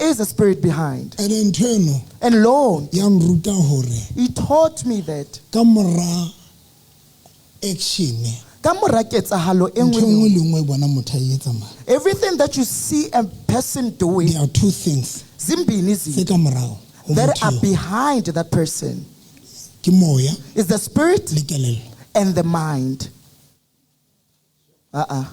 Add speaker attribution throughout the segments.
Speaker 1: There is a spirit behind.
Speaker 2: And ntho eno
Speaker 1: And lo,
Speaker 2: ya nruta hore
Speaker 1: he taught me that
Speaker 2: ka mora action
Speaker 1: ka mora ketsahalo e
Speaker 2: ntho
Speaker 1: nngwe le
Speaker 2: e nngwe
Speaker 1: nngwe,
Speaker 2: le nngwe e bona motho a e etsa mara
Speaker 1: everything that you see a person doing,
Speaker 2: there are two things
Speaker 1: zimbini
Speaker 2: tse
Speaker 1: izinto
Speaker 2: ka morao ho
Speaker 1: that
Speaker 2: motho
Speaker 1: are
Speaker 2: eo.
Speaker 1: behind that person
Speaker 2: Ke moya
Speaker 1: is the spirit
Speaker 2: le kelello.
Speaker 1: and the mind. Uh-uh.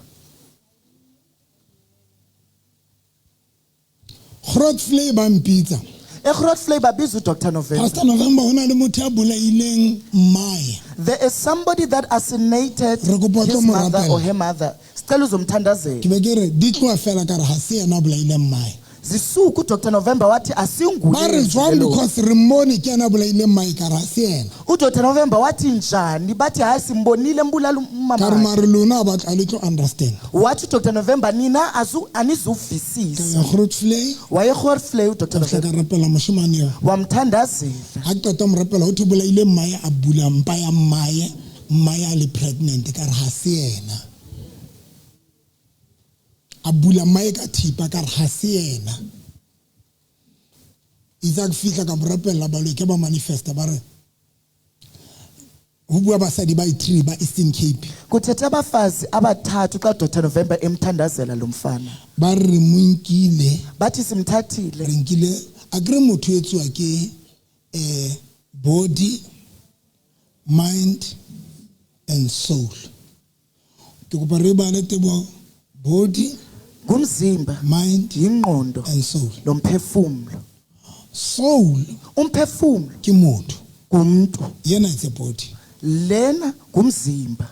Speaker 2: Grootvlei ba mpitsa.
Speaker 1: EGrootvlei babiza uDr November.
Speaker 2: Pastor November ho na le motho ya bolaileng mmae.
Speaker 1: There is somebody that assassinated
Speaker 2: Re kopa o tlo
Speaker 1: his
Speaker 2: mo
Speaker 1: mother
Speaker 2: rapela.
Speaker 1: or her mother. Sicela uzomthandazela.
Speaker 2: Ke be ke re di tloha fela ka re ha se yena a bolaileng mmae.
Speaker 1: Zisuka uDr November wathi
Speaker 2: Ba re
Speaker 1: asinguye
Speaker 2: jwang
Speaker 1: lo.
Speaker 2: because re mmone ke yena a bolaileng mmae ka re ha se yena.
Speaker 1: uDr November wathi njani? Bathi hayi simbonile embulala
Speaker 2: Ka re
Speaker 1: umama.
Speaker 2: mare lona ha batla le tlo understand.
Speaker 1: Wathi uDr November nina azu
Speaker 2: Ka
Speaker 1: anizuvisisa.
Speaker 2: ya Grootvlei
Speaker 1: Waye Grootvlei uDr
Speaker 2: ka fihla
Speaker 1: November
Speaker 2: ka rapela moshemane eo.
Speaker 1: wamthandazela.
Speaker 2: Ha ke qeta ho mo rapela ho thwe bolaile mmae a bula mpa ya mmae, mmae a le pregnant ka re ha se yena. A bula mmae ka thipa ka re ha se yena. Itse ha ke fihla ka mo rapella baloi ke ba manifesta ba re ho bua basadi ba i-three ba Eastern Cape.
Speaker 1: Kuthethe abafazi abathathu xa uDr November emthandazela lo mfana.
Speaker 2: Ba re re mo nkile,
Speaker 1: Bathi simthathile.
Speaker 2: re nkile akere motho o etsuwa ke body, mind and soul. Ke kopa re bale tebo body,
Speaker 1: Ngumzimba,
Speaker 2: mind
Speaker 1: yingqondo
Speaker 2: and soul.
Speaker 1: nomphefumlo.
Speaker 2: Soul
Speaker 1: Umphefumlo
Speaker 2: ke motho.
Speaker 1: ngumntu.
Speaker 2: Yena it's a body.
Speaker 1: Lena ngumzimba.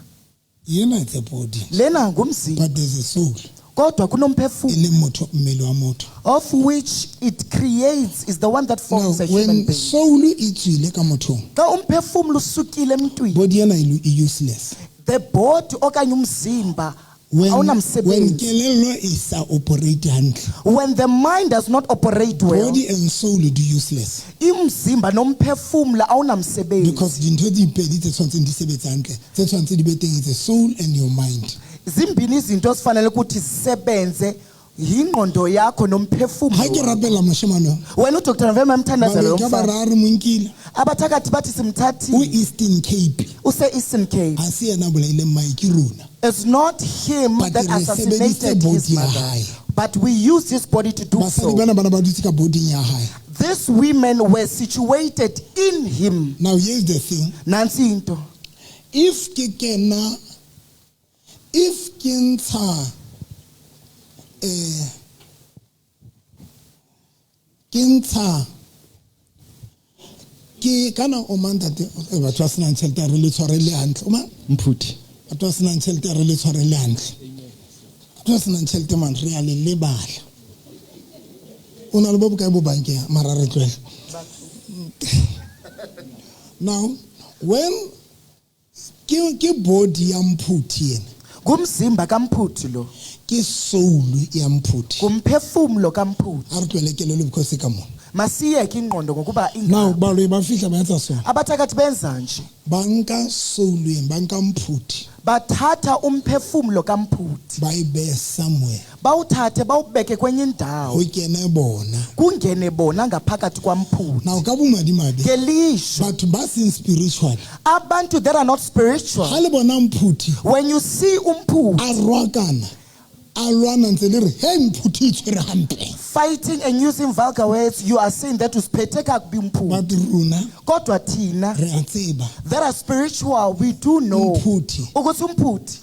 Speaker 2: Yena it's a body.
Speaker 1: Lena ngumzimba.
Speaker 2: But there's a soul.
Speaker 1: Kodwa
Speaker 2: E
Speaker 1: kunomphefumlo
Speaker 2: leng motho, mmele wa motho.
Speaker 1: of which it creates is the one that
Speaker 2: Now,
Speaker 1: forms a human
Speaker 2: when
Speaker 1: being.
Speaker 2: soul e tswile ka mothong,
Speaker 1: Xa umphefumlo usukile emntwini,
Speaker 2: body ena e useless.
Speaker 1: the body okanye umzimba
Speaker 2: When
Speaker 1: awunamsebenzi.
Speaker 2: kelello e sa operate hantle,
Speaker 1: When the mind does not operate well,
Speaker 2: body and soul di useless.
Speaker 1: umzimba nomphefumlo awunamsebenzi.
Speaker 2: Because dintho tse pedi tse tshwantseng di sebetse hantle, tse tshwantseng di be teng, it's a soul and your mind.
Speaker 1: Zimbini izinto esifanele ukuthi zisebenze, yingqondo yakho nomphefumlo.
Speaker 2: Ha ke rapela moshemane wa,
Speaker 1: Wena uDr November emthandazela lo
Speaker 2: baloi ka ba
Speaker 1: mfana.
Speaker 2: ra re mo nkile.
Speaker 1: Abathakathi bathi
Speaker 2: O
Speaker 1: simthathile.
Speaker 2: Eastern Cape.
Speaker 1: Use-Eastern Cape.
Speaker 2: Ha se yena a bolaileng mmae, ke rona.
Speaker 1: It's not him
Speaker 2: But
Speaker 1: that
Speaker 2: re
Speaker 1: assassinated
Speaker 2: sebedisitse
Speaker 1: his
Speaker 2: body ya
Speaker 1: mother,
Speaker 2: hae.
Speaker 1: but we used his body to do
Speaker 2: Basadi
Speaker 1: so.
Speaker 2: bana bana ba dutse ka boding ya hae.
Speaker 1: These women were situated in him.
Speaker 2: Now here's the thing.
Speaker 1: Nansi into.
Speaker 2: If ke kena, if ke ntsha, ke ntsha, ke kana o mang ntate, batho ba senang tjhelete ha re le tshware le hantle. O mang?
Speaker 3: Mphuthi.
Speaker 2: Batho ba senang tjhelete ha re le tshware le hantle. Batho ba senang tjhelete man, re a le lebala. O na le bo bokae bo bankeng, mara re tlohele. Now, when ke body ya Mphuthi ena.
Speaker 1: Ngumzimba kaMphuthi lo.
Speaker 2: Ke soul ya Mphuthi.
Speaker 1: Ngumphefumlo kaMphuthi.
Speaker 2: Ha re tlohele kelello because e ka mona.
Speaker 1: Masiyeke ingqondo ngokuba
Speaker 2: Now,
Speaker 1: ingapha.
Speaker 2: baloi ba fihla ba etsa sona.
Speaker 1: Abathakathi benza nje.
Speaker 2: Ba nka soul eng, ba nka Mphuthi.
Speaker 1: Bathatha umphefumlo kaMphuthi.
Speaker 2: Ba e behe somewhere.
Speaker 1: Bawuthathe bawubeke kwenye indawo.
Speaker 2: Ho kene bona.
Speaker 1: Kungene bona ngaphakathi kwaMphuthi.
Speaker 2: Now, ka bomadimabe,
Speaker 1: Ngelishwa,
Speaker 2: batho ba seng spiritual.
Speaker 1: abantu that are not spiritual.
Speaker 2: Ha le bona Mphuthi,
Speaker 1: When you see uMphuthi
Speaker 2: a rwakana, a lwana ntse le re, hey, Mphuthi e tshwere hampe.
Speaker 1: fighting and using vulgar words, you are saying that usiphethe kakubi uMphuthi.
Speaker 2: But rona,
Speaker 1: Kodwa thina
Speaker 2: re a tseba.
Speaker 1: that are spiritual, we do know
Speaker 2: Mphuthi.
Speaker 1: ukuthi uMphuthi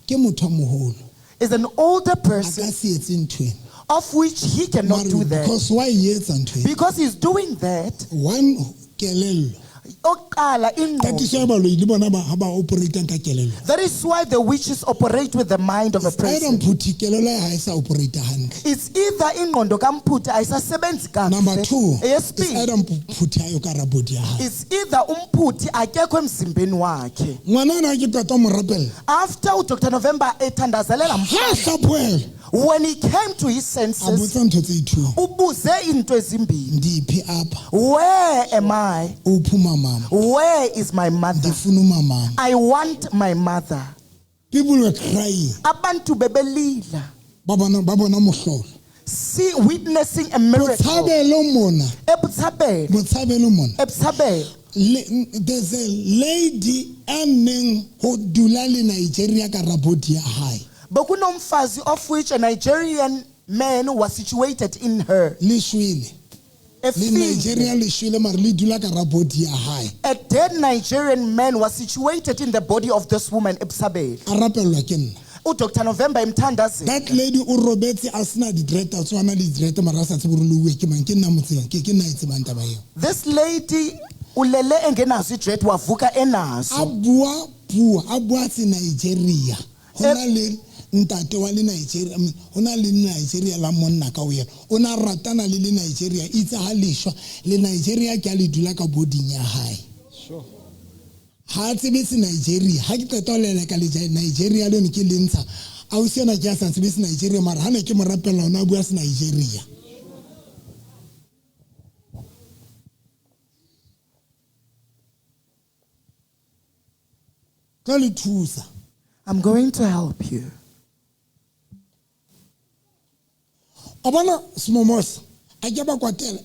Speaker 2: Ke motho a moholo.
Speaker 1: is an older
Speaker 2: A
Speaker 1: person
Speaker 2: ka se etse ntho ena.
Speaker 1: of which he cannot
Speaker 2: Mare
Speaker 1: do that.
Speaker 2: because why e etsa ntho ena?
Speaker 1: Because he's doing that.
Speaker 2: One, kelello.
Speaker 1: Oqala ingqondo.
Speaker 2: Tatiso ya baloi le bona ba ha ba operate ka kelello.
Speaker 1: That is why the witches operate with the mind of a
Speaker 2: Either
Speaker 1: person.
Speaker 2: Mphuthi kelello ya hae sa operate hantle.
Speaker 1: It's either ingqondo kaMphuthi ayisasebenzi
Speaker 2: Number
Speaker 1: kakuhle.
Speaker 2: two, it's
Speaker 1: Eyesibili,
Speaker 2: either Mphuthi ha yo ka hara body ya hae.
Speaker 1: it's either uMphuthi akekho emzimbeni wakhe.
Speaker 2: Ngwana ona ha ke qeta ho mo rapella.
Speaker 1: After uDr November ethandazelela
Speaker 2: Ha
Speaker 1: mfana,
Speaker 2: hlaphohelwa,
Speaker 1: when he came to his
Speaker 2: a
Speaker 1: senses,
Speaker 2: botsa ntho tse two.
Speaker 1: ubuze into ezimbini.
Speaker 2: Ndiphi apha?
Speaker 1: Where am I?
Speaker 2: Uphi umamam?
Speaker 1: Where is my mother?
Speaker 2: Ndifuna umamam.
Speaker 1: I want my mother.
Speaker 2: People were crying.
Speaker 1: Abantu bebelila.
Speaker 2: Ba bona mohlolo.
Speaker 1: See, witnessing a miracle.
Speaker 2: Botshabelo mona.
Speaker 1: Ebutshabelo.
Speaker 2: Botshabelo mona.
Speaker 1: Ebutshabelo.
Speaker 2: There's a lady a neng ho dula le Nigeria ka rabodi ya hae.
Speaker 1: Bekunomfazi of which a Nigerian man was situated in her.
Speaker 2: Le shwele. Le
Speaker 1: Efile.
Speaker 2: Nigeria le shwele mare le dula ka rabodi ya hae.
Speaker 1: A dead Nigerian man was situated in the body of this woman, Ebutshabelo.
Speaker 2: A rapellwa ke nna.
Speaker 1: UDr. November emthandazela.
Speaker 2: That lady o robetse a sena di-dread, a tshwana le di-dread mara a sa tsebe hore le uwe ke mang, ke nna mo tsebang, ke nna e tsebang taba eo.
Speaker 1: This lady ulele engenazo i-dread wavuka enazo.
Speaker 2: A bua puo, a bua se Nigeria. Ho na le ntate wa le Nigeria, ho na le Nigeria la monna ka ho yena. O na ratana le le Nigeria, itse ha le shwa, le Nigeria ke a le dula ka boding ya hae.
Speaker 3: Sure.
Speaker 2: Ha a tsebe se Nigeria, ha ke qeta ho leleka le Nigeria le yone ke le ntsha. Ausi ena ke a sa tsebe se Nigeria, mara ha ne ke mo rapella ona a bua se Nigeria. Tlo le thusa.
Speaker 1: I'm going to help you.
Speaker 2: A bona Smomosa, a ke ba kwatela,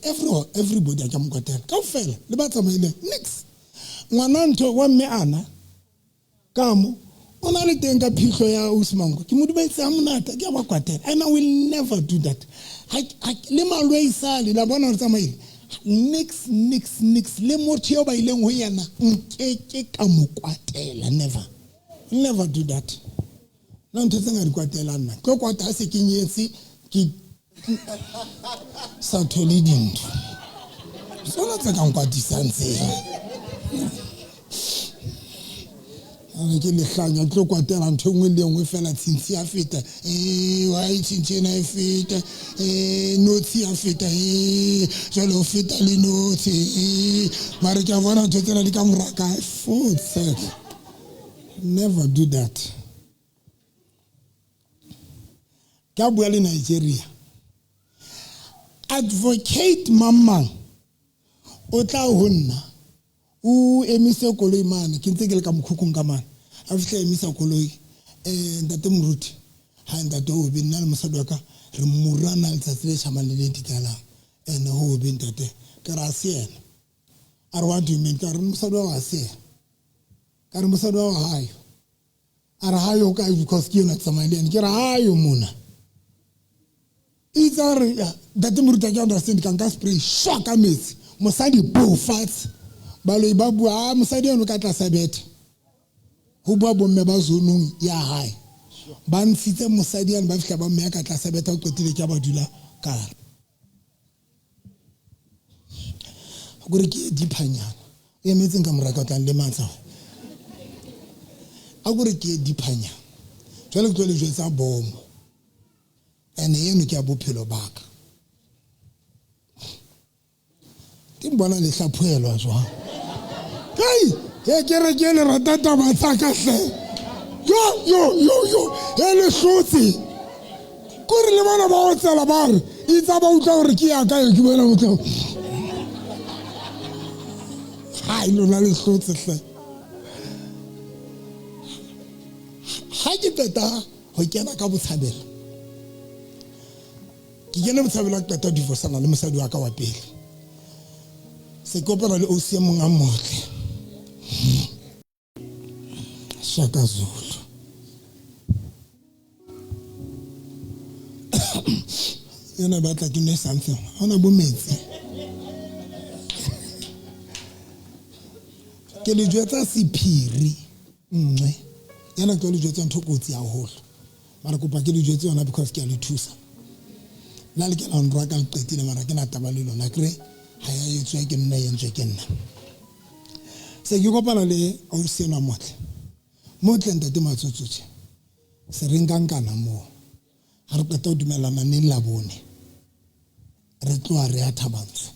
Speaker 2: everybody a ke mo kwatela. Kaofela le ba tsamaileng, nix. Ngwana ntho wa mme ana ka mo o na le teng ka phitlho ya Usmango. Ke mo dumedisa ha monate, ke a ba kwatela. And I will never do that. Ha, le malwei sale, la bona hore tsamaile. Nix, nix, nix. Le motho eo ba ileng ho yena, nkeke ka mo kwatela, never. Never do that. Nna ntho tse nka di kwatelang nna. Tlo kwata ha se ke nyetse, ke sa thole dintho. Tsona tse ka nkwatisang tseo. Ane ke lehlanya, tlo kwatela ntho e nngwe le e nngwe fela, tshintshi ya feta. Why tshintshi ena e feta? Notshi ya feta. Jwale ho feta le notshi. Mare ke a bona ntho tsena di ka mora kae. Food sex. Never do that. Ke a bua le Nigeria. Advocate mamang o tla ho nna. O emise koloi mane, ke ntse ke le ka mokhukhung ka mane. A fihla emisa koloi, ntate Moruti, ha ntate o be nna le mosadi wa ka, re murana letsatsi le tjhabang le le dikalang. Ene ho be ntate, ke re a se yena. A re, what do you mean? Ka re mosadi wa ha se yena. Ka re mosadi wa hayo. A re hayo kae because ke yona tsamaya le yena. Ke re hayo mona. Itse a re, ya, ntate Moruti, ha ke understand, ka nka spray, shwa ka metsi. Mosadi bo fatshe. Baloi ba bua, ah, mosadi eno ka tlasa bethe. Ho bua bomme ba zonong ya hae. Ba ntshitse mosadi ane ba fihla ba mmeya ka tlasa bethe, o qetile ke a ba dula ka hare. Kore ke diphanyana. O emetseng ka mora ka o tla nlematsa. A kore ke diphanyana. Jwale ke tlo le jwetsa bomo. Ene eno ke ya bophelo ba ka. Ke mbona le hlaphohelwa jwang? Hei, he ke re ke le rata taba tsa ka hle. Yo, yo, yo, yo, he le hlotse. Kore le bona ba otsela ba re, itse ba utlwa hore ke ya kae, ke bona motho. Hai, lona le hlotse hle. Ha ke qeta ho kena ka botshabelo. Ke kene botshabelo ke qeta divorce-ana le mosadi wa ka wa pele. Se kopana le ausi e mong a motle. Shaka Zulu. Yena batla ke nwe something. Ha ona bo metsi. Ke le jwetsa sephiri nngwe. Yena ke le jwetsa ntho kotsi haholo. Mara kopa ke le jwetse yona because ke a le thusa. Nna le ke la nrwa ka le qetile mara ke na taba le lona kre. Ha ya etswa ke nna, e entswe ke nna. Se ke kopana le ausi enwa motle. Motle ntate Matsotsotse. Se re nkankana moo. Ha re qeta ho dumellana neng la bone. Re tloha re ya Thabantsho.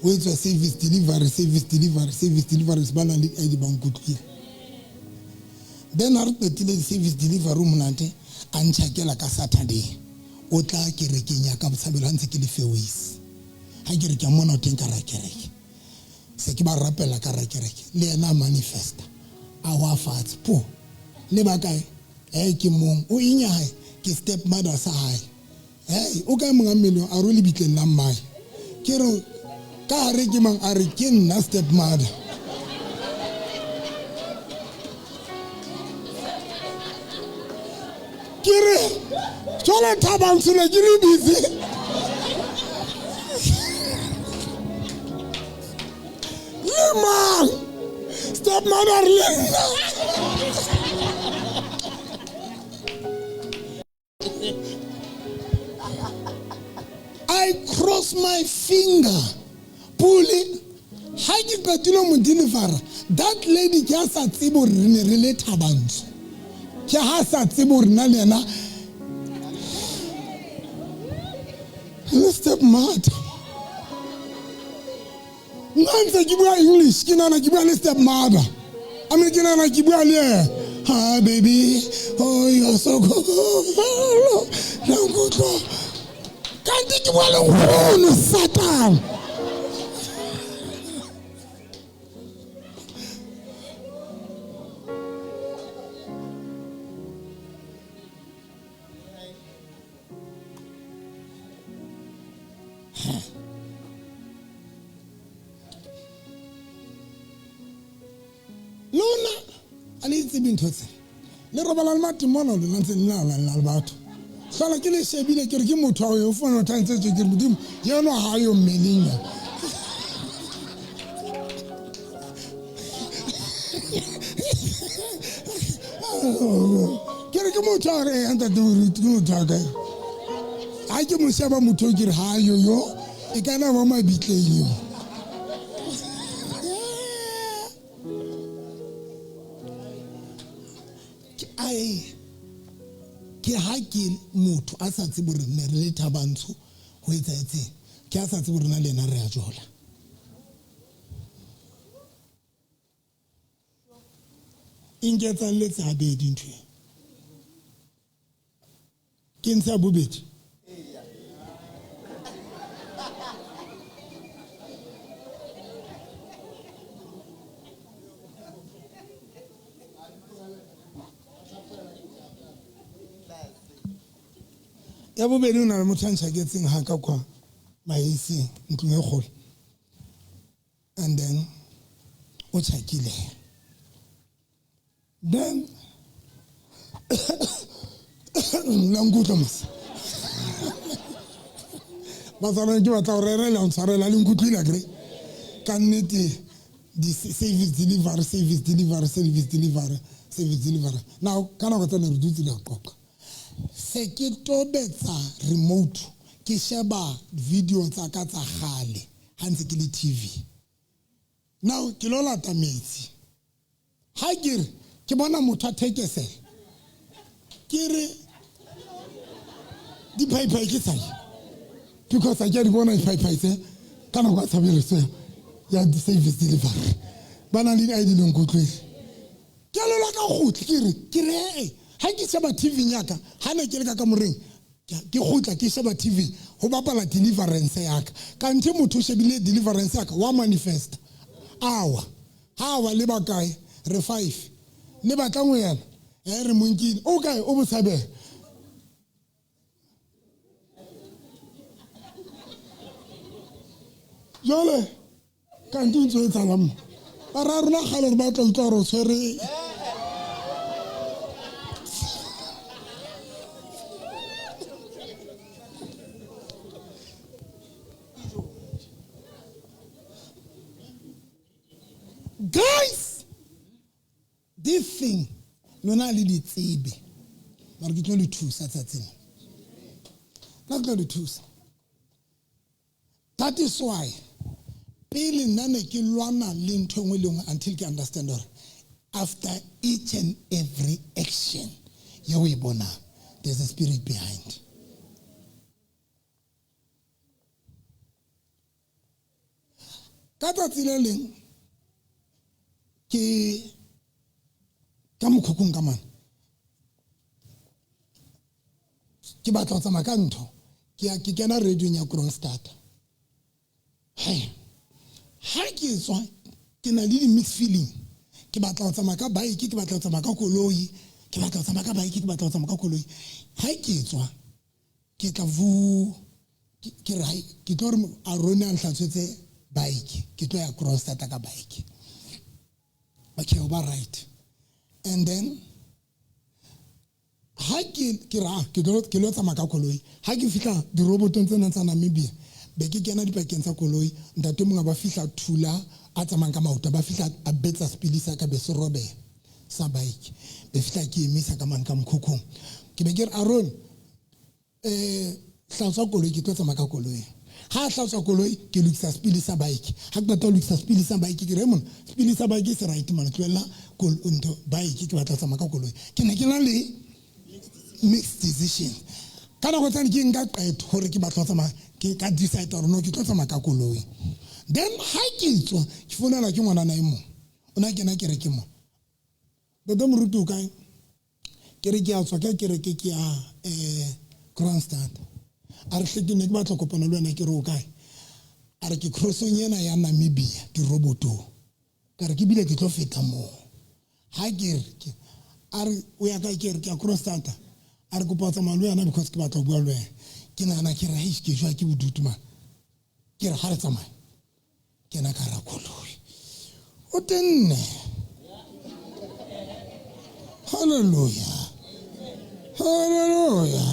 Speaker 2: Ho etswa service delivery, service delivery, service delivery, se ba nang le ID ba nkutlwile. Then ha re qetile service delivery monate, a ntjhakela ka Saturday. O tla kerekeng ya ka Botshabelo ha ntse ke le Fairways. Ha ke re ke a mona o teng ka ra kereke. Se ke ba rapela ka ra kereke. Le yena a manifesta. A wa fatshe po le ba kae? Hey, ke mong o eng ya hae? Ke step mother sa hae. Hey, o kae monga mmele a re lebitleng la mmae? Ke re ka hare ke mang? A re ke nna step mother. Ke re jwale Thabang sele ke le busy. Le mang? Step mother le nna. I cross my finger. Pule, ha ke qetile mo delivera, that lady ke a sa tsebe hore re ne re le Thabantsho. Ke ha sa tsebe hore nna le yena le step mother. Nna ntse ke bua English, ke nahana ke bua le step mother. I mean, ke nahana ke bua le yena. Hi baby, oh you're so cool. La nkutlwa. Kanti ke bua le nkgono Satan. Lona a le tsebe ntho tse le robala le matimona lona ntse le nana le batho tlhola ke le shebile ke re ke motho ao o fone o tshwanetse ke re modimo yeno ga yo mmeleng ya ke re ke motho a re ntate ke motho a kae ga ke mo sheba motho ke re ga yo yo e kana ba mabitleng yo. Ke ha ke motho a sa tsebe hore ne re le Thabantsho ho etsahetseng, ke a sa tsebe hore na le yena re a jola. E nketsalletse habedi ntho e. Ke ntsha bobedi. Ya bobedi o na le motho a ntšhaketseng ga ka kwa maeseng ntlong e kgolo, and then o tšhakile. Then la nkutlwa mos batswana ke batla go rerela go tshwarela le nkutlwile akere ka nnete di service delivery service delivery service delivery service delivery. Now ka nako tsene re dutse le qoqa, se ke tobetsa remote ke sheba video tsa ka tsa gale ha ntse ke le TV. Now ke lo lata metsi, ha ke re ke bona motho a thekesela, ke re diphaiphai ke sai because a ke a di bona diphaiphai tse ka nako ya tshabeletso ya service delivery ba nang le di-ID le nkutlwele. Ke a lela ka gotlhe ke re ke re ee ha ke sheba TV yaka ha ne ke le ka kamoreng ke gotla ke sheba TV go bapala deliverance yaka kanthe motho o shebile deliverance yaka wa manifesta awa hawa le bakae re 5 le batla ngwe yena e re monkile o kae o botshabela. Jwale kante o ntse o etsahalang mo ba ra rona kgale re batla utlwa gore o tshwere. Guys, this thing lona le di tsebe mara ke tlo le thusa tsatsing nna ke tlo le thusa. That is why pele nna ne ke lwana le ntho e nngwe le nngwe until ke understand gore after each and every action ye o e bonang there's a spirit behind. Ka tsatsi le leng ke ka mokhukhung ka mane ke batla go tsamaya ka ntho ke ya ke kena radiong ya Kroonstad. He ha ke tswa ke na le di-mixed feeling, Ke batla ho tsamaya ka bike, ke batla ho tsamaya ka koloi, ke batla ho tsamaya ka bike, ke batla ho tsamaya ka koloi. Ha ke tswa ke tla vu ke re ke tlo re Arone a nhlatswetse bike, ke tlo ya Kroonstad ka bike. Okay, o ba right. And then ha ke ra ke lo tsamaya ka koloi. Ha ke fihla dirobotong tsena tsa Namibia, be ke kena dipakeng tsa koloi, ntate mongwe ba fihla thula a tsamayang ka maoto, ba fihla a betsa sepili sa ka be se robeha sa bike. Be fihla ke emisa ka mane ka mokhukhung. Ke be ke re Aaron, hlatswa koloi, ke tlo tsamaya ka koloi. Ha hlatswa koloi, ke lokisa sepili sa bike. Ha ke qeta ho lokisa sepili sa bike, ke re mona sepili sa bike se right mane, tlohella ntho bike, ke batla ho tsamaya ka koloi. Ke ne ke na le mixed decision. Ka nako tsane ke nka qeto hore ke batla ho tsamaya, ke ka decide hore no ke tlo tsamaya ka koloi. Then ha ke tswa, ke founelwa ke ngwanana e mong. O na kena kereke mo. Ntate moruti o kae? Ke re ke a tswa ka kereke ke ya Kroonstad. A re hle ke ne ke batla kopana le wena, ke re o kae? A re ke crossong ena ya Namibia dirobotong. Ka re ke bile ke tlo feta moo. Ha ke re a re o ya kae? Ke re ke ya Kroonstad. A re kopa ho tsamaya le wena because ke batla ho bua le wena. Ke nahana ke re heish ke jwa ke bodutu man. Ke re ha re tsamaye. Kena ka ra koloi. O tenne. Hallelujah. Hallelujah.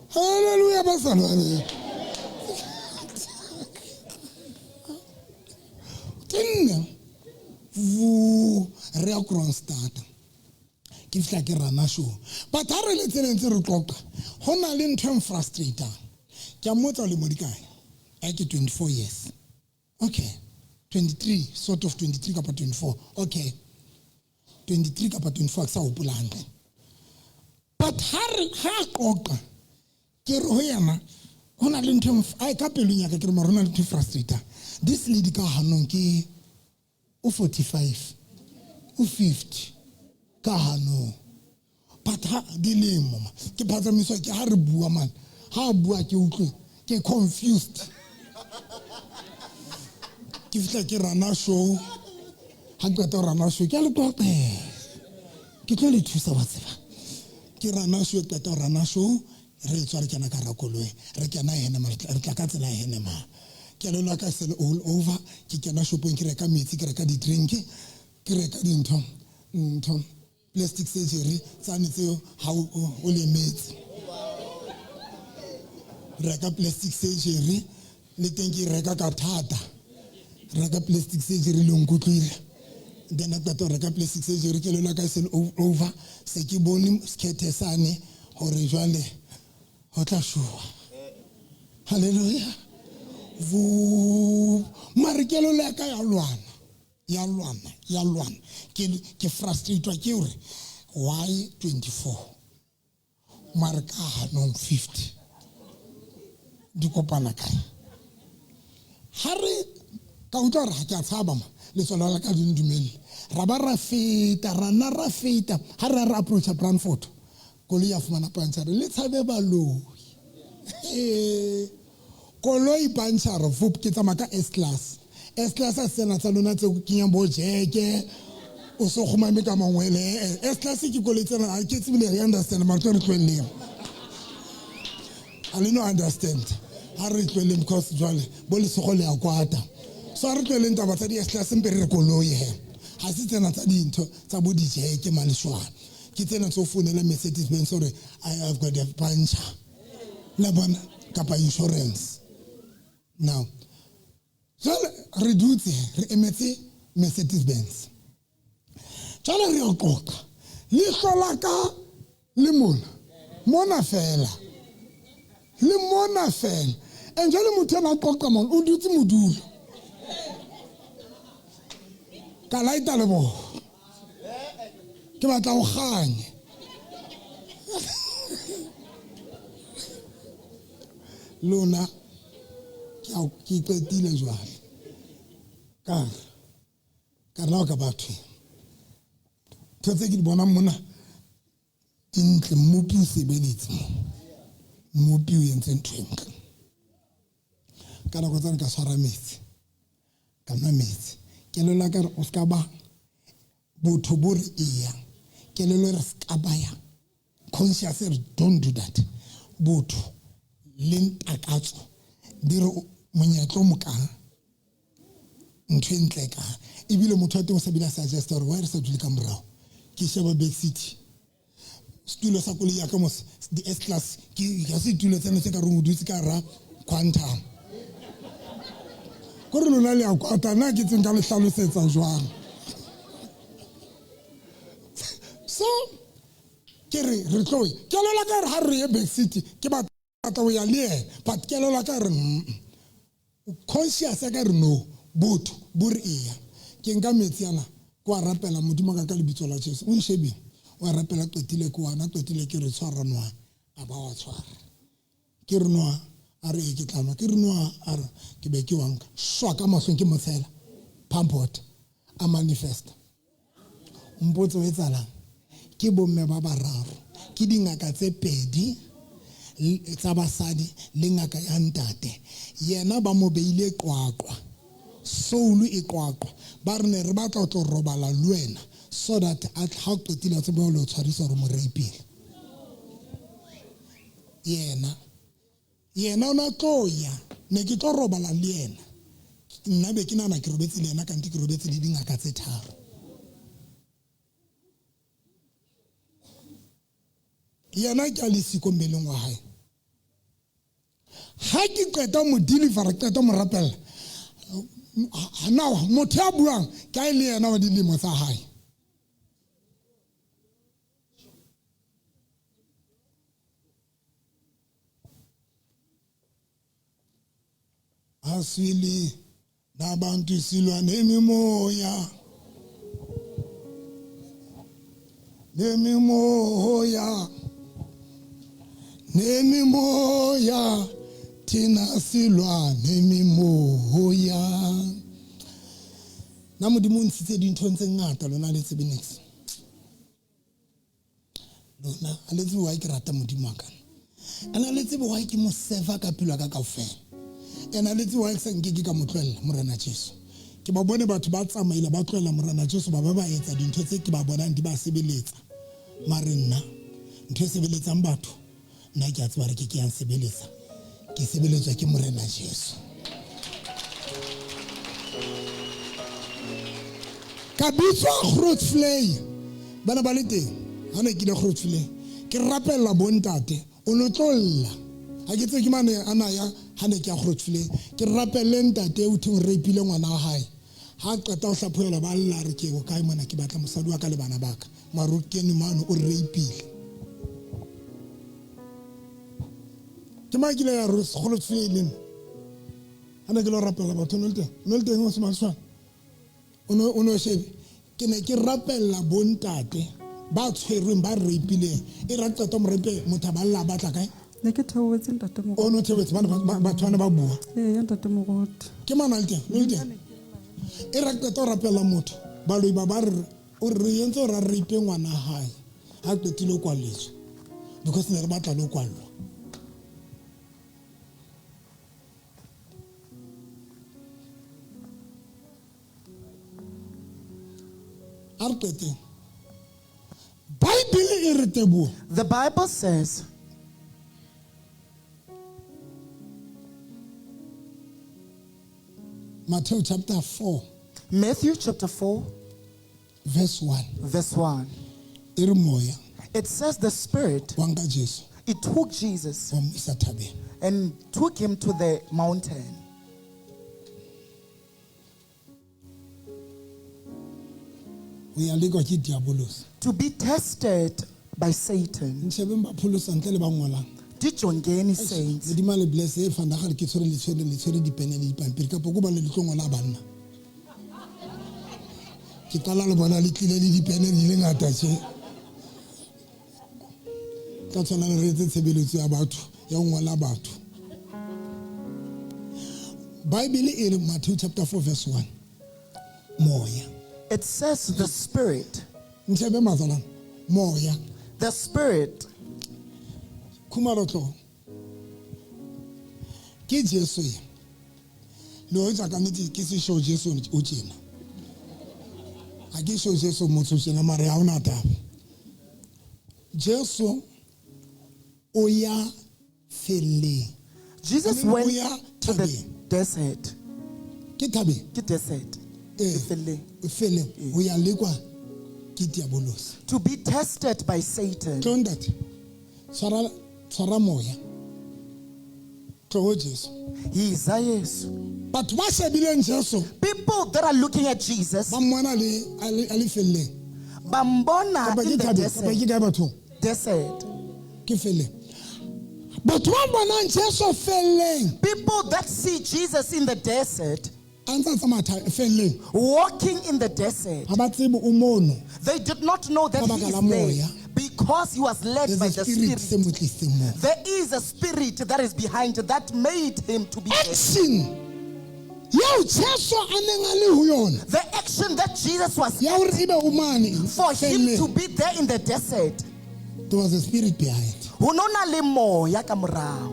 Speaker 2: Hallelujah bazalwane. Tenne. Vu re ya Kroonstad. Ke fihla ke rana show. But ha re le tseleng tse re qoqa, ho na le ntho e frustrating. Ke a mmotsa le mo dikae. A ke 24 years. Okay. 23, sort of 23 kapa 24. Okay. 23 kapa 24 ke sa hopola hantle. But ha re ha qoqa ke re ho yena ho na le ntho ai ka pelong ya ka ke re mara ho na le ntho frustrating. This lady ka hanong ke o 45 o 50 ka hanong. But ha dilemo ma ke phatsamiswa ke ha re bua man. Ha bua ke utlwe ke confused. Ke fihla ke rana show. Ha ke qeta ho rana show ke a le qoqela. Ke tlo le thusa wa tseba. Ke rana show, qeta ho rana show, re tswa re kena ka hara koloi. Re kena Henema, re tla ka tsela ya Henema. Kelello ya ka se le all over. Ke kena shopong ke reka metsi, ke reka di-drink, ke reka dintho, ntho plastic surgery tsane tseo ha o lemetse. Reka plastic surgery le teng ke reka ka thata. Reka plastic surgery le nkutlwile. Then a qeta ho reka plastic surgery kelello ya ka se le over. Se ke bone sekhethe sane hore jwale ho tla showa. Hallelujah. Vu mare kelello ya ka ya lwana. Ya lwana, ya lwana. Ke frustrated ke hore why 24? Mare ka hanong 50. Di kopana kae? Ha re ka utlwa hore ha ke a tshaba ma, letswalo la ka di ndumelle. Ra ba ra feta, ra nna ra feta. Ha re re approach Brandfort, koloi ya fumana panchara. Le tshabe baloi. Koloi panchara, vup, ke tsamaya ka S-Class. S-Class a sena tsa lona tse kenyang bo jeke, o so kgumame ka mangwele. S-Class ke koloi tsena, ha ke tsebe le re understand, mara tlo re tlohelleng. Ha le no understand. Ha re tlohelleng because jwale bo lesogo le a kwata. So ha re tlohelleng taba tsa di-S-Class mpe re re koloi he. Ha se tsena tsa dintho tsa bo dijeke maleshwana. Ke tsena tse o founela Mercedes Benz hore I have got a puncture. La bona kapa insurance. Now jwale re dutse re emetse Mercedes Benz. Jwale re a qoqa. Leihlo la ka le mona. Mona fela. Le mona fela. And jwale motho ena a qoqa mona, o dutse modulo. Ka laeta leboho. Ke batla ho kganya. Lona ke qetile jwale. Ka re na o ka batho. Ntho tse ke di bonang mona di ntle, mmopi o sebeditse mo. Mmopi o entse ntho e ntle. Ka nako tsane ka tshwara metsi. Ka nwa metsi. Kelello ya ka re o ska ba Botho bo re eya, kelello e re ska ba ya, conscious e re don't do that. Botho le takatso di re monyetla o mokana, ntho e ntle ka ebile motho wa teng o sa bile a suggest gore why re sa dule ka morao. Ke sheba back seat, setulo sa koloi ya ka mos, di S class, ke ga setulo tsena tse ka reng o dutse ka ra Quantum. Kore lona le a kwata, nna ke tseng ka le hlalosetsa jwang. So ke re re tlo ya, kelello ka re ha re ye back seat, ke batla ho ya le yena, but kelello ka re conscious ya ka re no, botho bo re eya. Ke nka metsi ana, ke wa rapela Modimo ka ka lebitso la Jesu. O nshebile, wa rapela qetile ke wana, qetile ke re tshwara nwa, a ba wa tshwara. Ke re nwa, a re ke tla nwa, ke re nwa, a re ke be ke wa nka. Shwa ka mahlong ke motshela, pump water, a manifesta. Mpotse o etsahalang? Ke bomme ba bararo, ke dingaka tse pedi tsa basadi le ngaka ya ntate. Yena ba mo beile Qwaqwa, soul e Qwaqwa. Ba re ne re batla ho tlo robala le wena so that a ha o qetile a tsebe ho le tshwarisa hore mo rapile. Yena yena o na tlo ya, ne ke tlo robala le yena. Nna be ke nahana ke robetse le yena, kante ke robetse le dingaka tse tharo. Yena ke a le siko mmeleng wa hae. Ha ke qeta mo deliver, qeta mo rapella. Now motho ya buang ke a le yena wa dilemo tsa hae. Aswili nabantu silwa nemimoya, nemimoya, nemimoya, thina silwa nemimoya. Na Modimo o ntshitse dinthong tse ngata, lona le tsebe niks. Lona ha le tsebe why ke rata Modimo wa ka. Ena le tsebe why ke mo serve ka pelo ya ka kaofela. Ena le tsebe why ke sa nke ke ka mo tlohella Morena Jesu. Ke ba bone batho ba tsamaile ba tlohella Morena Jesu, ba ba ba etsa dintho tse ke ba bonang di ba sebeletsa. Mare nna ntho e sebeletsang batho, nna ke a tseba re ke ke yang sebeletsa. Ke sebeletswa ke Morena Jesu. Ka bitswa Grootvlei. Bana ba le teng, ha ne ke ile Grootvlei, ke rapella bontate, o no tlo lla. Ha ke tsebe ke mane a na ya ha ne ke ya Grootvlei, ke rapelle ntate o theng rapile ngwana wa hae. Ha qeta ho hlaphohelwa ba lla re ke o kae mona, ke batla mosadi wa ka le bana ba ka. Mare o kene mane o rapile. Ke mang kile ya Grootvlei le nna? Ha ne ke lo rapella batho, o no le teng? O no le teng o se maswana? O no shebe. Ke ne ke rapella bontate ba tshwerweng ba rapileng. E ra qeta mo rape motho ba lla batla kae?
Speaker 3: Ne ke theohetse ntate Moruti.
Speaker 2: O no theohetse bana batho bana ba bua.
Speaker 3: Ee, ntate Moruti.
Speaker 2: Ke mang a le teng? O le teng? E ra qeta ho rapella motho, baloi ba ba re o re entse hore a rape ngwana hae. Ha qetile ho kwalletswe. Because ne re batla le ho kwallwa. A re qeteng. Bible e re teboho.
Speaker 1: The Bible says,
Speaker 2: Matthew chapter 4,
Speaker 1: Matthew chapter 4,
Speaker 2: verse 1.
Speaker 1: Verse 1.
Speaker 2: E re moya.
Speaker 1: It says the Spirit,
Speaker 2: Wa nka Jesu.
Speaker 1: It took Jesus
Speaker 2: Wa mo isa thabeng.
Speaker 1: and took him to the mountain.
Speaker 2: Ho ya lekwa ke diabolos.
Speaker 1: To be tested by Satan.
Speaker 2: Ntshebeng ba pholosa ntle le ba ngolang.
Speaker 1: Dijongeni saints.
Speaker 2: Modimo a le bless e fanda ga le ke tshwere le tshwere le tshwere dipene le dipampiri kapo ko ba le tlo ngola banna. Ke qala le bona le tlile le dipene di le ngata tje. Tla tshwana le re etse tshebeletso ya batho ya ho ngola batho. Bible e re Matthew chapter 4 verse 1. Moya.
Speaker 1: It says the Spirit.
Speaker 2: Ntshebe mazalana. Moya.
Speaker 1: The Spirit.
Speaker 2: Khumalo tlo. Ke Jesu ye. Le ho etsa ka nnete ke se show Jesu o tjena. Ha ke sho Jesu motho tjena mare ha ona taba. Jesu o ya felleng.
Speaker 1: Jesus
Speaker 2: I mean,
Speaker 1: went
Speaker 2: o ya
Speaker 1: to the
Speaker 2: thabeng.
Speaker 1: desert.
Speaker 2: Ke thabeng.
Speaker 1: Ke desert.
Speaker 2: Eh.
Speaker 1: Lefelleng.
Speaker 2: Felleng o ya lekwa ke diabolosi.
Speaker 1: To be tested by Satan.
Speaker 2: Tlo ntate. Tshwara tshwara moya. Tlo ho Jesu.
Speaker 1: Yiza Yesu.
Speaker 2: Batho ba shebileng Jesu
Speaker 1: People that are looking at Jesus,
Speaker 2: ba mmona le a le a le felleng.
Speaker 1: bambona
Speaker 2: Kapa ke
Speaker 1: in the
Speaker 2: thabeng, kapa
Speaker 1: desert.
Speaker 2: ke kae bathong?
Speaker 1: Desert.
Speaker 2: Ke felleng. Batho ba bonang Jesu felleng
Speaker 1: People that see Jesus in the desert,
Speaker 2: a ntse a tsamaya felleng
Speaker 1: walking in the desert,
Speaker 2: ha ba tsebe o mono.
Speaker 1: they did not know that
Speaker 2: Ka
Speaker 1: he
Speaker 2: baka
Speaker 1: is
Speaker 2: la
Speaker 1: there
Speaker 2: moya.
Speaker 1: because he was led
Speaker 2: There's
Speaker 1: by
Speaker 2: a
Speaker 1: the
Speaker 2: spirit
Speaker 1: Spirit.
Speaker 2: se mo tlisitseng moo.
Speaker 1: There is a spirit that is behind that made him to be there.
Speaker 2: Action yeo Jesu a neng a le ho yona
Speaker 1: The action that Jesus was
Speaker 2: ya hore ebe o mane
Speaker 1: for him to
Speaker 2: felleng,
Speaker 1: be there in the desert.
Speaker 2: there was a spirit behind.
Speaker 1: Ho no na le moya ka morao.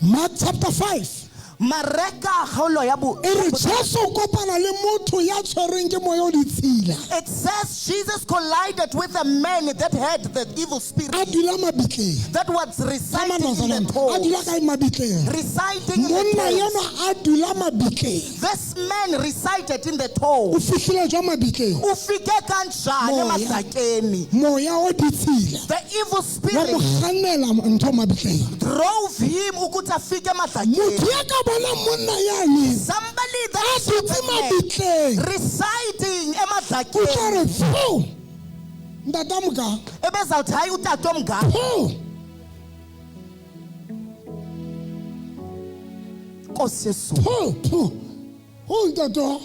Speaker 2: Mark chapter 5
Speaker 1: Mareka kgaolo ya bo
Speaker 2: e re Jesu o kopana le motho ya tshwerweng ke moya o ditshila
Speaker 1: It says Jesus collided with a man that had the evil spirit
Speaker 2: a dula mabitleng.
Speaker 1: that was residing in the
Speaker 2: A
Speaker 1: tombs.
Speaker 2: dula kae mabitleng?
Speaker 1: Residing in the
Speaker 2: Monna
Speaker 1: tombs.
Speaker 2: enwa a dula mabitleng.
Speaker 1: This man resided in the
Speaker 2: O
Speaker 1: tombs.
Speaker 2: fihlile jwang mabitleng?
Speaker 1: Ufike kanjani
Speaker 2: Moya.
Speaker 1: emadlakeni?
Speaker 2: Moya o ditshila
Speaker 1: The evil
Speaker 2: wa
Speaker 1: spirit
Speaker 2: mo kgannela ntho mabitleng.
Speaker 1: drove him ukuthi afike emadlakeni.
Speaker 2: Motho ya ka bonang monna yane
Speaker 1: Somebody
Speaker 2: a
Speaker 1: that
Speaker 2: dutse mabitleng
Speaker 1: residing
Speaker 2: o tla
Speaker 1: emadlakeni
Speaker 2: re pho ntata moka
Speaker 1: ebezawuthi hayi utata omngaka
Speaker 2: pho
Speaker 1: Nkosi Yesu.
Speaker 2: pho pho ho ntate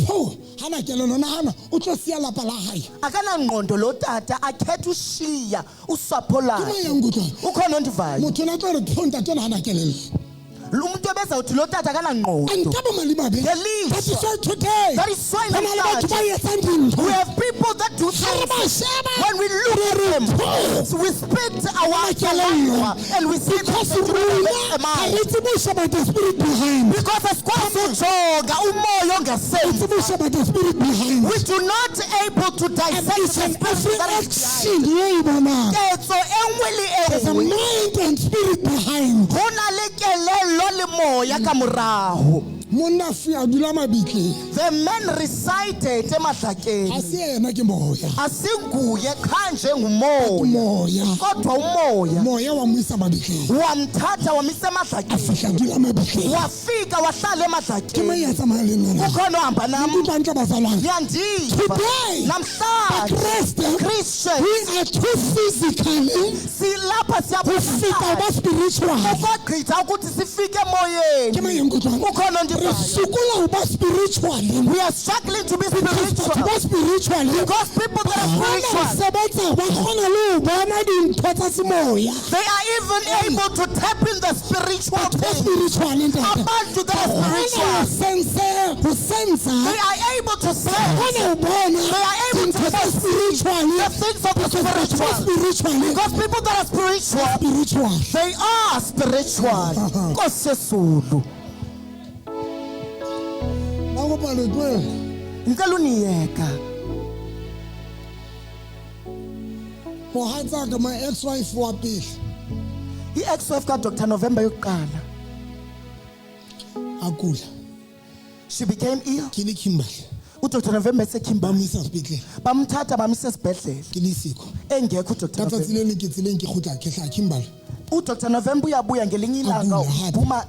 Speaker 2: pho hana kelello nahana o tlo siya lapa la hae
Speaker 1: Akanangqondo lo tata akhetha ushiya usapho
Speaker 2: ke mang
Speaker 1: lakhe.
Speaker 2: ya nkutlwang
Speaker 1: Ukhona ondivayo.
Speaker 2: motho o na tlo re pho ntate ona hana kelello
Speaker 1: Umuntu ebezawuthi lo tata
Speaker 2: a
Speaker 1: akanangqondo.
Speaker 2: nka bomalimabe.
Speaker 1: Ngelishwa.
Speaker 2: That is why today
Speaker 1: That is why
Speaker 2: ho na le batho ba etsang dintho
Speaker 1: We have people that do
Speaker 2: ha re ba
Speaker 1: things.
Speaker 2: sheba
Speaker 1: When we look at them, we speak to our
Speaker 2: kelello.
Speaker 1: and we see
Speaker 2: because
Speaker 1: that they do
Speaker 2: rona
Speaker 1: not have a
Speaker 2: ha
Speaker 1: mind.
Speaker 2: re tsebe ho sheba the spirit behind.
Speaker 1: Because asikwazi ujonga umoya ongasemva.
Speaker 2: Tsebe ho sheba the spirit behind.
Speaker 1: We do not able to
Speaker 2: And
Speaker 1: dissect
Speaker 2: each
Speaker 1: the
Speaker 2: and
Speaker 1: spirit
Speaker 2: every
Speaker 1: that is
Speaker 2: action
Speaker 1: behind.
Speaker 2: ye e bonang
Speaker 1: Ketso e nngwe le e
Speaker 2: there's a
Speaker 1: nngwe
Speaker 2: mind and spirit behind.
Speaker 1: ho na le kelello le moya ka morago.
Speaker 2: Monna fi a dula mabitleng
Speaker 1: The man resided
Speaker 2: ha
Speaker 1: emahlakeni.
Speaker 2: se yena ke moya.
Speaker 1: Asinguye qha njengumoya.
Speaker 2: Moya
Speaker 1: Kodwa umoya
Speaker 2: moya wa mo isa mabitleng
Speaker 1: wamthatha wamisa
Speaker 2: a
Speaker 1: emahlakeni.
Speaker 2: fihla dula mabitleng.
Speaker 1: Wafika wahlala
Speaker 2: Ke mang
Speaker 1: emahlakeni.
Speaker 2: ya tsamayang le nna?
Speaker 1: Ukhona ohamba nam.
Speaker 2: Nkutlwa hantle bazalwane.
Speaker 1: Ngiyandiva.
Speaker 2: Today,
Speaker 1: Namhlanje
Speaker 2: Bakreste,
Speaker 1: Christian
Speaker 2: we are too physically
Speaker 1: silapha
Speaker 2: ho feta ho ba
Speaker 1: siyaphila
Speaker 2: spiritual.
Speaker 1: ukogqitha ukuthi sifike
Speaker 2: Ke
Speaker 1: emoyeni.
Speaker 2: mang ya nkutlwang?
Speaker 1: Ukhona
Speaker 2: Re
Speaker 1: ondivayo.
Speaker 2: sokola ho ba spiritual.
Speaker 1: We are struggling to be
Speaker 2: Because batho
Speaker 1: spiritual.
Speaker 2: ba spiritual
Speaker 1: Because people that are
Speaker 2: ba kgona ho
Speaker 1: spiritual,
Speaker 2: sebetsa, ba kgona le ho bona dintho tsa semoya.
Speaker 1: they are even able to tap in the spiritual
Speaker 2: Batho ba
Speaker 1: things.
Speaker 2: spiritual ntate.
Speaker 1: Abantu that are
Speaker 2: Ba kgona ho
Speaker 1: spiritual,
Speaker 2: sense, ho sensa.
Speaker 1: they are able to
Speaker 2: Ba
Speaker 1: sense
Speaker 2: kgona ho bona
Speaker 1: They are able to
Speaker 2: dintho tsa
Speaker 1: sense
Speaker 2: spiritual.
Speaker 1: the things of the
Speaker 2: Because batho ba
Speaker 1: spiritual.
Speaker 2: spiritual,
Speaker 1: Because people that are spiritual,
Speaker 2: spiritual.
Speaker 1: they are spiritual. Nkosi Yesulu.
Speaker 2: Ba kopa le tlohele.
Speaker 1: Ngicela uniyeka.
Speaker 2: Mohatsaka, my ex-wife wa pele
Speaker 1: I-ex-wife kaDr November yokuqala.
Speaker 2: a kula
Speaker 1: She became ill.
Speaker 2: ke le Kimberley
Speaker 1: uDr November
Speaker 2: ba
Speaker 1: eseKimberley.
Speaker 2: mo isa sepetlele
Speaker 1: Bamthatha bamisa esibhedlela.
Speaker 2: ke le siko
Speaker 1: Engekho uDr
Speaker 2: ka tsatsi
Speaker 1: November.
Speaker 2: le leng ke tseleng ke kgutla ke hlaha Kimberley
Speaker 1: uDr November uyabuya ngelinye ilanga
Speaker 2: Agula hape.
Speaker 1: uphuma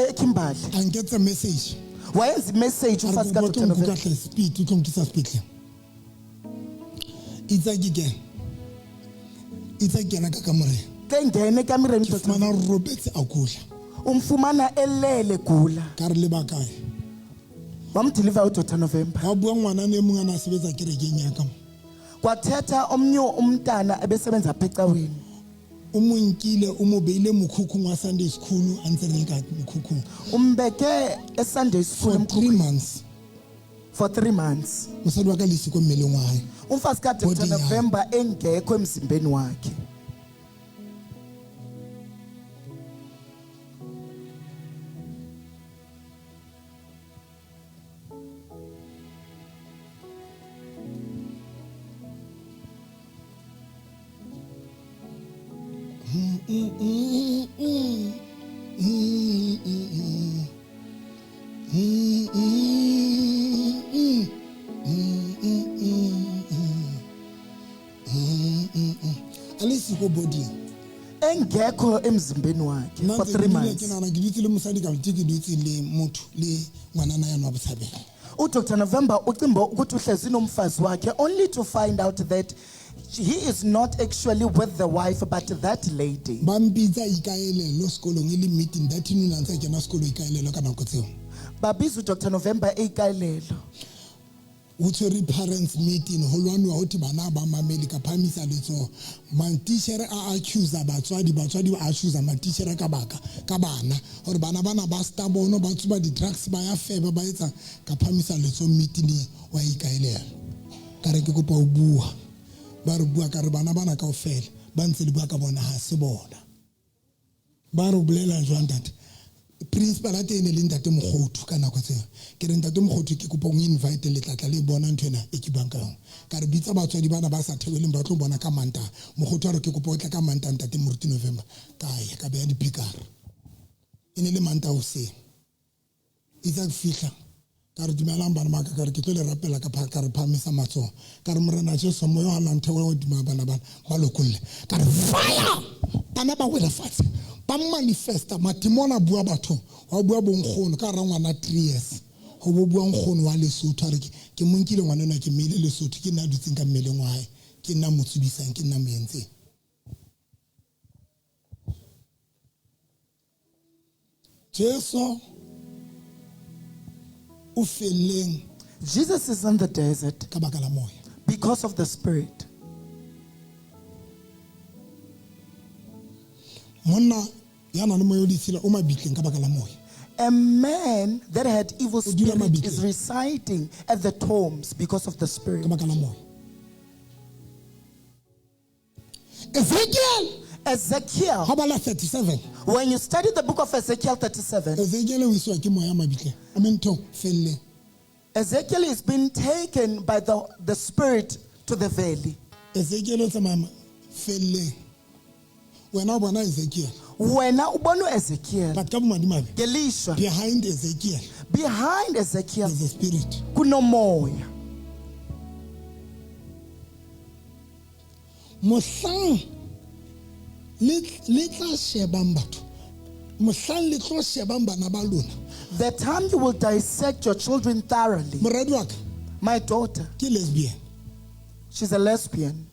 Speaker 1: eKimberley.
Speaker 2: a nketsa message
Speaker 1: Wayenza imessage
Speaker 2: a re
Speaker 1: umfazi
Speaker 2: kopa o
Speaker 1: kaDr
Speaker 2: tlo nkuka
Speaker 1: November.
Speaker 2: hle speed o tlo nkisa sepetlele itse ke kena itse ke kena ka kamoreng
Speaker 1: Ke ngene ekamereni
Speaker 2: ke
Speaker 1: uDr.
Speaker 2: fumana o robetse a kula
Speaker 1: Umfumana elele gula.
Speaker 2: ka re le bakae
Speaker 1: Wamdeliver uDr November.
Speaker 2: wa bua ngwanana e mong a na sebetsa kerekeng ya ka mo
Speaker 1: Kwathetha omnye umntana ebesebenza apha ecaweni.
Speaker 2: o mo nkile o mo beile mokhukhung wa Sunday school a ntse re le ka mokhukhung
Speaker 1: Umbeke eSunday school
Speaker 2: for
Speaker 1: emkhukhwini
Speaker 2: 3 months
Speaker 1: for 3 months.
Speaker 2: mosadi wa ka le siko mmeleng wa hae
Speaker 1: Umfazi kaDr
Speaker 2: Body yakhe.
Speaker 1: November engekho emzimbeni wakhe.
Speaker 2: A le siko bodying.
Speaker 1: Engekho emzimbeni wakhe
Speaker 2: Nna
Speaker 1: for
Speaker 2: ntse
Speaker 1: 3
Speaker 2: ke dula
Speaker 1: months.
Speaker 2: ke nahana ke dutse le mosadi ka ke dutse le motho le ngwanana yane wa Botshabelo.
Speaker 1: UDr November ucimba ukuthi uhlezi nomfazi wakhe only to find out that he is not actually with the wife but that lady.
Speaker 2: Ba mpitsa Ikaelelo sekolong e le meeting that noon a ntse a kena sekolo Ikaelelo ka nako tseo.
Speaker 1: Babiza uDr November eikaelelo.
Speaker 2: O tshwere parents meeting ho lwanuwa ho thwe bana ba mamele ka phahamisa letsoho. Matitjhere a accuse batswadi, batswadi ba accuse matitjhere ka baka ka bana hore bana bana ba stubborn, ba tsuba di-drugs, ba ya feba, ba etsang. Ka phahamisa letsoho meeting wa Ikaelelo. Ka re ke kopa ho bua. Ba re bua ka re bana bana kaofela ba ntse le bua ka bona ha se bona. Ba re o bolela jwang ntate? Principal a teng e ne le ntate Mokgothu ka nako tseo. Ke re ntate Mokgothu ke kopa o invite le tlatla le bona ntho ena e ke buang ka yona. Ka re bitsa batswadi bana ba sa theoleng ba tlo bona ka Mantaha. Mokgothu a re ke kopa o tle ka Mantaha ntate Moruti November. Ka ya ka beha dipikara. E ne le Mantaha hoseng. Itse ke fihla ka re dumelang bana ba ka, ka re ke tlo le rapela ka ka re phahamisa matsoho. Ka re Morena Jesu moya wa nang theoha hodima bana bana ba lokolle. Ka re fire! Bana ba wela fatshe. Ba manifesta madimona bua bathong. Wa bua bonkgono ka hara ngwana 3 years. Ho bo bua nkgono wa Lesotho a re ke mo nkile ngwana enwa ke mmeile Lesotho, ke nna a dutseng ka mmeleng wa hae, ke nna mo tsubisang, ke nna mo entseng. Jesu o felleng
Speaker 1: Jesus is in the desert
Speaker 2: ka baka la moya.
Speaker 1: because of the spirit.
Speaker 2: Monna ya nang le moya o ditshila o mabitleng ka baka la moya.
Speaker 1: A man that had evil
Speaker 2: O dula
Speaker 1: spirit
Speaker 2: mabitleng.
Speaker 1: is residing at the tombs because of the spirit.
Speaker 2: Ka baka la moya. Ezekiel,
Speaker 1: Ezekiel,
Speaker 2: ha bala 37.
Speaker 1: when you study the book of Ezekiel 37,
Speaker 2: Ezekiel o iswa ke moya mabitleng. I mean to felleng.
Speaker 1: Ezekiel is being taken by the spirit to the valley.
Speaker 2: Ezekiel o tsamaya felleng. Wena o bona Ezekiel.
Speaker 1: Wena o bona Ezekiel.
Speaker 2: But ka bomadimabe,
Speaker 1: Ngelishwa.
Speaker 2: behind Ezekiel,
Speaker 1: Behind Ezekiel,
Speaker 2: there's a spirit.
Speaker 1: kunomoya.
Speaker 2: Mohlang le tla shebang batho. Mohlang le tlo shebang bana ba lona.
Speaker 1: The time you will dissect your children thoroughly.
Speaker 2: Moradi wa ka,
Speaker 1: My daughter,
Speaker 2: ke lesbian.
Speaker 1: she's a lesbian.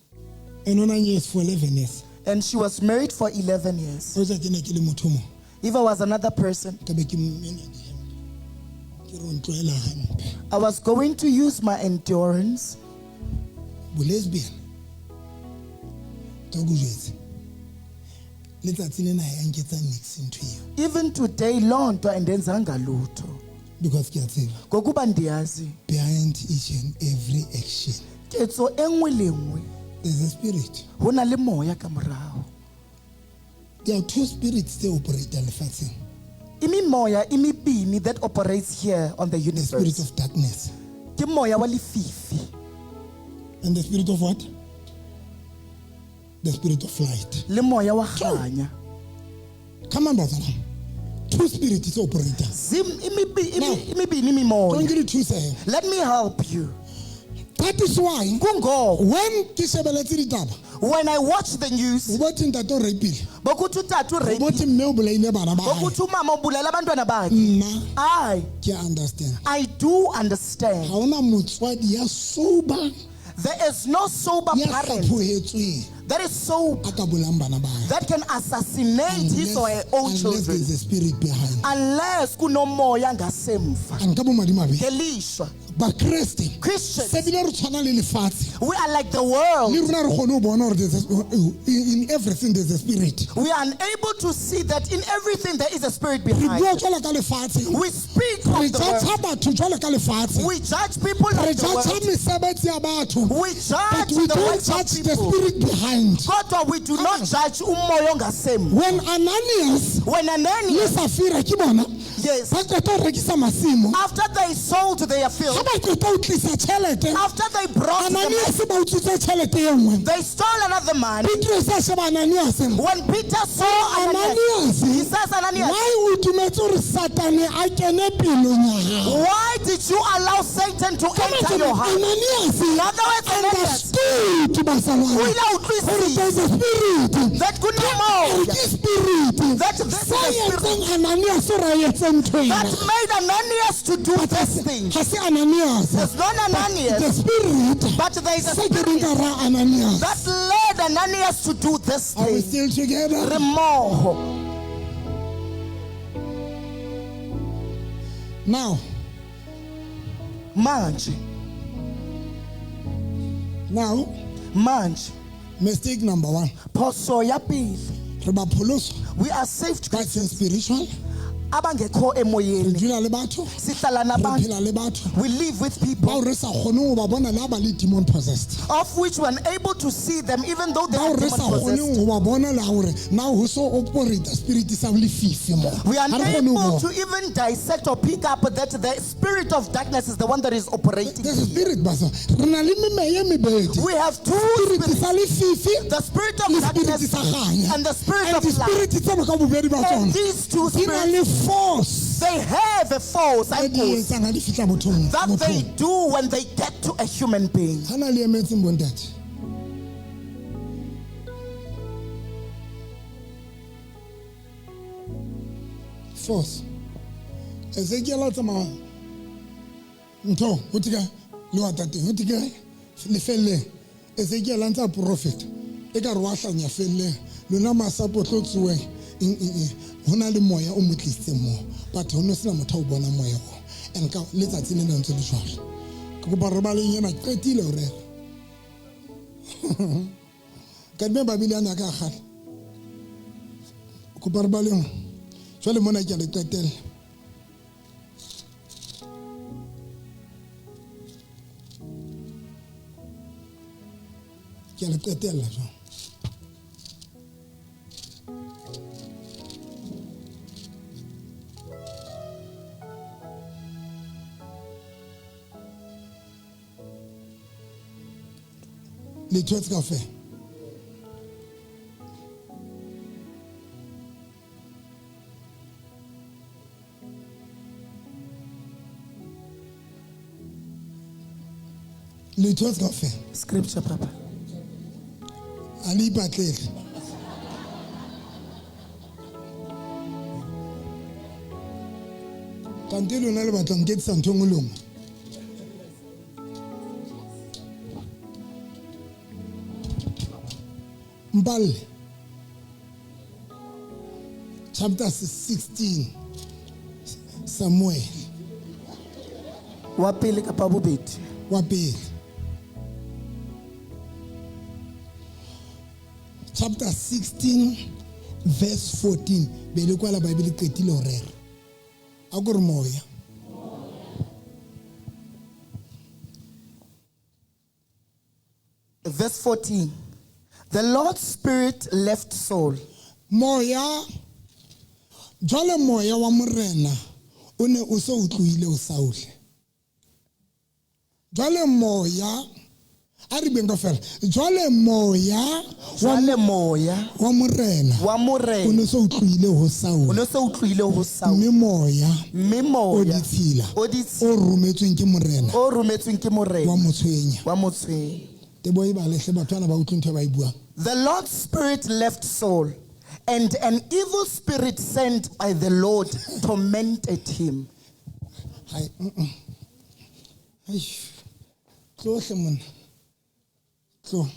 Speaker 2: And o na nyetse for 11 years.
Speaker 1: And she was married for 11 years.
Speaker 2: Hoja ke ne ke le motho o mong.
Speaker 1: If I was another person,
Speaker 2: Ka be ke mmena di-hempe. Ke re o ntlwaela hampe.
Speaker 1: I was going to use my endurance.
Speaker 2: Bo lesbian. Ka ko jwetse. Letsatsi lena ha ya nketsa niks ntho eo.
Speaker 1: Even today, loo nto andenzanga lutho.
Speaker 2: Because ke a tseba.
Speaker 1: Ngokuba ndiyazi.
Speaker 2: Behind each and every action,
Speaker 1: Ketso e nngwe le nngwe,
Speaker 2: there's a spirit.
Speaker 1: ho na le moya ka morao.
Speaker 2: There are two spirits that operate lefatsheng.
Speaker 1: Imimoya imibini that operates here on the
Speaker 2: The spirit
Speaker 1: universe.
Speaker 2: of darkness.
Speaker 1: Ke moya wa lefifi.
Speaker 2: And the spirit of what? The spirit of light.
Speaker 1: Le moya wa kganya.
Speaker 2: Come on, brother. Two spirits operate. Now,
Speaker 1: Imibini imimoya.
Speaker 2: Don't get it twisted.
Speaker 1: Let me help you.
Speaker 2: That is why
Speaker 1: Kungoko
Speaker 2: when ke shebeletse ditaba,
Speaker 1: when I watch the news,
Speaker 2: o bothi ntate o rapile,
Speaker 1: bokuthi utata
Speaker 2: o
Speaker 1: urapile,
Speaker 2: bothi mme o bolaile bana ba hae.
Speaker 1: bokuthi umama ubulala abantwana bakhe.
Speaker 2: Nna
Speaker 1: I
Speaker 2: ke a understand.
Speaker 1: I do understand.
Speaker 2: Ha hona motswadi ya sober,
Speaker 1: There is no sober
Speaker 2: ya
Speaker 1: parent
Speaker 2: hlaphohetsweng
Speaker 1: that is sober
Speaker 2: a ka bolayang bana ba hae.
Speaker 1: that can assassinate his or her own
Speaker 2: Unless
Speaker 1: children
Speaker 2: there's a spirit behind.
Speaker 1: unless kunomoya ngasemva.
Speaker 2: A nka bomadimabe.
Speaker 1: Ngelishwa.
Speaker 2: Bakreste,
Speaker 1: Christians,
Speaker 2: se bile re tshwana le lefatshe.
Speaker 1: we are like the world.
Speaker 2: Le rona re kgone ho bona hore there's a, in everything there's a spirit.
Speaker 1: We are unable to see that in everything there is a spirit
Speaker 2: Re
Speaker 1: behind.
Speaker 2: bua jwalo ka lefatshe.
Speaker 1: We speak
Speaker 2: Re
Speaker 1: of the world.
Speaker 2: judge batho jwalo ka lefatshe.
Speaker 1: We judge people
Speaker 2: Re
Speaker 1: like the
Speaker 2: judge
Speaker 1: world.
Speaker 2: mesebetsi ya batho.
Speaker 1: We
Speaker 2: But
Speaker 1: judge
Speaker 2: we
Speaker 1: the
Speaker 2: don't
Speaker 1: works of
Speaker 2: judge the
Speaker 1: people.
Speaker 2: spirit behind.
Speaker 1: Kodwa we do not judge umoya ongasemva.
Speaker 2: When Ananias
Speaker 1: When
Speaker 2: le
Speaker 1: Ananias,
Speaker 2: Safira ke bona
Speaker 1: Yes. Yes.
Speaker 2: Ba qeta ho rekisa masimo.
Speaker 1: After they sold their
Speaker 2: Ha
Speaker 1: field,
Speaker 2: ba qeta ho tlisa tjhelete,
Speaker 1: after they brought the money,
Speaker 2: Ananias ba utswitse tjhelete e nngwe.
Speaker 1: they stole another money.
Speaker 2: Petrus a sheba Ananias.
Speaker 1: When Peter saw Ananias, he
Speaker 2: Ananias,
Speaker 1: says, Ananias,
Speaker 2: why o dumetse hore Satane a kene pelong ya hao?
Speaker 1: why did you allow Satan to
Speaker 2: Ka
Speaker 1: enter
Speaker 2: mantswe
Speaker 1: your heart?
Speaker 2: Ananias
Speaker 1: In other words, Ananias,
Speaker 2: understood bazalwane
Speaker 1: o ile a
Speaker 2: hore
Speaker 1: utlwisisa
Speaker 2: there's a spirit.
Speaker 1: that
Speaker 2: Hore
Speaker 1: kunomoya
Speaker 2: ke spirit
Speaker 1: that this is
Speaker 2: se
Speaker 1: a spirit
Speaker 2: etseng Ananias hore a etse ntho ena.
Speaker 1: that made Ananias to do this thing.
Speaker 2: Ha se Ananias.
Speaker 1: It's not
Speaker 2: The
Speaker 1: Ananias,
Speaker 2: spirit
Speaker 1: but there is a
Speaker 2: se keneng
Speaker 1: spirit
Speaker 2: ka hara Ananias.
Speaker 1: that led Ananias to do this
Speaker 2: Are we
Speaker 1: thing.
Speaker 2: still together?
Speaker 1: Re mmoho.
Speaker 2: Now,
Speaker 1: Manje,
Speaker 2: now,
Speaker 1: manje,
Speaker 2: mistake number one.
Speaker 1: phoso ya pele.
Speaker 2: Re ba pholoswa
Speaker 1: We are saved
Speaker 2: ba seng spiritual.
Speaker 1: abangekho
Speaker 2: Re
Speaker 1: emoyeni.
Speaker 2: dula le batho,
Speaker 1: Sihlala
Speaker 2: re
Speaker 1: nabantu.
Speaker 2: phela le batho
Speaker 1: We live with people
Speaker 2: bao re sa kgoneng ho ba bona le ha ba le demon possessed.
Speaker 1: of which we're unable to see them even though they
Speaker 2: Bao
Speaker 1: are
Speaker 2: re sa
Speaker 1: demon possessed.
Speaker 2: kgoneng ho ba bona le ha hore na ho so operate spirit sa lefifi mo.
Speaker 1: We are
Speaker 2: Ha re kgone ho
Speaker 1: unable
Speaker 2: bona.
Speaker 1: to even dissect or pick up that the spirit of darkness is the one that is operating.
Speaker 2: There's a spirit basa. Re na le memeya e mebedi.
Speaker 1: We have two
Speaker 2: Spirit
Speaker 1: spirits,
Speaker 2: sa lefifi
Speaker 1: the spirit of
Speaker 2: le spirit
Speaker 1: darkness
Speaker 2: sa kganya.
Speaker 1: and the spirit
Speaker 2: And
Speaker 1: of
Speaker 2: the
Speaker 1: light.
Speaker 2: spirit tse ka bobedi ba
Speaker 1: And
Speaker 2: tsona
Speaker 1: these two
Speaker 2: di na
Speaker 1: spirits,
Speaker 2: le force
Speaker 1: they have a force
Speaker 2: e
Speaker 1: and
Speaker 2: di
Speaker 1: force
Speaker 2: etsang ha di fihla bothong.
Speaker 1: that they
Speaker 2: Mothong.
Speaker 1: do when they get to a human being.
Speaker 2: Ha na le emetseng bontate. Force. Ezekiel a tsamaya ntho ho thwe kae? Lehwatateng ho thwe kae? Lefelleng. Ezekiel a ntse a profeta. Ekare wa hlanya felleng. Lona masapo tlo tsuweng eng eng eng. Ho na le moya o mo tlisitseng moo. But ho no sena motho a o bonang moya oo. And ka letsatsi lena ntse le jwalo. Ke kopa re baleng ena ke qetile ho rera. Kadime Bibele yana ka kgale. Kopa re baleng. Jwale mona ke a le qetella. Ke a le qetella jwale. Le thotse kaofela. Le thotse kaofela.
Speaker 1: Scripture, Papa.
Speaker 2: A le ipatlele. Kante lona le batla ho nketsisa ntho e nngwe le e nngwe. Mpalle. Chapter 16. Samuel.
Speaker 1: Wa pele kapa bobedi?
Speaker 2: Wa pele. Chapter 16 verse 14. Be le kwala Bible e qetile ho rera. A ko re moya.
Speaker 1: Verse 14. The Lord's spirit left Saul.
Speaker 2: Moya jwale moya wa morena o ne o se o tlohile ho Saul. Jwale moya a re beng kaofela. Jwale moya
Speaker 1: Jwale moya
Speaker 2: wa morena
Speaker 1: wa
Speaker 2: o
Speaker 1: morena
Speaker 2: ne o se o tlohile ho
Speaker 1: o
Speaker 2: Saul.
Speaker 1: ne o se o tlohile ho Saul.
Speaker 2: Mme moya
Speaker 1: Mme
Speaker 2: o
Speaker 1: moya
Speaker 2: ditshila
Speaker 1: o ditshila
Speaker 2: o rometsweng ke morena
Speaker 1: o rometsweng ke morena
Speaker 2: wa mo tshwenya.
Speaker 1: wa mo tshwenya.
Speaker 2: Tebo e balehle batho bana ba utlwe ntho e ba e buang.
Speaker 1: The Lord's spirit left Saul, and an evil spirit sent by the Lord tormented him.
Speaker 2: Hai, mm. Eish. Tlo hle monna. Tlo.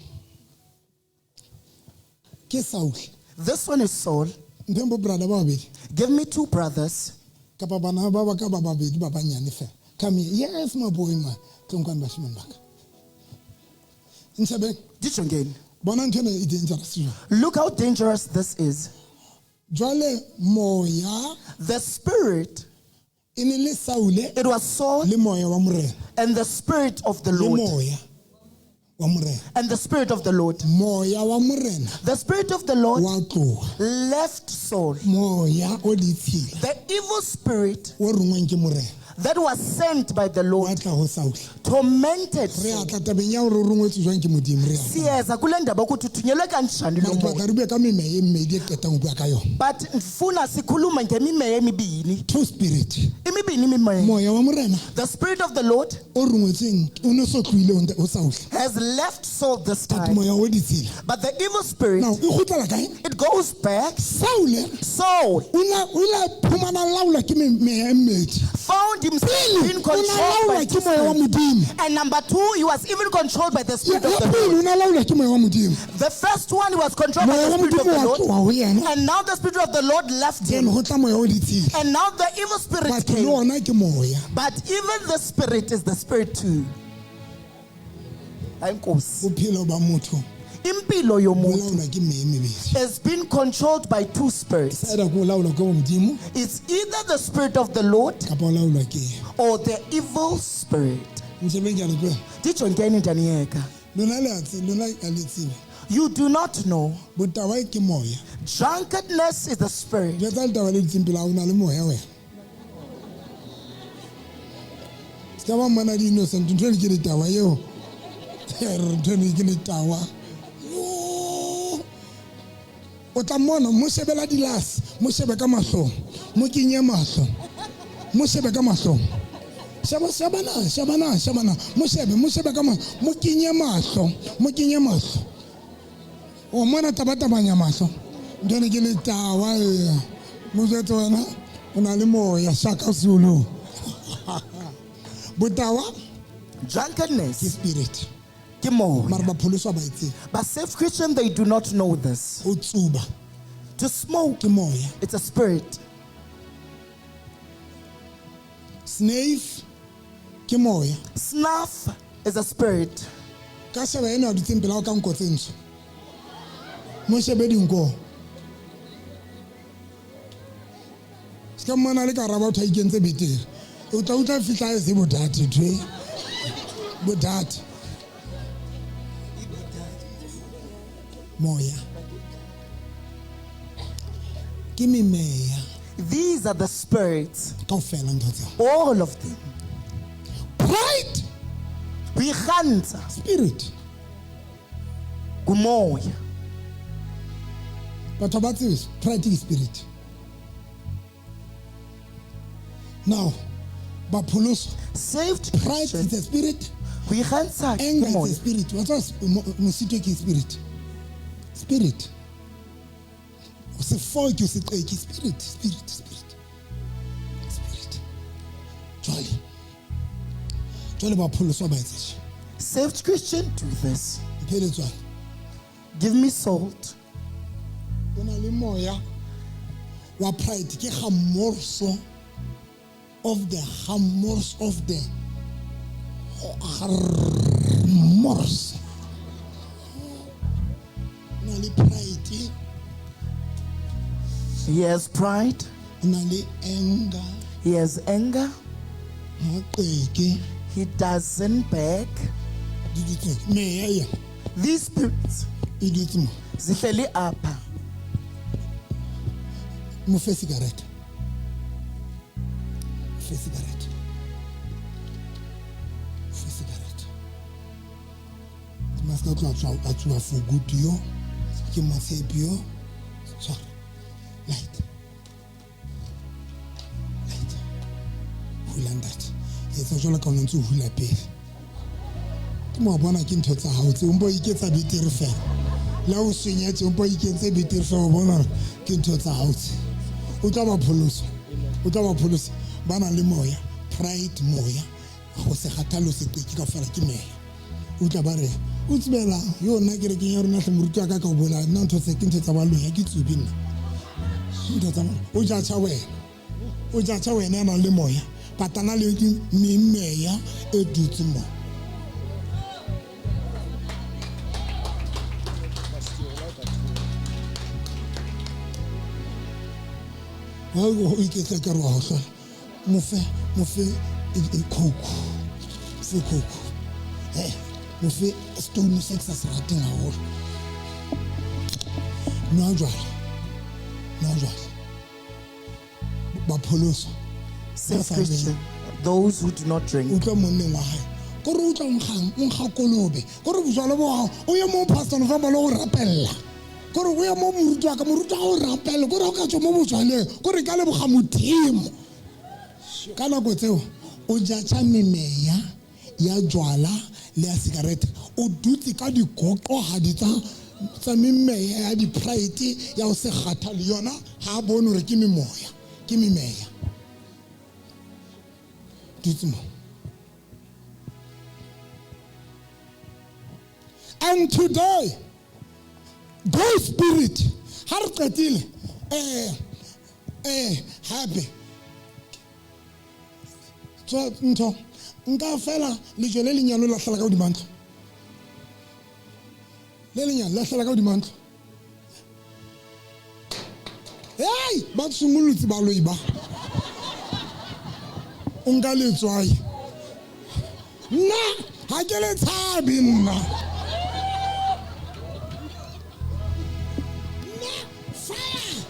Speaker 2: Ke Saul.
Speaker 1: This one is Saul.
Speaker 2: Mpheng bo brother ba babedi.
Speaker 1: Give me two brothers.
Speaker 2: Kapa bana ba ba ka ba babedi ba banyane fela. Come here. Yes, my boy ma. Tlo nkwane bashimane ba ka. Ntshebeng.
Speaker 1: Dijongeni.
Speaker 2: Bona ntho ena e dangerous jwang.
Speaker 1: Look how dangerous this is.
Speaker 2: Jwale moya
Speaker 1: The spirit,
Speaker 2: e ne le Saule
Speaker 1: it was Saul
Speaker 2: le moya wa morena.
Speaker 1: and the spirit of the
Speaker 2: Le
Speaker 1: Lord.
Speaker 2: moya. wa morena
Speaker 1: and the Spirit of the Lord.
Speaker 2: Moya wa morena
Speaker 1: The Spirit of the Lord
Speaker 2: wa tloga
Speaker 1: left Saul.
Speaker 2: Moya o ditshila
Speaker 1: The evil spirit
Speaker 2: o rongweng ke morena
Speaker 1: that was sent by the
Speaker 2: wa
Speaker 1: Lord
Speaker 2: tla go Saule.
Speaker 1: tormented
Speaker 2: Re
Speaker 1: Saul.
Speaker 2: a tla tabeng ya gore o rongwetswe jwang ke modimo re a
Speaker 1: Siyeza kule ndaba ukuthi uthunyelwe kanjani lo
Speaker 2: mara ke
Speaker 1: moya.
Speaker 2: batla re bue ka memeya e mmedi e qetang ho bua ka yona.
Speaker 1: But ndifuna sikhulume ngemimeya emibini.
Speaker 2: Two spirit.
Speaker 1: Imibini imimoya.
Speaker 2: Moya wa morena
Speaker 1: The Spirit of the Lord
Speaker 2: o rongwetsweng o ne so tlohile ho Saule
Speaker 1: has left Saul this
Speaker 2: but
Speaker 1: time.
Speaker 2: moya o ditshila
Speaker 1: But the evil spirit,
Speaker 2: now e kgutlela kae?
Speaker 1: it goes back.
Speaker 2: Saule
Speaker 1: Saul
Speaker 2: o ile a phumana laolwa ke meya e mmedi.
Speaker 1: found himself
Speaker 2: Pele
Speaker 1: being
Speaker 2: o na
Speaker 1: controlled by
Speaker 2: laolwa
Speaker 1: two
Speaker 2: ke moya wa
Speaker 1: spirits.
Speaker 2: modimo.
Speaker 1: And number two, he was even controlled by the
Speaker 2: Ya
Speaker 1: Spirit of the
Speaker 2: pele
Speaker 1: Lord.
Speaker 2: o na laolwa ke moya wa modimo.
Speaker 1: The first one, he was controlled by
Speaker 2: Moya
Speaker 1: the
Speaker 2: wa
Speaker 1: Spirit of
Speaker 2: modimo
Speaker 1: the
Speaker 2: wa
Speaker 1: Lord.
Speaker 2: tloha ho yena.
Speaker 1: And now the Spirit of the Lord left
Speaker 2: Then
Speaker 1: him.
Speaker 2: ho tla moya o ditshila.
Speaker 1: And now the evil spirit
Speaker 2: But le
Speaker 1: came.
Speaker 2: ona ke moya.
Speaker 1: But even the spirit is the spirit too. Enkosi.
Speaker 2: Bophelo ba motho
Speaker 1: Impilo
Speaker 2: bo
Speaker 1: yomuntu
Speaker 2: laolwa ke meya e mebedi.
Speaker 1: has been controlled by two spirits.
Speaker 2: Either ke o laolwa ke wa modimo
Speaker 1: It's either the Spirit of the Lord
Speaker 2: kapa o laolwa ke
Speaker 1: or the evil spirit.
Speaker 2: Ntshebeng ke a le tlohela.
Speaker 1: Ndijonkeni ndaniyeka.
Speaker 2: Lona le a lona a le tsebe.
Speaker 1: You do not know.
Speaker 2: Botawa ke moya.
Speaker 1: Drunkenness is the spirit.
Speaker 2: Jwetsa letaba le dutseng pele ha o na le moya wena. Se ka ba mmona di-innocent ntho eno ke letaba eo. Re ntho eno ke letawa. Yo. O tla mmona mo shebela dilase, mo shebe ka mahlong, mo kenye mahlo, mo shebe ka mahlong. Sheba shebana, shebana, shebana. Mo shebe, mo shebe ka mahlo, mo kenye mahlo, mo kenye mahlo. O mona tabatabanya mahlo. Ntho eno ke letawa e. Mo jwetse wena o na le moya shaka Zulu. Botawa ke
Speaker 1: Drunkenness
Speaker 2: spirit.
Speaker 1: ke moya.
Speaker 2: Mara bapholoswa ba e tsebe.
Speaker 1: But safe Christian, they do not know this.
Speaker 2: O tsuba
Speaker 1: To smoke,
Speaker 2: ke moya.
Speaker 1: it's a spirit.
Speaker 2: Snafe ke moya.
Speaker 1: Snuff is a spirit.
Speaker 2: Ka sheba ena a dutseng pele hao ka nko tse ntsho. Mo shebe dinko. Se ka mmona le ka raba batho a ikentse betere. O tla utlwa fihla e se bodate ntho e. Bodate. Moya. Ke memeya
Speaker 1: These are the spirits,
Speaker 2: kaofela ntho tseo.
Speaker 1: all of them.
Speaker 2: Pride
Speaker 1: Boikgantsha
Speaker 2: spirit.
Speaker 1: ngumoya.
Speaker 2: Batho ba tsebe pride ke spirit. Now, bapholoswa
Speaker 1: Saved
Speaker 2: pride
Speaker 1: Christian,
Speaker 2: is a spirit.
Speaker 1: boikgantsha ke
Speaker 2: Anger is
Speaker 1: moya.
Speaker 2: a spirit. Wa tseba mosito ke spirit. Spirit. O se foke, o se qeke, spirit, spirit, spirit. Spirit. Jwale. Jwale bapholoswa ba etsa tje.
Speaker 1: Saved Christian, do this.
Speaker 2: Mphe letswai.
Speaker 1: Give me salt.
Speaker 2: O na le moya wa pride ke gamorso of the gamors of the gamors. O na le pride,
Speaker 1: He has pride.
Speaker 2: o na le anger,
Speaker 1: He has anger.
Speaker 2: ha qeke.
Speaker 1: He doesn't beg.
Speaker 2: Di dutse meya ena
Speaker 1: These spirits,
Speaker 2: e dutse mo.
Speaker 1: zihleli apha.
Speaker 2: Mo fe cigarette. Mo fe cigarette. Mo fe cigarette. Ma ska tloha a tsuba for good yo. Ke motshepi yo. Tshwara. Light. Light. Hula ntate. Etsa jwalo ka o ne ntse o hula pele. Ke mo bona ke ntho tsa hao tse o mpo iketsa betere fela. Le ha o senyetse o mpo ikentse betere fela o bona hore ke ntho tsa hao tse. O tla ba pholosa. O tla ba pholosa. Ba na le moya, pride moya, go se kgathale o se qeke kaofela ke meya. O tla ba re o tsebela yo nna kerekeng ya rona hle moruti wa ka ka o bolaya nna ntho tse ke ntho tsa baloi ha ke tsube nna. Ntho tsa baloi. O judge wena. O judge wena ya nang le moya. Patana le ke meya e dutse mo. Ha o iketsa ka re wa ho hlola. Mo fe, mo fe e coke. Fe coke. Mofe stone se ke sa se rateng haholo. Nwa jwala. Nwa jwala. Ba pholoswa.
Speaker 1: Safe Christian, those who do not drink.
Speaker 2: Utlwa monneng wa hae. Kore o utlwa o nkgang, o nkga kolobe. Kore bojwala bo hao, o ye mo Pastor November le go rapella. Kore o ye mo moruti wa ka, moruti wa o rapella. Kore ha o ka tswa mo bojwaleng, kore ka leboga Modimo. Ka nako tseo, o jatjha memeya ya jwala le ya sigarete. O dutse ka digoqohadi tsa memeya ya di-pride ya ho se kgathale yona, ha a bone hore ke memoya, ke memeya. Dutse mo. And today, those spirit, ha re qetile, hape. Tswa ntho, nka fela lejwe le lenyane la hlala ka hodima ntlo. Le lenyane la hlala ka hodima ntlo. Hey, ba tshimolotse baloi ba. O nka letswai. Nna ha ke le tshabe nna. Nna fire.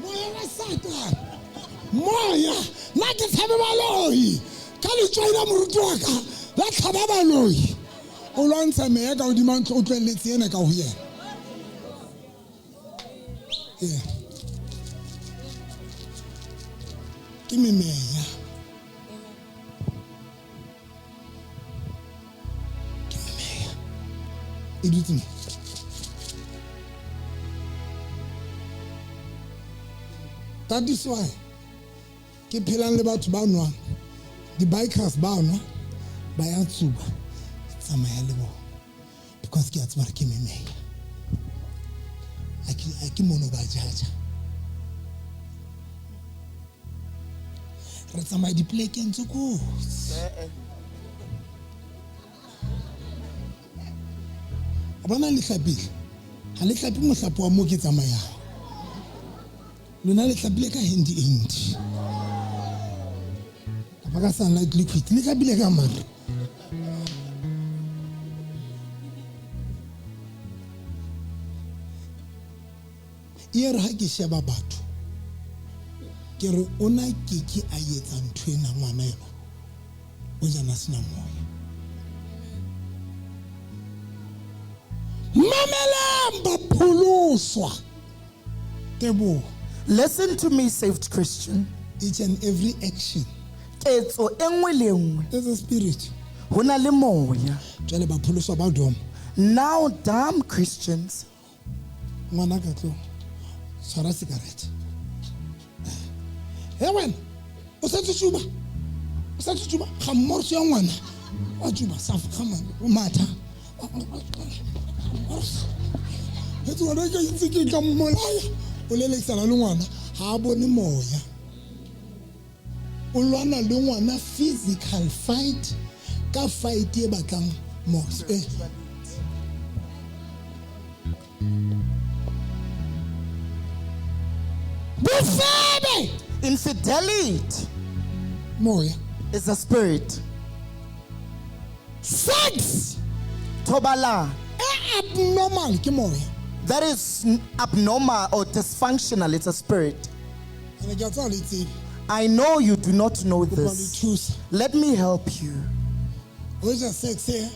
Speaker 2: Moya wa Satan. Moya, nna ke tshabe baloi. Ka letswai la moruti wa ka, la tlhaba baloi. O lwantsha meya ka hodima ntlo, o tlohelletse ena ka ho yena. Yeah. Ke memeya. Ke memeya. E dutse mo. That is why ke phelang le batho ba nwang, di-bikers ba nwa, ba ya tsuba, tsamaya le bona. Because ke a tseba hore ke memeya. Ha ke mono ba jaja. Re tsamaya dipolekeng tse kotsi. A bona le hlapile. Ha le hlapi mohlapo wa moo ke tsamayang. Lona le hlapile ka handy andy. Kapa ka sunlight liquid. Le hlapile ka mare. E re ha ke sheba batho, ke re o na ke ke a etsa ntho ena ngwana ena. O jana sena moya. Mamelang bapholoswa. Teboho.
Speaker 1: Listen to me, saved Christian.
Speaker 2: Each and every action.
Speaker 1: Ketso e nngwe le e nngwe.
Speaker 2: There's a spirit.
Speaker 1: Ho na le moya.
Speaker 2: Jwale bapholoswa ba doma.
Speaker 1: Now dumb Christians.
Speaker 2: Ngwana ka tlo tshwara cigarette. He wena, o sa tsuba. O sa tsuba ga mmorso ya ngwana. Wa tsuba sa ga matha. He tsuba ke itse ke ka mmolaya. O lelekisana le ngwana, ha a bone moya. O lwana le ngwana physical fight ka fight e batlang moya. Bofebe!
Speaker 1: Infidelity
Speaker 2: Moya
Speaker 1: is a spirit.
Speaker 2: Sex
Speaker 1: Tobala
Speaker 2: e abnormal ke moya.
Speaker 1: That is abnormal or dysfunctional. It's a spirit.
Speaker 2: Ene ke a tseba le tsebe.
Speaker 1: I know you do not know
Speaker 2: Kopa le
Speaker 1: this.
Speaker 2: thusa.
Speaker 1: Let me help you.
Speaker 2: Ho ja sex e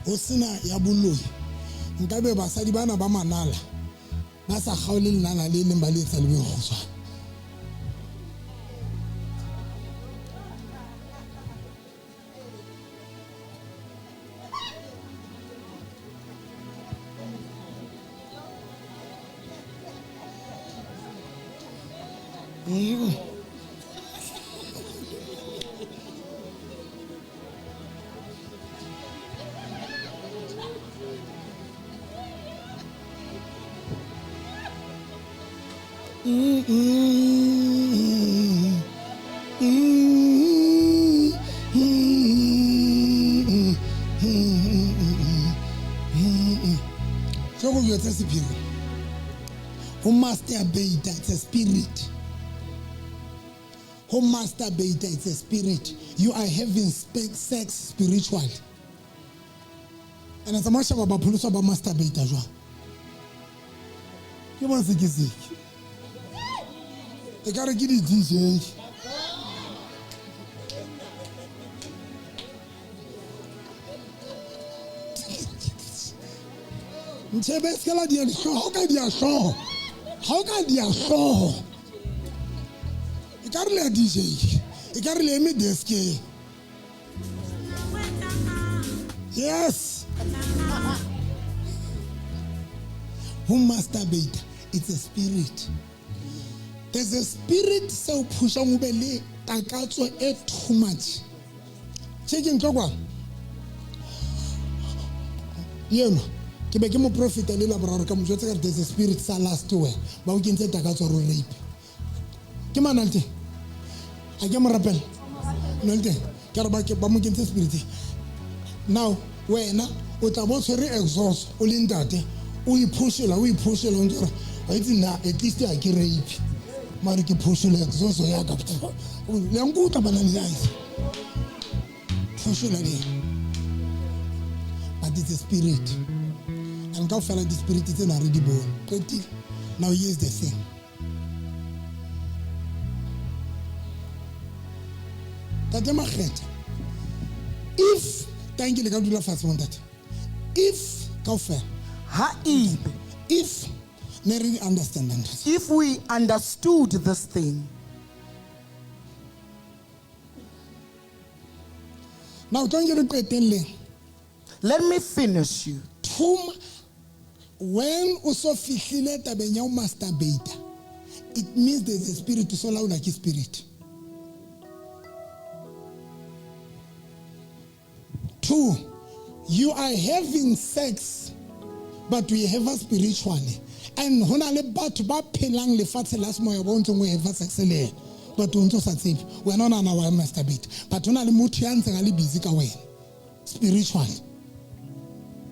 Speaker 2: ho sena ya boloi. Nkabe basadi bana ba manala ba sa kgaole lenala le leng ba le etsa le be kgutshwane. Ho masturbate, it's a spirit. Ho masturbate, it's a spirit. You are having sex spiritually. And tsamaya sheba bapholoswa ba masturbate jwang. Ke bona sekeseke. Ekare ke di-DJ. Ntshebe se la dia dihlooho, ha o ka dia hlooho. Ha o ka dia hlooho. Ekare le ya DJ. Ekare le eme deskeng. Yes. Who masturbate? It's a spirit. There's a spirit seo pushang o be le takatso e too much. Check ntlo kwa. Yena ke be ke mo profita le laboraro ka mo jwetsa ka there's a spirit sa last wena. Ba o kentse takatso ro rape. Ke mana le teng? A ke mo rapela. No le teng. Ke re ba ke ba mo kentse spirit. Now wena o tla bo tshwere exhaust o le ntate o iphoshela o ntse re wa itse nna at least ha ke rape. Mare ke phoshela exhaust ya ka. Le nkutlwa bana le ae. Phoshela le. But it's a spirit. And kaofela di-spirit tsena re di bone. Qetile. Now here's the thing. Tate Makgetha, if thank you le ka dula fatshe mo ntate. If kaofela
Speaker 1: Ha ebe
Speaker 2: if ne re understand ntho.
Speaker 1: If we understood this thing.
Speaker 2: Now tlo nke re qetelleng.
Speaker 1: Let me finish you.
Speaker 2: When o so fihlile tabeng ya ho masturbate, it means there's a spirit so laola ke spirit. 2, you are having sex, but we have a spiritually. And ho na le batho ba phelang lefatshe la semoya ba ntseng o have sex le yena, but o ntso sa tsebe. Wena o nahana wa masturbate, but ho na le motho ya ntseng a le busy ka wena spiritually.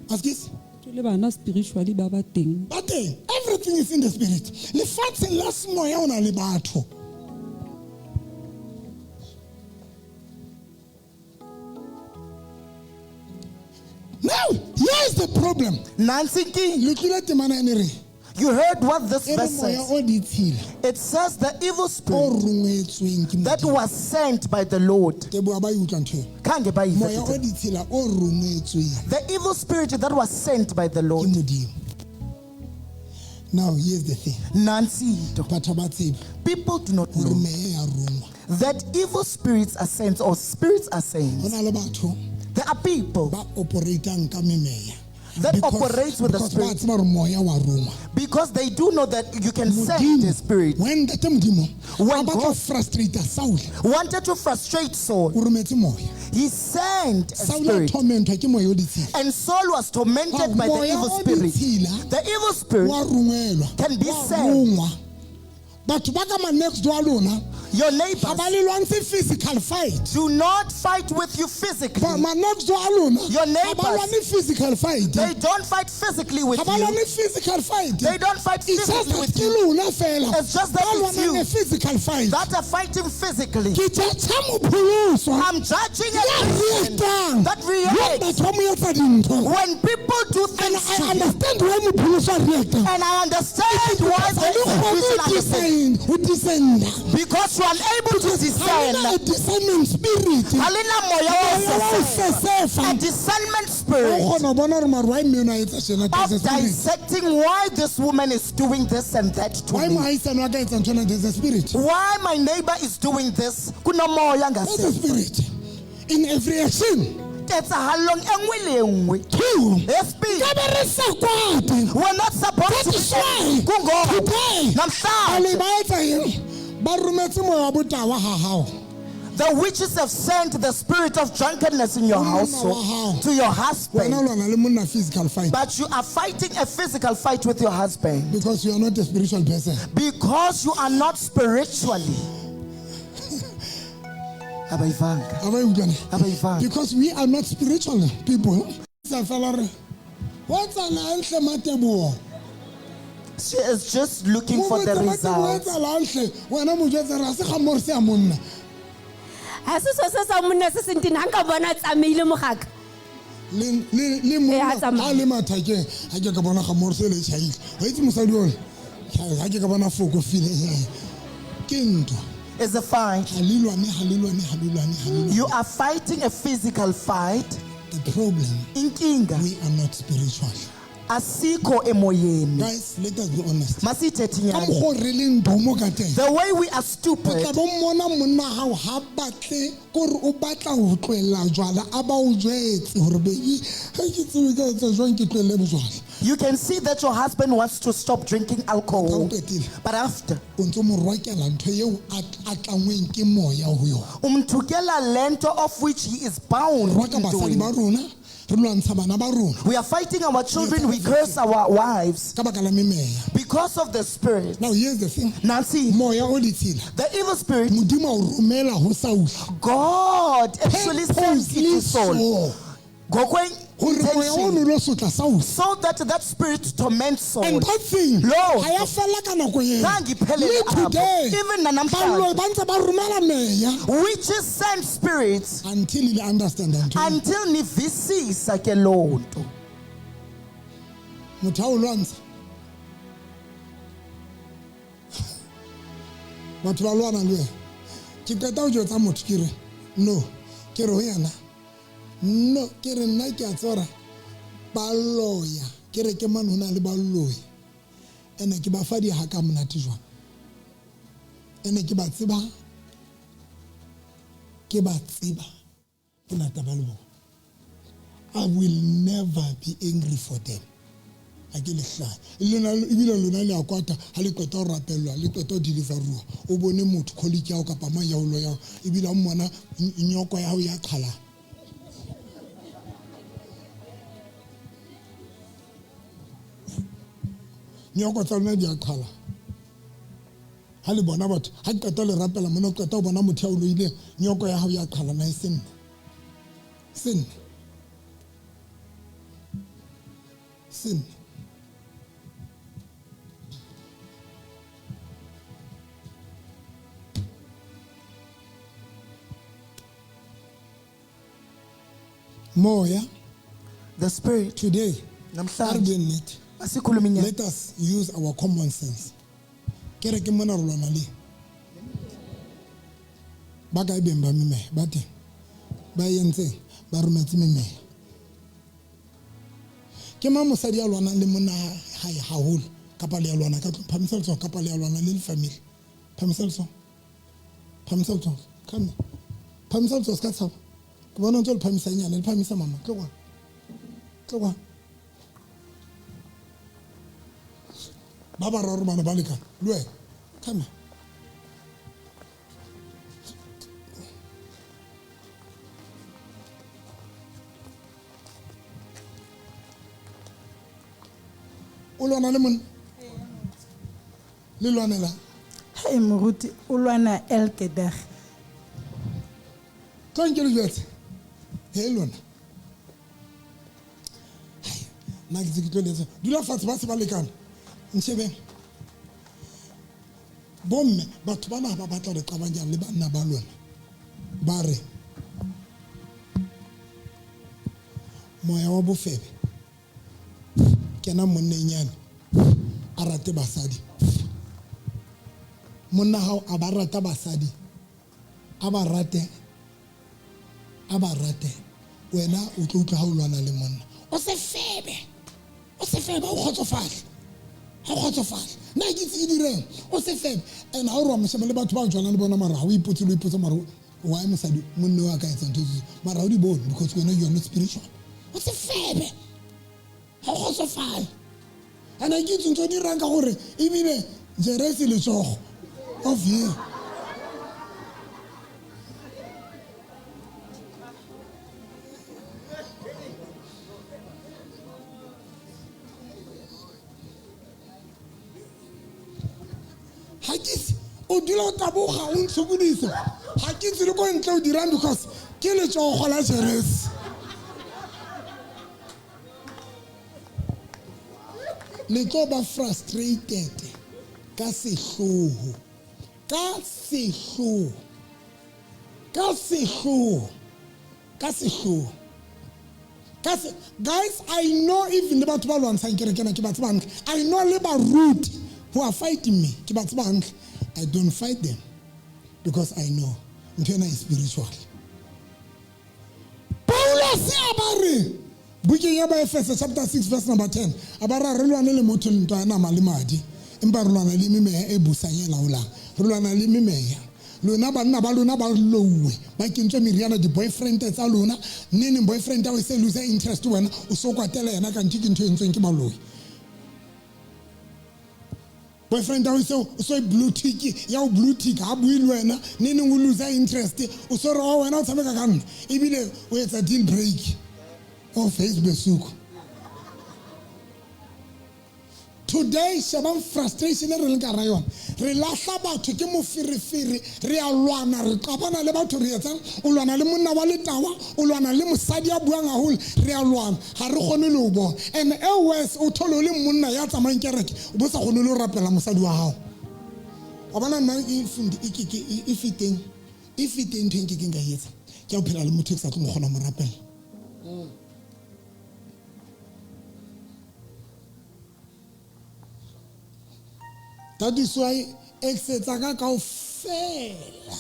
Speaker 2: Askis?
Speaker 3: Le bana spiritually ba ba teng.
Speaker 2: Ba teng. Everything is in the spirit. Lefatsheng la semoya o na le batho. Now, here's the problem.
Speaker 1: Nancy King, you heard what this verse says. It says the evil spirit that was sent by the Lord. The evil spirit that was sent by the Lord.
Speaker 2: Now, here's the thing.
Speaker 1: Nancy, people do not know that evil spirits are sent or spirits are sent. There are people that operates with the spirit because they do know that you can send the spirit.
Speaker 2: When
Speaker 1: God wanted to frustrate Saul, he sent a spirit, and Saul was tormented by the evil spirit. The evil spirit can be sent. Your neighbors
Speaker 2: physical fight.
Speaker 1: Do not fight with you physically.
Speaker 2: Your
Speaker 1: neighbors,
Speaker 2: physical fight.
Speaker 1: They don't fight physically with you.
Speaker 2: Physical fight.
Speaker 1: They don't fight physically with you. It's just that it's you
Speaker 2: physical fight.
Speaker 1: That are fighting physically. I'm judging a person that reacts when people do things
Speaker 2: and
Speaker 1: to
Speaker 2: I understand why
Speaker 1: and I understand why they
Speaker 2: understand.
Speaker 1: Because you are unable to discern.
Speaker 2: A discernment spirit.
Speaker 1: A discernment spirit of dissecting why this woman is doing this and that to me. Why my neighbor is doing this.
Speaker 2: There's a spirit in every action.
Speaker 1: Two. We're not supposed to. The witches have sent the spirit of drunkenness in your household to your husband. But you are fighting a physical fight with your husband.
Speaker 2: Because you are not a spiritual person.
Speaker 1: Because you are not spiritually.
Speaker 2: Because we are not spiritual people.
Speaker 1: She is just looking for the results.
Speaker 2: Etsalang hle wena mo jwetsa re a se ga more se ya monna.
Speaker 4: Ha se so se sa monna se seng teng ha nka bona a tsamaile mogaka.
Speaker 2: Le le le
Speaker 4: Ee,
Speaker 2: monna
Speaker 4: ha tsamaya.
Speaker 2: ha le mathakeng ha ke ka bona ga more se le tjhaile. Wa itse mosadi ona ha ke ka bona foko file ke ntwa.
Speaker 1: It's a fight.
Speaker 2: Ha le lwane, ha le lwane, ha le lwane, ha le lwane.
Speaker 1: You are fighting a physical fight.
Speaker 2: The problem,
Speaker 1: Inkinga
Speaker 2: we are not spiritual.
Speaker 1: asikho emoyeni.
Speaker 2: Guys, let us be honest.
Speaker 1: Masithethe
Speaker 2: Ka
Speaker 1: inyani.
Speaker 2: mokgwa o re leng domo ka teng.
Speaker 1: The way we are
Speaker 2: O
Speaker 1: stupid,
Speaker 2: tla bo mmona monna hao ha batle kore o batla ho tlohella jwala a ba o jwetse hore baby ha ke tsebe ka etsa jwang ke tlohelle bojwala.
Speaker 1: you can see that your husband wants to stop drinking alcohol.
Speaker 2: Ha o qetile.
Speaker 1: But after,
Speaker 2: O ntso mo rwakela ntho eo a tlangweng ke moya ho yona.
Speaker 1: umthukela lento of which he is bound
Speaker 2: Rwaka
Speaker 1: in
Speaker 2: basadi
Speaker 1: doing.
Speaker 2: ba rona, re lwantsha bana ba rona
Speaker 1: We are fighting our children, we curse our wives
Speaker 2: ka baka la memeya.
Speaker 1: because of the spirit.
Speaker 2: Now here's the thing.
Speaker 1: Nancy,
Speaker 2: Moya o ditshila.
Speaker 1: the evil spirit,
Speaker 2: Modimo a o romela ho Saul.
Speaker 1: God actually sent it to Saul.
Speaker 2: Purposely so.
Speaker 1: Ngokwe
Speaker 2: Hore moya ono
Speaker 1: intention,
Speaker 2: o lo sotla Saul.
Speaker 1: so that that spirit torments Saul.
Speaker 2: And that thing
Speaker 1: Lo.
Speaker 2: ha ya fella ka nako eo.
Speaker 1: Zange iphelele
Speaker 2: Le
Speaker 1: apho.
Speaker 2: today,
Speaker 1: Even nanamhlanje.
Speaker 2: baloi ba ntse ba romela meya
Speaker 1: Witches send spirits
Speaker 2: until le understand ntho eo.
Speaker 1: until nivisisa ke loo nto.
Speaker 2: Motho ha o lwantsha. Batho ba lwana le wena. Ke qeta ho jwetsa motho ke re no, ke re ho yena no, ke re nna ke a tsora ba loya. Ke re ke mane ho na le baloi. Ene ke ba fa dihaka monate jwang. Ene ke ba tseba, ke ba tseba. Ke na taba le bona. I will never be angry for them. Ha ke le hlahe. Lona, ebile lona le a kwata ha le qeta ho rapellwa, le qeta ho deliveruwa. O bone motho colleague ya hao kapa mang ya o loyang, ebile ha o mmona nyoko ya hao ya qhalana. Nyoko tsa lona di a qhalana. Ha le bona batho, ha ke qeta ho le rapela mona, o qeta ho bona motho ya o loileng, nyoko ya hao ya qhalana e se nna. Se nna. Se nna. Moya,
Speaker 1: The spirit.
Speaker 2: today,
Speaker 1: Namhlanje.
Speaker 2: a re bueng nnete.
Speaker 1: Asikhulume inyani.
Speaker 2: Let us use our common sense. Ke re ke mona re lwana le. Ba kae beng ba memeya? Ba teng. Ba entseng? Ba rometse memeya. Ke mang mosadi ya lwanang le monna hae haholo? Kapa le ya lwana ka tlung? Phamisa letsoho. Kapa le ya lwana le le family? Phamisa letsoho. Phamisa letsoho. Come here. Phamisa letsoho, se ka tshaba. Ke bona o ntse o le phamisa nyane, le phamisa mama. Tlo kwana. Tlo kwana. Ba bararo bana ba lekana. Le wena. Come here. O lwana le monna? Le lwanela?
Speaker 5: Hey, moruti, o lwana elke dag.
Speaker 2: Tlo nke le jwetse. He lona. Hai, nna ke tse ke tlo le etsa. Dula fatshe ba se ba lekana. Ntshebeng. Bomme, batho bana ha ba batla ho le qabanya le banna ba lona. Ba re moya wa bofebe. Kena monneng yane a rate basadi. Monna hao a ba rata basadi. A ba rate. A ba rate. Wena o tlo utlwa ha o lwana le monna. O se febe. O se febe, o kgotsofale. Ha o kgotsofale. Nna ke itse ke direng. O se febe. And ha o re wa mo sheba le batho ba jwalang le bona mara ha o ipotse le o ipotsa mara why mosadi monna wa ka etsa ntho tse. Mara ha o di bone because wena you are not spiritual. O se febe. Ha o kgotsofale. And ha ke itse ntho di dirang ka gore ebile jeresi letsogo of here. Ha ke itse, o dula o taboga, o ntshokodisa. Ha ke itse le ko ntle o dirang because ke letsogo la jeresi. Le tlo ba frustrated ka sehloho. Ka sehloho. Ka sehloho. Ka sehloho. Ka se guys, I know even le batho ba lwantshang kereke ena ke ba tseba hantle. I know le baruti who are fighting me ke ba tseba hantle. I don't fight them because I know ntho ena e spiritual. Paulus a ba re bukeng ya Baefese chapter 6 verse number 10 a ba ra re lwane le motho le ntwa ya nama le madi empa re lwana le memeya e busang e laolang re lwana le memeya lona banna ba lona ba louwe ba kentswe meriana di-boyfriend tsa lona neneng boyfriend ya o se lose interest wena o so kwatela yena kanthe ke ntho e entsweng ke baloi boyfriend ya o se o so blue tick ya o blue tick ha bue le wena neneng o lose interest o so re o wena o tshameka ka nna ebile o etsa deal break o face besuku Today shebang frustration e re leng ka hara yona. Re lahla batho ke moferefere, re a lwana, re qabana le batho re etsang, o lwana le monna wa letawa, o lwana le mosadi ya buang haholo, re a lwana, ha re kgone le ho bona. And e worse o thole o le monna ya tsamayang kereke, o bo sa kgone le ho rapela mosadi wa hao. Wa bona nna e e feteng e feteng ntho e nkekeng ka e etsa ke ya ho phela le motho e ke sa tlong ho kgona ho mo rapela. That is why ex tsa ka kaofela.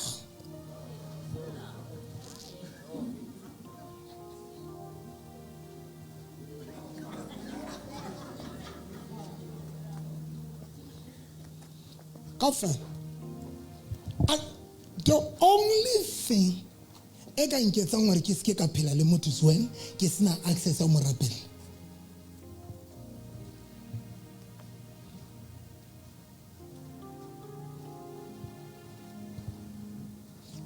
Speaker 2: Kaofela. The only thing e ka nketsang hore ke seke ka phela le motho is when ke sena access ya ho mo rapela.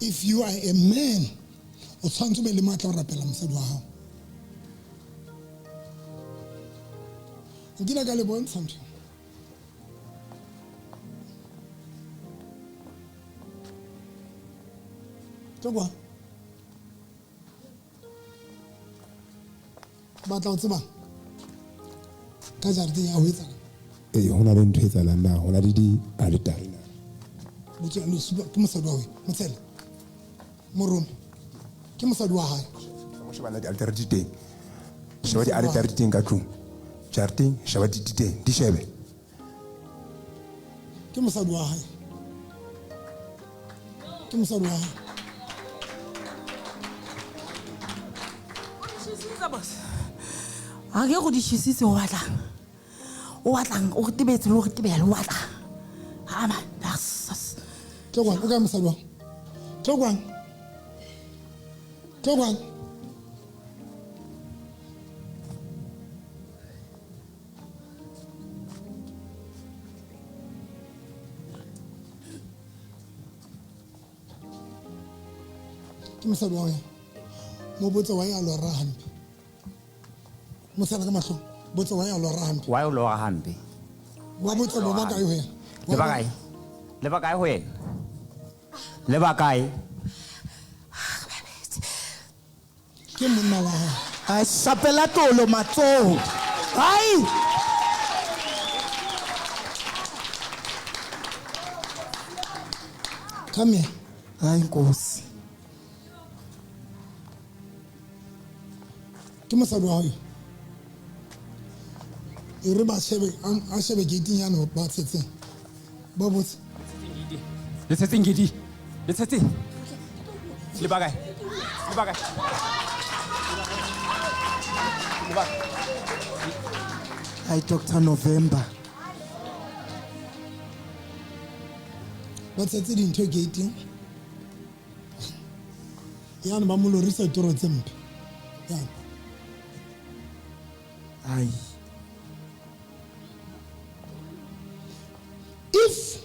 Speaker 2: If you are a man, o tshwanetse o be le matla ho rapela mosadi wa hao. Nkile ka le bontsha ntho. Tlo kwa. Batla ho tseba ka jareteng ya ho etsahala.
Speaker 6: Ee, ho na le ntho e etsahalang na, ho na le di-aletare na?
Speaker 2: Botsa le ke mosadi wa hae, motshele. Morome. Ke mosadi wa hae.
Speaker 6: Go sheba na di-aletare di teng. Sheba di-aletare di teng ka tlung. Jareteng, sheba di teng, di shebe.
Speaker 2: Ke mosadi wa hae. Ke mosadi wa hae.
Speaker 5: Ha ke go di shisitse o batlang. O batlang o re tebetse le o re tebela o batlang. Ha ma.
Speaker 2: Tlo kwang, o kae mosadi wa? Tlo kwang. Tlo kwang. Ke mosadi wa wena. Mo botse wa ya lora hampe. Mosala ka mahlong. Botse wa ya lora hampe.
Speaker 7: Wa lora hampe.
Speaker 2: Wa botse bo ba kae ho yena?
Speaker 7: Le ba kae? Le ba kae ho yena? Le ba kae?
Speaker 2: Ke monna wa hae.
Speaker 1: Ai sapela tolo matsoho. Ai!
Speaker 2: Come here.
Speaker 1: Ai nkosi.
Speaker 2: Ke mosadi wa hao. E re ba shebe a shebe gating yane ba tshetseng. Ba botse.
Speaker 8: Le tshetseng gate. Le tshetseng. Le ba kae? Le ba kae? Le ba.
Speaker 1: Ai Dr. November.
Speaker 2: Ba tshetse dintho gating. Yane ba mo lorisa toro tse mpe. Yane.
Speaker 1: Ai.
Speaker 2: If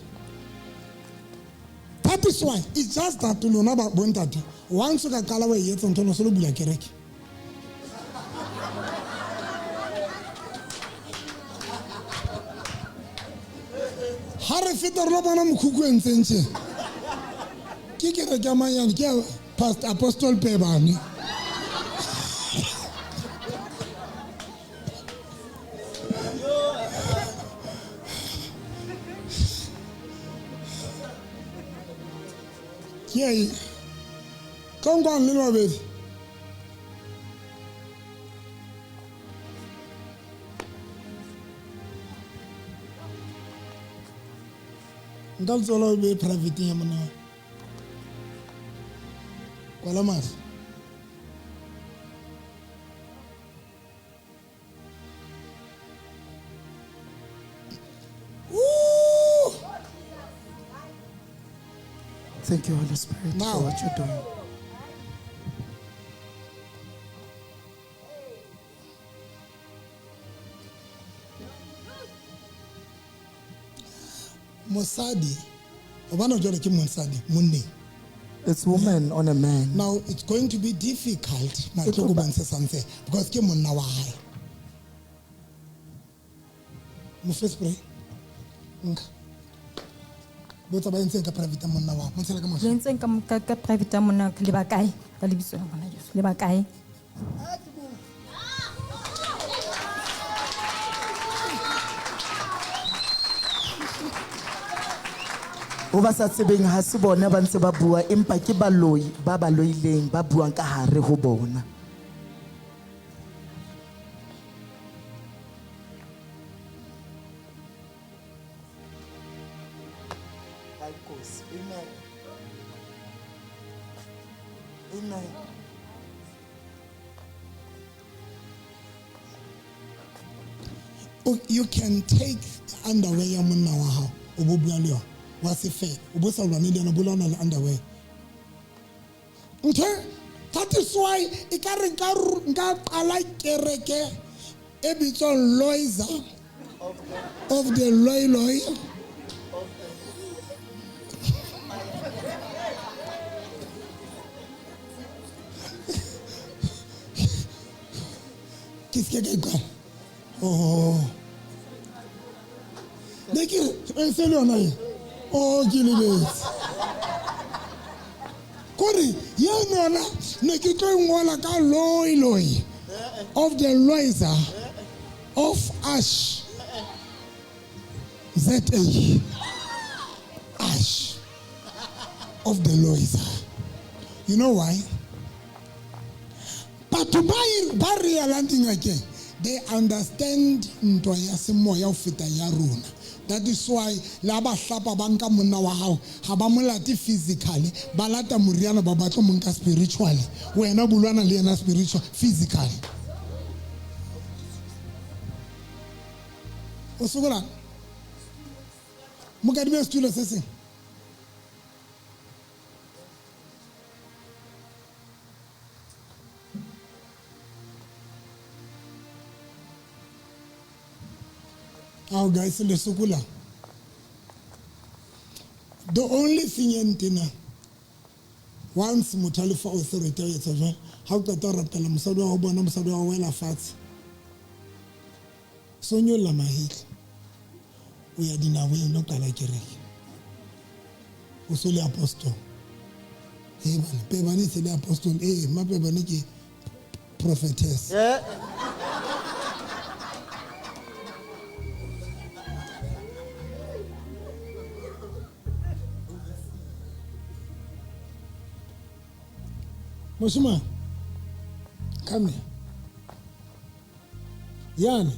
Speaker 2: that is why it's just that lona ba bontate once o ka qala wa e etsa ntho no se lo bula kereke. Ha re feta re lo bona mokhukhu e ntseng tje. Ke kereke ya manyane ke Pastor Apostle Pebane. Ke tlong kwang le babedi. Nka letsoho la o beye private ya monna. Kwala mahlo. Woo!
Speaker 1: Thank you, Holy Spirit,
Speaker 2: Now.
Speaker 1: for what you're doing.
Speaker 2: Mosadi, o bona jwale ke mosadi, monneng.
Speaker 1: It's woman on a man.
Speaker 2: Now it's going to be difficult matlho ko bontshe santse because ke monna wa hae. Mo fe spray. Nka. Botsa ba entseng ka private ya monna wa. Mo tshela ka
Speaker 9: Le
Speaker 2: mahlo.
Speaker 9: entseng ka private ya monna le ba kae? Ka lebitso la Morena Jesu. Le ba kae?
Speaker 1: Ho ba sa tsebeng ha se bona ba ntse ba bua empa ke baloi ba ba loileng ba buang ka hare ho bona. Amen. Amen.
Speaker 2: You can take underwear ya monna wa hao o bo bua le yona wa se fela o bo sa lwane le yona o bo lwana le underwear. Ntho that is why e ka re nka qala kereke e bitswang Loiza of the Loi Loi. Ke se ke ka Oh. Ne ke re se le yona e. Oh, ke lebetse. Kore ye nona ne ke tlo e ngola ka Loi Loi of the Loiza of Ash. Z A Ash of the Loiza. You know why? Batho ba realang dingakeng, they understand ntwa ya semoya ho feta ya rona. That is why la ba hlapa ba nka monna wa hao, ha ba mo late physically, ba lata moriana ba batlo mo nka spiritually. Wena o bulwana le yena spiritual, physically. O sokola? Mo kadime setulo se seng. Oh, guys, le sokola. The only thing e ntena, once motho a le fa authority ya etsa jwalo, ha o qeta ho rapela mosadi wa ho bona mosadi wa ho wela fatshe. So nyolla mahetla. O ya dinaweng lo qala kereke. O so le apostle. Eh bana, pebane se le apostle, eh ma pebane ke prophetess.
Speaker 1: Yeah.
Speaker 2: Moshima, come here. Yane.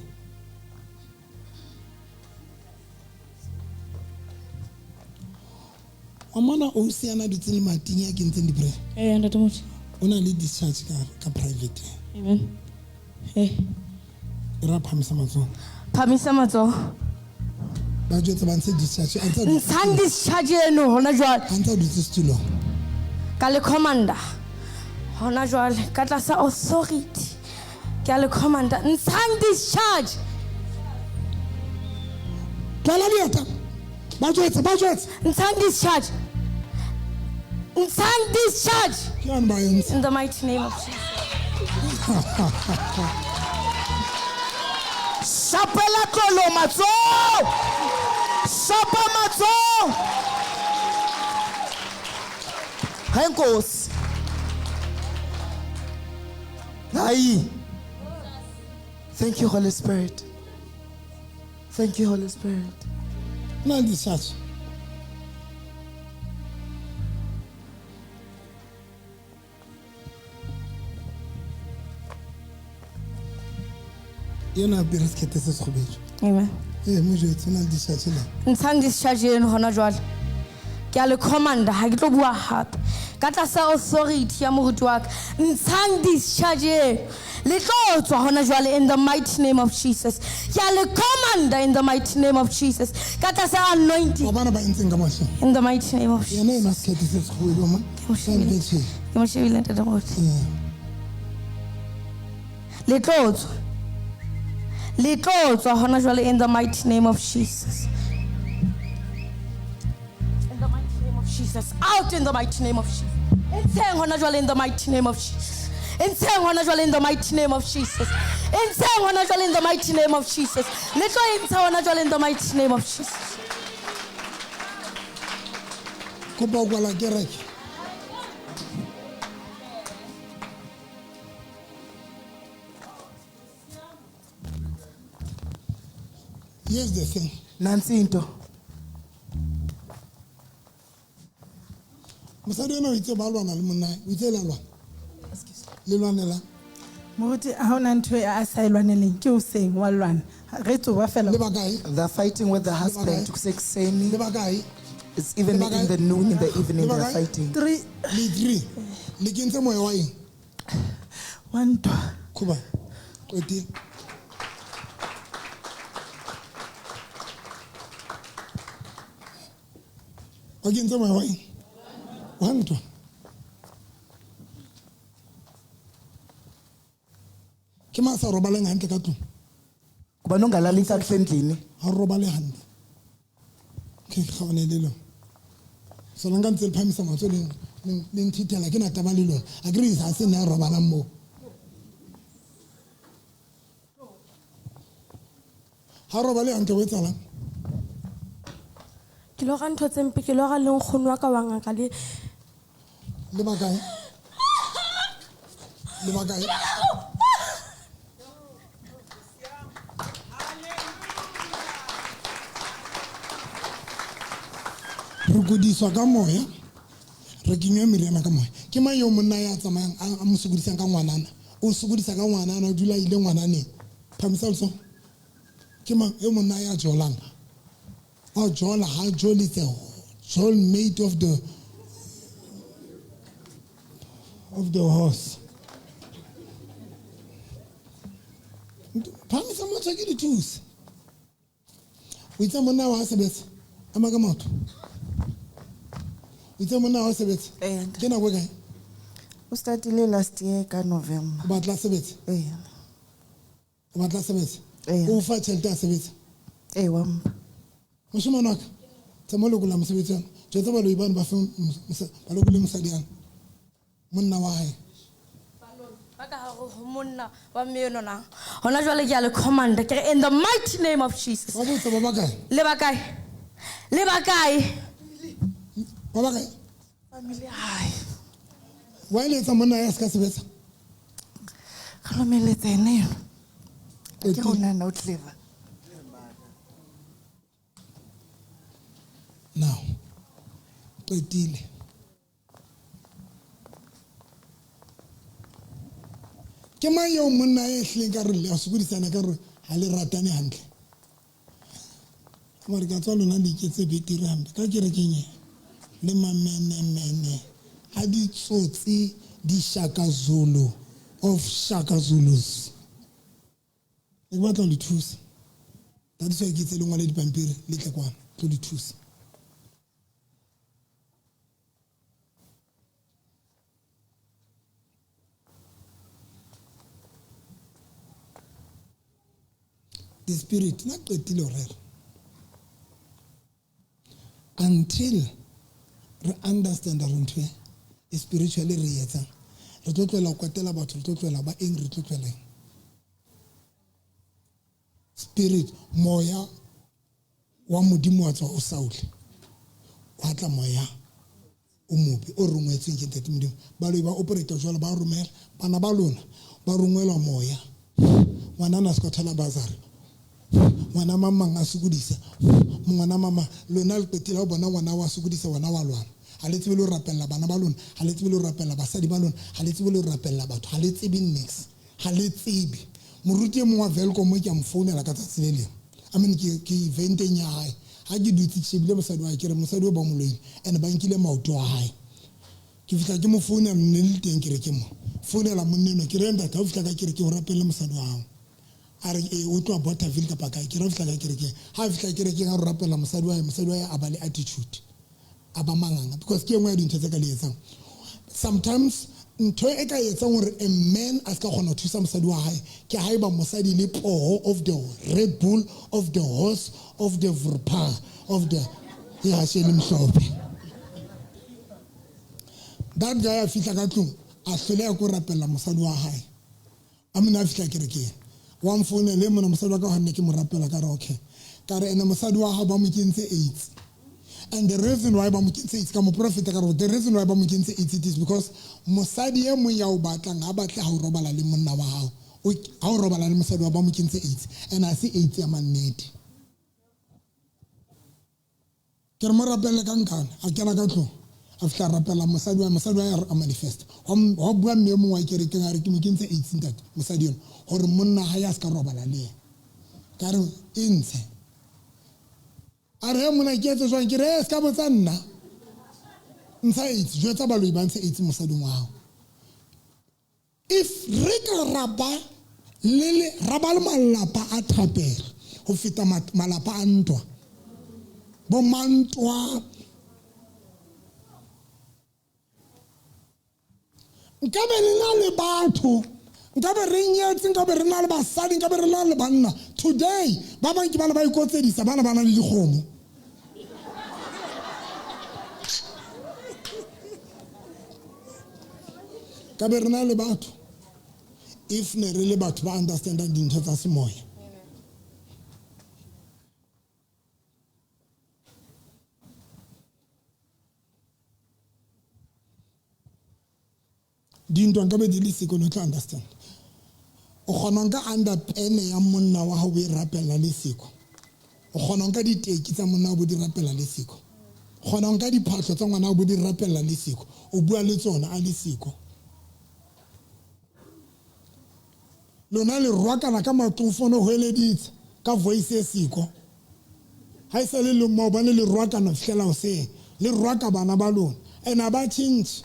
Speaker 2: Wa mona o se yana dutse le mating a kentseng di-prayer.
Speaker 10: Eh, ntate Motho.
Speaker 2: O na le discharge ka private.
Speaker 10: Amen. Eh.
Speaker 2: E ra phamisa matsoho.
Speaker 10: Phamisa matsoho.
Speaker 2: Ba jwetsa ba ntshe discharge. A ntse a dutse
Speaker 10: Ntshang discharge eno hona jwale.
Speaker 2: A ntse a dutse setulong.
Speaker 10: Ka le commander. Hona jwale ka tlasa authority. Ke a le commander. Ntshang discharge.
Speaker 2: Tlala dieta. Ba jwetsa, ba jwetsa.
Speaker 10: Ntshang discharge. Ntshang discharge.
Speaker 2: Ke yone ba e ntsha.
Speaker 10: In the mighty name of Jesus.
Speaker 1: Shapela tlolo matsoho. Shapa matsoho. Hayi Nkosi. Hayi. Thank you, Holy Spirit. Thank you, Holy Spirit.
Speaker 2: Na discharge. Yena apere sekete se sekgubedu.
Speaker 10: Amen.
Speaker 2: Ee, mo jwetse o na le discharge le.
Speaker 10: Ntshang discharge eno hona jwale. Ke a le commander, ha ke tlo bua hape. Ka tlasa authority ya moruti wa ka. Ntshang discharge eno. Le tlo tswa hona jwale in the mighty name of Jesus. Ke a le commander in the mighty name of Jesus. Ka tlasa anointing.
Speaker 2: Ba bana ba entseng ka mahlong.
Speaker 10: In the mighty name of
Speaker 2: Yena ena sekete se sekgubedu mo.
Speaker 10: Ke mo shebile. Ke mo shebile ntate moruti. Le tlo tswa. Le tlo tswa hona jwale in the mighty name of Jesus. In the mighty name of Jesus. Out in the mighty name of Jesus. Ntsheng hona jwale in the mighty name of Jesus. Ntsheng hona jwale in the mighty name of Jesus. Ntsheng hona jwale in the mighty name of Jesus. Le tlo e ntsha hona jwale in the mighty name of Jesus.
Speaker 2: Kopa ho kwala kereke. Here's the thing.
Speaker 5: Nansi into.
Speaker 2: Mosadi ena o itse ba lwana le monna, o itse le a lwana. Le lwanela.
Speaker 11: Moruti, ha hona ntho e a sa e lwaneleng, ke hoseng wa lwana. Re tsoba fela.
Speaker 2: Le ba kae?
Speaker 5: They're fighting with the husband. Kusekuseni.
Speaker 2: Le ba kae?
Speaker 5: It's even
Speaker 2: Le ba kae?
Speaker 5: in the noon, in the evening,
Speaker 2: Le ba
Speaker 5: they're
Speaker 2: kae?
Speaker 5: fighting.
Speaker 11: 3.
Speaker 2: Le 3. Le kentse moya wa eng?
Speaker 11: Wa ntwa.
Speaker 2: Khuba. Qetile. O kentse moya wa eng? Wa ntwa. Ke mang a sa robaleng hantle ka tlung?
Speaker 5: Kuba nongalali kakuhle endlini.
Speaker 2: Ha o robale hantle. Ke kgaone le lona. Sona nka ntse le phamisa matsoho le nthithela, ke na taba le lona. A ke re ha se nna a robalang moo. Ha o robale hantle ho etsahalang?
Speaker 10: Ke lora ntho tse mpe, ke lora le nkgono wa ka wa ngaka le
Speaker 2: Le ba kae? Le ba kae? Re kodiswa ka moya, re kenywa meriana ka moya. Ke mang eo monna ya tsamayang a mo sokodisang ka ngwanana? O sokodisa ka ngwanana, o dula a ile ngwananeng. Phamisa letsoho. Ke mang eo monna ya jolang? A jola, ha jole, it's a jol mate of the horse. Phamisa motho ke di thuse. O itse monna wa sebetsa, ema ka maoto. O itse monna wa sebetsa?
Speaker 5: Ee,
Speaker 2: Ke nako e kae?
Speaker 5: O startile last year ka November.
Speaker 2: O batla sebetsa?
Speaker 5: Ee.
Speaker 2: O batla sebetsa?
Speaker 5: Ee.
Speaker 2: O fa tjhelete a sebetsa?
Speaker 5: Ee, wa mpha.
Speaker 2: Moshemane wa ka, tsamaya o lokolla mosebetsi wa ka. Jwetsa baloi bano ba fe ba lokolle mosadi yana. Monna wa hae.
Speaker 10: Ba ka hare ho monna wa mme eno na. Hona jwale ke a le commander, ke re in the mighty name of Jesus.
Speaker 2: Ba botsa ba ba kae?
Speaker 10: Le ba kae? Le ba kae?
Speaker 2: Ba ba kae?
Speaker 5: Family hae.
Speaker 2: Wa eletsa monna ya se ka sebetsa?
Speaker 5: Re lomeletse ene eno. Ke rona na o clever.
Speaker 2: Now, qetile. Ke mang eo monna e hlileng ka re le a sokodisana ka re ha le ratane hantle? Mare ka tswa lona le iketse betere hampe ka kerekeng e le mamenemene a ditsotsi di Shaka Zulu of Shaka Zulus. Ke batla ho le thusa. That is why ke itse le ngwale dipampiri le tle kwana tlo le thusa. The spirit na qetile ho rera. Until re understand hore ntho e spiritually re etsang, re tlo tlohela ho kwatela batho, re tlo tlohela ba eng, re tlo tlohela eng. Spirit, moya wa Modimo wa tswa o Saule, wa tla moya o mobe o rongwetsweng ke Ntate Modimo. Baloi ba operate jwalo, ba romela bana ba lona, ba rongwelwa moya. Ngwana na se ka thola bazari, ngwana mamang a sokodisa, ngwana mama lona le qetile ha o bona ngwana wa sokodisa, wena wa lwana. Ha le tsebe le ho rapella bana ba lona, ha le tsebe le ho rapella basadi ba lona, ha le tsebe le ho rapella batho, ha le tsebe niks, ha le tsebe. Moruti e mong wa Welkom ke a mo founela ka tsatsi le leng. I mean ke eventeng ya hae. Ha ke dutse ke shebile mosadi wa hae, ke re mosadi o ba mo loile and ba nkile maoto a hae. Ke fihla ke mo founela, nne le teng kerekeng mo. Founela monna enwa, ke re ntate ha o fihla ka kerekeng o rapelle mosadi wa hao. A re ee, o tloha Bothaville kapa kae. Ke re o fihla ka kerekeng. Ha a fihla kerekeng a re o rapella mosadi wa hae, mosadi wa hae a ba le attitude. A ba manganga because ke e nngwe ya dintho tse ka le etsang. Sometimes ntho e ka etsang hore a man a se ka kgona ho thusa mosadi wa hae ke haeba mosadi le poho of the Red Bull of the horse of the vrpa of the lehashe le mhlophe. That guy a fihla ka tlung a hloleha ko rapella mosadi wa hae. A mona a fihla kerekeng wa mfounela e mona mosadi wa ka hanne ke mo rapela ka re okay. Ka re ene mosadi wa hao ba mo kentse AIDS. And the reason why ba mo kentse AIDS ka mo profeta ka re the reason why ba mo kentse AIDS it is because mosadi e mong ya o batlang ha batle ha o robala le monna wa hao. Ha o robala le mosadi wa ba mo kentse AIDS and ha se AIDS ya mannete. Ke re mo rapelle ka nkane a kena ka tlong a fihla a rapela mosadi wa mosadi wa a manifest. Hwa bua mme e mongwe wa kerekeng a re ke mo kentse AIDS ntate mosadi eno hore monna hae a se ka robala le yena. Ka re e ntshe. A re he monna ke etse jwang? Ke re e se ka botsa nna. Ntsha AIDS, jwetsa baloi ba ntshe AIDS mosading wa hao. If re ka ra ba le ra ba le malapa a thapelo ho feta malapa a ntwa, bo mantwa. Nkabe le na le batho, nkabe re nyetse, nkabe re na le basadi, nkabe re na le banna. Today ba bang ke bana ba ikotsedisa, bana ba na le dikgomo. Ka be re na le batho, if ne re le batho ba understandang dintho tsa semoya. Dintwa nka be di le siko, no tla understand. O kgona nka under pene ya monna wa hao o e rapella le siko. O kgona nka diteki tsa monna wa bo di rapella le siko. O kgona nka diphahlo tsa ngwana wa bo di rapella le siko. O bua le tsona a le siko. Lona le rwakana ka matlong fono ho eleditse ka voice e siko. Ha e sa le le maobane le rwakana fihlela hoseng. Le rwaka bana ba lona. And ha ba change.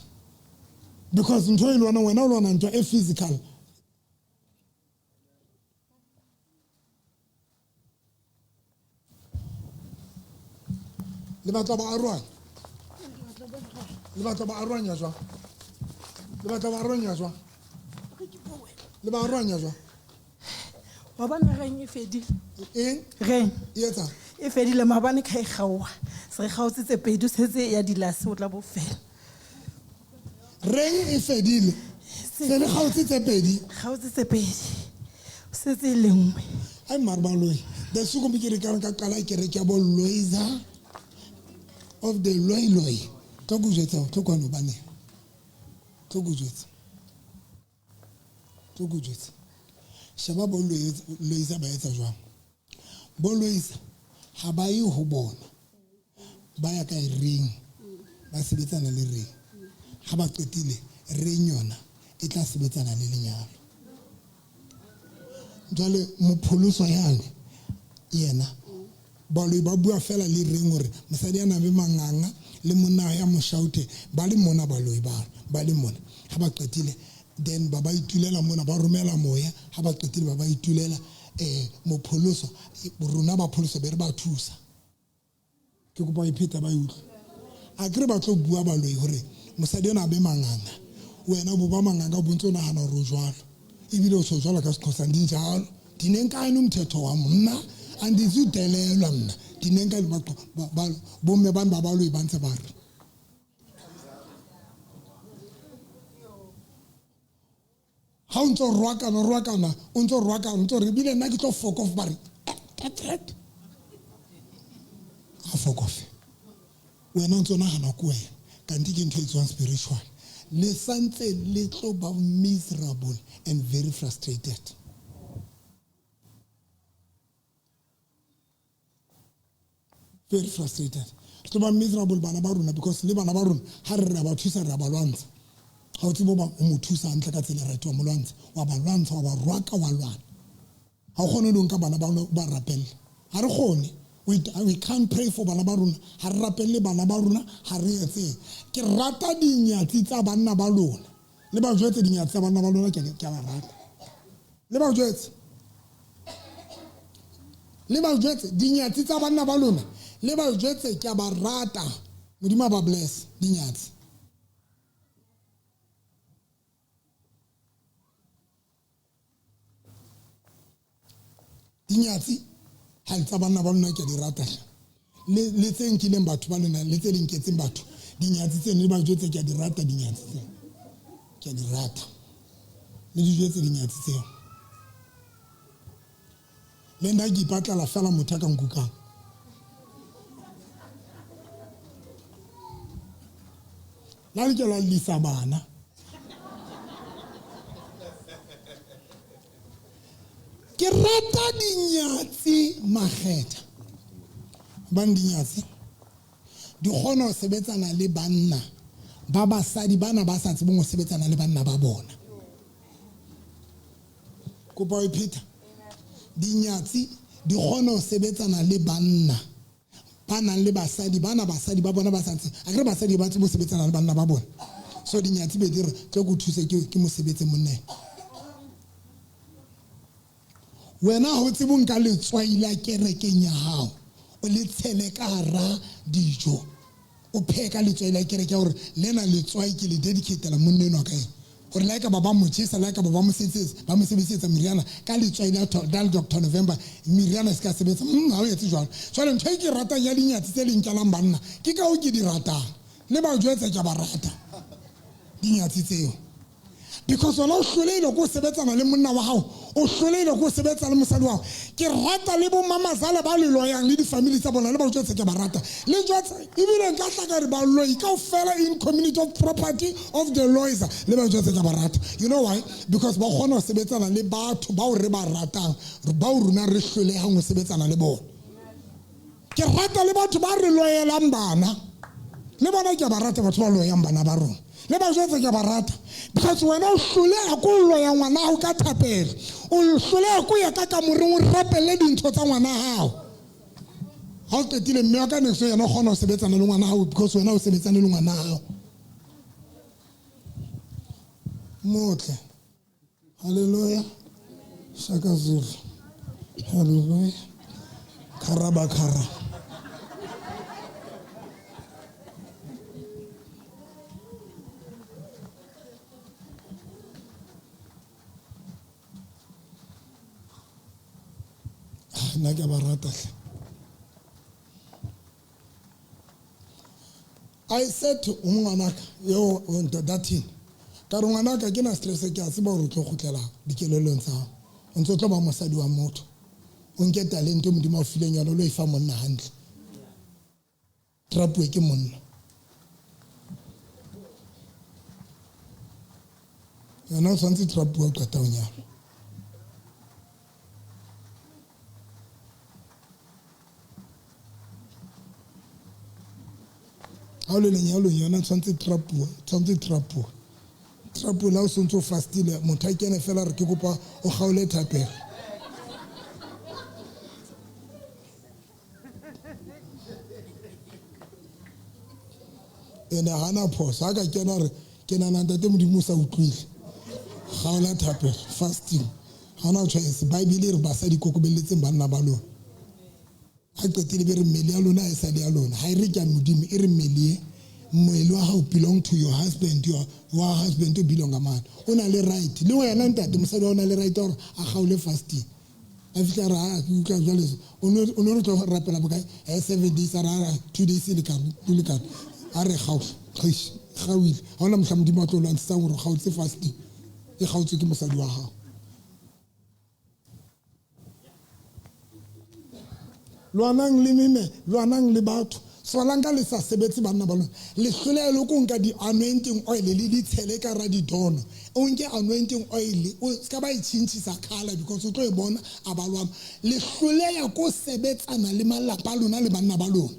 Speaker 2: Because ntho e lwana wena o lwana ntho e physical. Le batla ba arohanya? Le batla ba arohanya jwang? Le batla ba arohanya jwang? Le ba arohanya jwang?
Speaker 11: Wa bona reng e fedile?
Speaker 2: Eng?
Speaker 11: Reng?
Speaker 2: E etsang?
Speaker 11: E fedile maobane ka e kgaoha. Se re kgaotse tse pedi, o setse ya dilase o tla bo fela.
Speaker 2: Reng e fedile? Se re kgaotse tse pedi?
Speaker 11: Kgaotse tse pedi. O setse e le nngwe.
Speaker 2: Ai mare baloi. The suko ke re ka qala kereke ya bo Loiza of the Loi Loi. Tlo go jwetsa, tlo kwano bane. Tlo go jwetsa. Tlo go jwetsa. Sheba bo Loiza ba etsa jwang. Bo Loiza ha ba ye ho bona. Ba ya ka ring. Ba sebetsana le ring. Ha ba qetile ring yona e tla sebetsana le lenyalo. Jwale mopholoso yane yena baloi ba bua fela le reng hore mosadi a na be manganga le monna ya moshaute ba le mona baloi ba le mona. Ha ba qetile then ba ba itulela mona ba romela moya. Ha ba qetile ba ba itulela mopholoso rona ba pholoso be re ba thusa. Ke kopa e pheta ba utlwe. A kere ba tlo bua baloi hore mosadi ona be manganga wena bo ba manganga bo ntse o nahana hore o jwalo ebile o so jwalo ka Sexhosa di njalo dinenkane umthetho wami mna andizudelelwa mna dinenkane bomme bani ba baloi ba ntse ba re ha o ntso rwakana o ntso rwakana o ntso re ebile nna ke tlo fuck off ba re a fuck off wena o ntso nahana ko wena kanti ke ntho e tswang spiritual. Le santse le tlo ba miserable and very frustrated. Very frustrated. Tlo ba miserable bana ba rona because le bana ba rona ha re re ba thusa re ba lwantsha. Ha o tsebe ba o mo thusa hantle ka tsela right wa mo lwantsha, wa ba lwantsha, wa ba rwaka, wa lwana. Ha o kgone le ho nka bana ba ba rapelle. Ha re kgone. We can't pray for bana ba rona. Ha re rapelle bana ba rona, ha re etseng. Ke rata dinyatsi tsa banna ba lona. Le ba jwetse dinyatsi tsa banna ba lona, ke a ba rata. Le ba jwetse. Le ba jwetse dinyatsi tsa banna ba lona. Le ba jwetse ke a ba rata. Modimo a ba bless dinyatsi. Dinyatsi ha tsa banna ba lona ke di rata hle. Le tse nkileng batho ba lona, le tse le nketseng batho. Dinyatsi tseno le ba jwetse ke a di rata dinyatsi tseo. Ke a di rata. Le di jwetse dinyatsi tseo. Le nna ke ipatlela fela motho a ka nkukang. La le ke la llisa bana. Ke rata dinyatsi makgetha. Hobane dinyatsi di kgona ho sebetsana le banna ba basadi bana ba sa tsebeng ho sebetsana le banna ba bona. Kopa o e pheta. Dinyatsi di kgona ho sebetsana le banna ba nang le basadi bana basadi ba bona ba sa tsebe. Akere basadi ba tsebe ho sebetsana le banna ba bona. So dinyatsi be di re tlo ke o thuse ke mosebetsi monna. Wena ha o tsebe ho nka letswai la kerekeng ya hao, o le tshele ka hara dijo. O phehe ka letswai la kereke ya hore lena letswai ke le dedicatela monna enwa ka eng. Hore la ekaba ba mo jesa, la ekaba ba mo sebetsetsa, ba mo sebetsetsa meriana ka letswai la la Doctor November, meriana e se ka sebetsa. Ha o etse jwalo. Jwale ntho e ke ratang ya dinyatsi tse le nkelang banna, ke ka hoo ke di ratang. Le ba jwetsa ke a ba rata dinyatsi tseo. Because wena o hlolehile ke ho sebetsana le monna wa hao, o hlolehile ke ho sebetsa le mosadi wa hao. Ke rata le bo mamazala ba le loyang le di-family tsa bona, le ba jwetse ke ba rata. Le jwetse, ebile nka tla ka re baloi kaofela in community of property of the lawyers, le ba jwetse ke ba rata. You know why? Because ba kgona ho sebetsana le batho bao re ba ratang, bao rona re hlolehang ho sebetsana le bona. Ke rata le batho ba re loyelang bana. Le bona ke ba rata batho ba loyang bana ba rona. Le ba jwetse ke ba rata. Because wena o hloleha ko loya ngwana hao ka thapelo. O hloleha ko ya ka kamoreng o rapelle dintho tsa ngwana hao. Ha o qetile mme wa ka next yena o kgona ho sebetsana le ngwana hao because wena o sebetsane le ngwana hao. Motle. Hallelujah. Shaka Zulu. Hallelujah. Karaba kara. Nna ke a ba rata hle. I said to ngwanaka yo datin, ka re ngwanaka ke na stress ke a tseba hore o tlo kgutlela dikelellong tsa hao. O ntso tlo ba mosadi wa motho. O nke talente Modimo a o fileng yona o lo e fa monna hantle. Trapuwe ke monna. Yona o tshwanetse trapuwe o qeta ho nyalwa. Ha o le lenyalong yona tshwanetse trapuwe, tshwanetse trapuwe. Trapuwe la o sontso fastile, motho a kene fela re ke kopa o kgaole thapelo. Ene ha na phoso, ha ka kena re ke nahana ntate Modimo o sa utlwile. Kgaola thapelo, fasting. Ha ona choice, Bible e re basadi kokobelletseng banna ba lona. Ha qetile be re mmele ya lona ha e sa le ya lona. Ha e re ke ya Modimo, e re mmele e. Mmele wa hao belong to your husband, your wa husband o belong a man. O na le right. Le wena ntate mosadi wa o na le right ya hore a kgaole fasting. A fihla re ha ke utlwa jwale o no re tlo rapela bokae? 7 days a re 2 days e lekane, e lekane. A re kgaola, kgaoile. Ha hona mohla Modimo a tlo lwantshang hore o kgaotse fasting. E kgaotswe ke mosadi wa hao. Lwanang le meme, lwanang le batho. Tswalang ka le sa sebetse banna ba lona. Le hloleha le ko nka di-anointing oil le di tshele ka hara didono. O nke anointing oil, o ska ba e tjhentjhisa colour because o tlo e bona a ba lwana. Le hloleha ko sebetsana le malapa a lona le banna ba lona.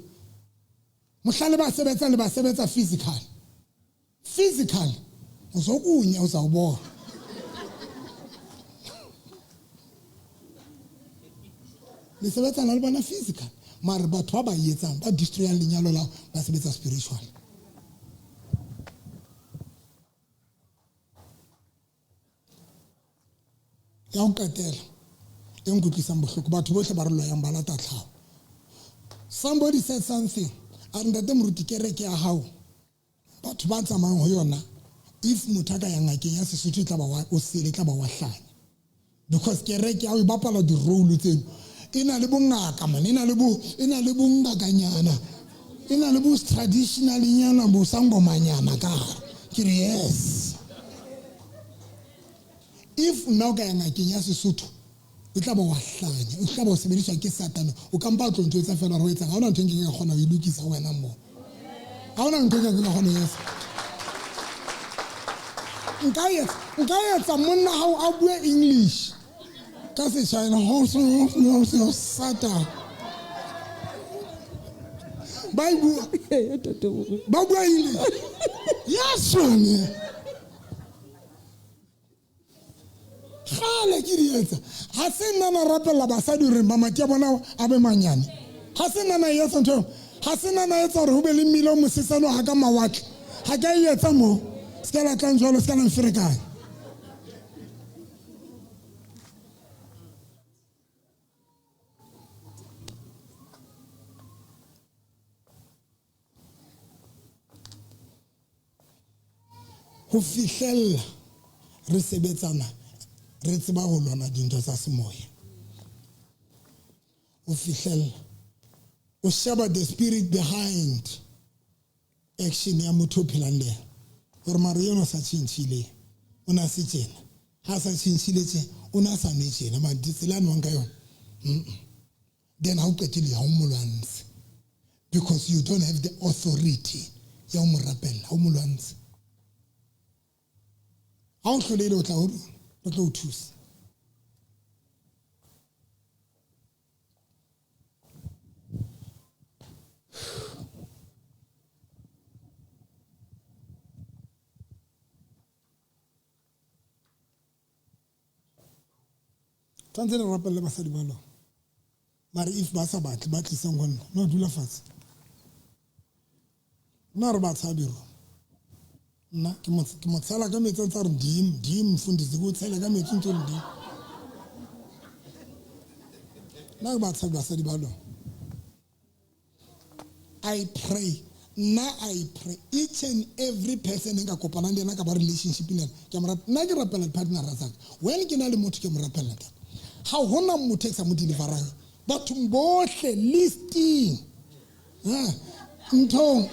Speaker 2: Mohla le ba sebetsa, le ba sebetsa physical. Physical. O so kunya o sa o bona. Le sebetsana le bona physical, mare batho ba ba etsang, ba destroyang lenyalo la hao, ba sebetsa spiritual. Ya ho qetela e nkutlwisang bohloko, batho bohle ba re loyang ba lata tlhaho. Somebody said something, a re ntate moruti kereke ya hao, batho ba tsamayang ho yona, if motho a ka ya ngakeng ya Sesotho e tla ba wa, o sele, e tla ba wa hlanya. Because kereke ya hao e bapala di-role tseno. E na le bongaka man, e na le bo, e na le bongakanyana, e na le bo traditional-nyana, bo sangomanyana ka hare. Ke re yes. If nna o ka ya ngakeng ya Sesotho, o tla ba wa hlanya, o tla ba o sebediswa ke Satane. O ka mpa o tlo ntjwetsa fela hore o etsang. Ha hona ntho e nkekeng ka kgona ho e lokisa ho wena moo. Ha hona ntho e nkekeng ka kgona ho e etsa. Nka etsa, nka etsa monna hao a bue English ka Sechina, ho ho Satan. Ba e bua, ba bua English. Yes, man. Kgale ke di etsa. Ha se nna na rapella basadi hore mamati a bona a be manyane. Ha se nna na e etsa ntho eo. Ha se nna na etsa hore ho be le mmila o mosesane o haka mawatle. Ha ke a e etsa moo. Se ka la tlang jwalo, se ka la mferekanya. Ho fihlella re sebetsana re tseba ho lwana dintho tsa semoya. Ho fihlella o sheba the spirit behind action ya motho o phelang le yena, hore mara yena o sa tjhentjhile, o na se tjena, ha sa tjhentjhile tje, o na sa nwe tjena, mara ditsela a nwang ka yona, Then ha o qetile ha o mo lwantshe, because you don't have the authority ya ho mo rapella, ha o mo lwantshe. Ha o hlolehile o tla ho rona, re tlo o thusa. Tshwanetse re rapelle basadi ba lona. Mare if ba sa batle, ba tliseng ho nna. No, dula fatshe. Nna re ba tshabe rona. Nna ke mo, ke mo tshela ka metsi a ntse a re ndim, ndim, mfundisi, ke o tshela ka metsi ntse o re ndim. Nna ke ba tshabe basadi ba lona. I pray, nna I pray each and every person e nka kopanang le yena ka ba relationship le yena, ke a mo rap-, nna ke rapela di-partnera tsa ka. When ke na le motho ke mo rapella taba. Ha hona motho e ke sa mo deliverang. Bathong bohle listing. Ha, nthong.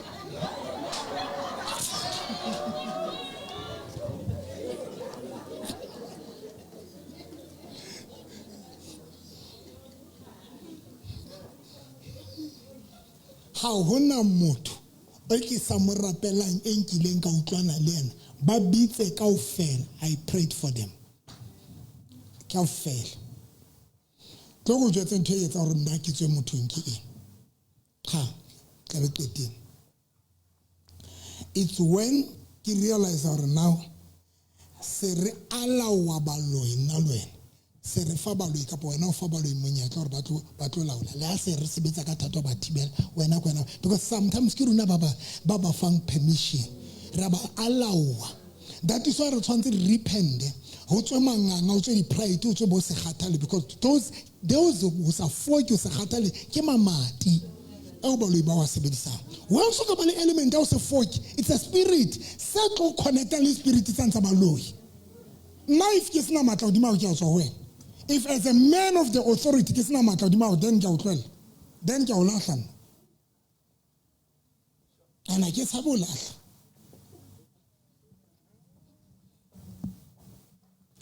Speaker 2: Ha hona motho e ke sa mo rapelang e nkileng ka utlwana le yena, ba bitse kaofela. I prayed for them kaofela. Tlo go jwetse ntho e etsang hore nna ke tswe mothong ke eng? Ha, tla be qeteng. It's when ke realize hore now se re alaowa baloi nna le wena, se re fa baloi kapa wena o fa baloi monyetla hore ba tlo laola. Le ha se re sebetsa ka thata ho ba thibela, wena ke wena, because sometimes ke rona ba ba fang permission, ra ba alaowa. That is why re tshwanetse re repente, ho tswe manganga, ho tswe di-pride, ho tswe bo se kgathale, because those ho sa foke, ho se kgathale ke mamati ao baloi ba wa sebedisang. Once o ka ba le element ya ho se foke, it's a spirit se tlo connecta le spirit tsa ntsa baloi. Nna if ke sena matla hodimo hao, ke a tswa ho wena. If as a man of the authority ke sena matla hodimo hao, then ke a o tlohella, then ke a o lahla nna. And ha ke tshabe ho lahla.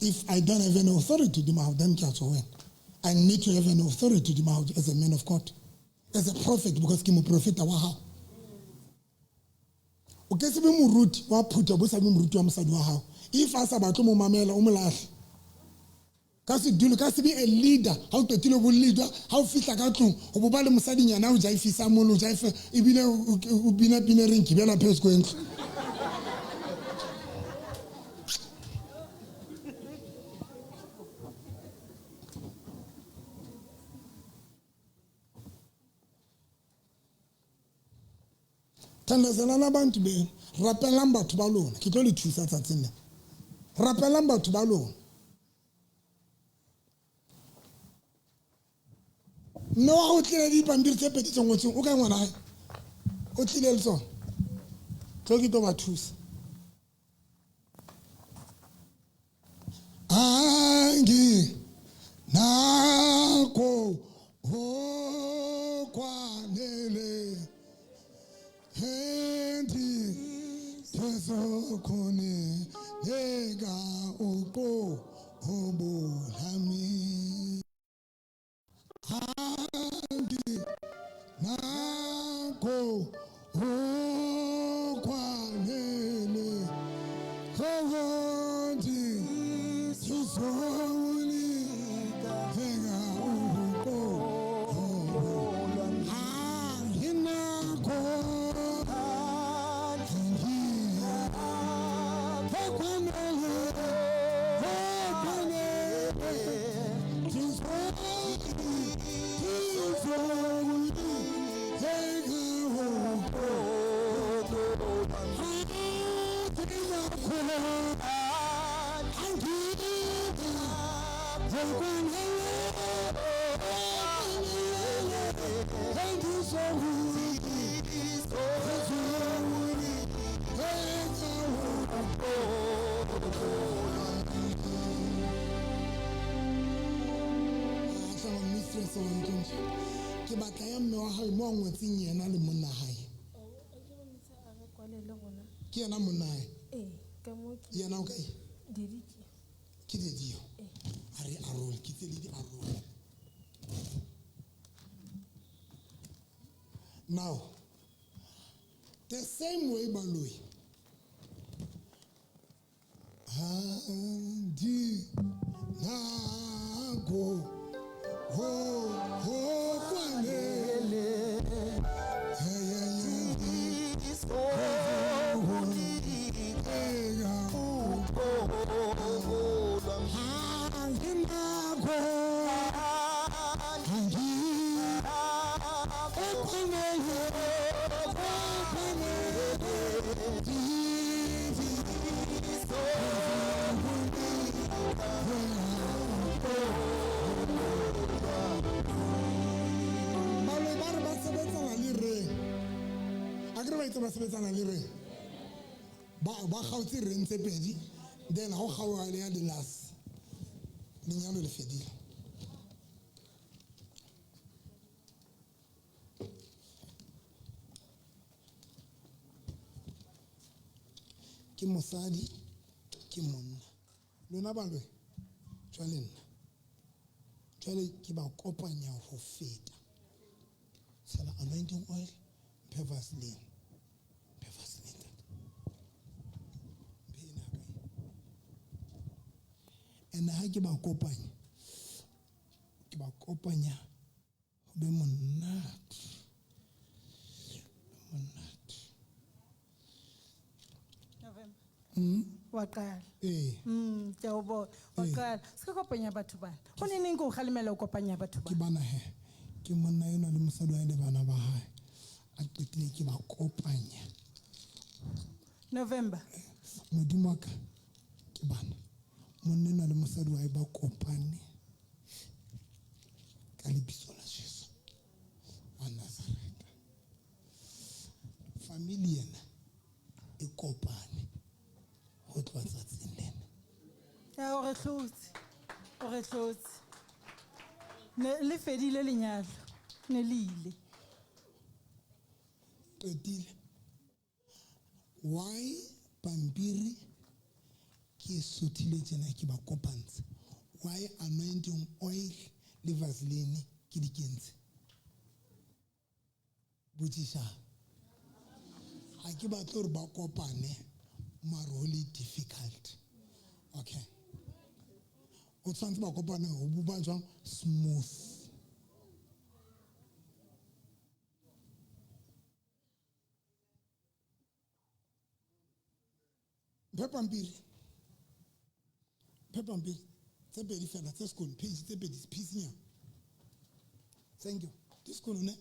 Speaker 2: If I don't have any authority hodimo hao, then ke a tswa ho wena. I need to have an authority hodimo hao as a man of God, as a prophet, because ke moprofeta wa hao. O ke se be moruti wa phutha, bo sa be moruti wa mosadi wa hao. If a sa batle mo mamela, o mo lahle. Ka sedulo, ka se be a leader. Ha o qetile bo leader, ha o fihla ka tlung, o bo ba le mosadinyana o jaifisa mono, o jaife, ebile o bina pina e reng gibela phezu kwendlu. Thandazelang abantu beno. Rapelang batho ba lona. Ke tlo le thusa tsatsing lena. Rapelang batho ba lona. Mme wa gago o tlile le dipampiri tse pedi tse ngotsweng. O kae ngwana hae? O tlile le tsona. Tlo ke tlo ba thusa. Angi nako okwanele hendi tezokhone nega uqo obulami angi nako okwanele hendi tezoni nega uqo obulami anginakho Ke batla ya mme wa hae mo a ngotseng yena le monna hae. Ke yena monna hae? Yena o kae? Ke Dedi. A re arole, ke tse le di arole. Now, the same way baloi. Handi nago ho ho kwanele ba sebetsana le reng ba kgaotse reng tse pedi then ha o kgaoha le ya the last lenyalo le fedile. Ke mosadi ke monna lona balwe jwale nna jwale ke ba kopanya ho feta tshela anointing oil mphe vaseline. And ha ke ba kopanya ho be monate.
Speaker 11: November. Wa qala. Ke a o bona. Wa qala. Se ka kopanya batho bana. Ho neneng ke o kgalemela o kopanya batho bana.
Speaker 2: Ke bana he. Ke monna enwa le mosadi wa hae le bana ba hae. A qetile ke ba kopanya.
Speaker 11: November.
Speaker 2: Modimo wa ka ke bana. Monna enwa le mosadi wa hae ba kopane ka lebitso la Jesu wa Nazareta. Family ena e kopane ho tloha tsatsing lena.
Speaker 11: Ya o re hlotse. O re hlotse. Ne le fedile lenyalo. Ne le ile.
Speaker 2: Qetile. Why pampiri ke sothile tjena ke ba kopantshe? Why anointing oil le vaseline ke di kentse? Botsisa. Ha ke batle hore ba kopane mare ho le difficult. Okay. O tshwanetse ba kopane ho buba jwang smooth. Mphe pampiri. Mphe pampiri tse pedi fela tse sekolo page tse pedi piecenyana. Thank you. Di sekolo ne?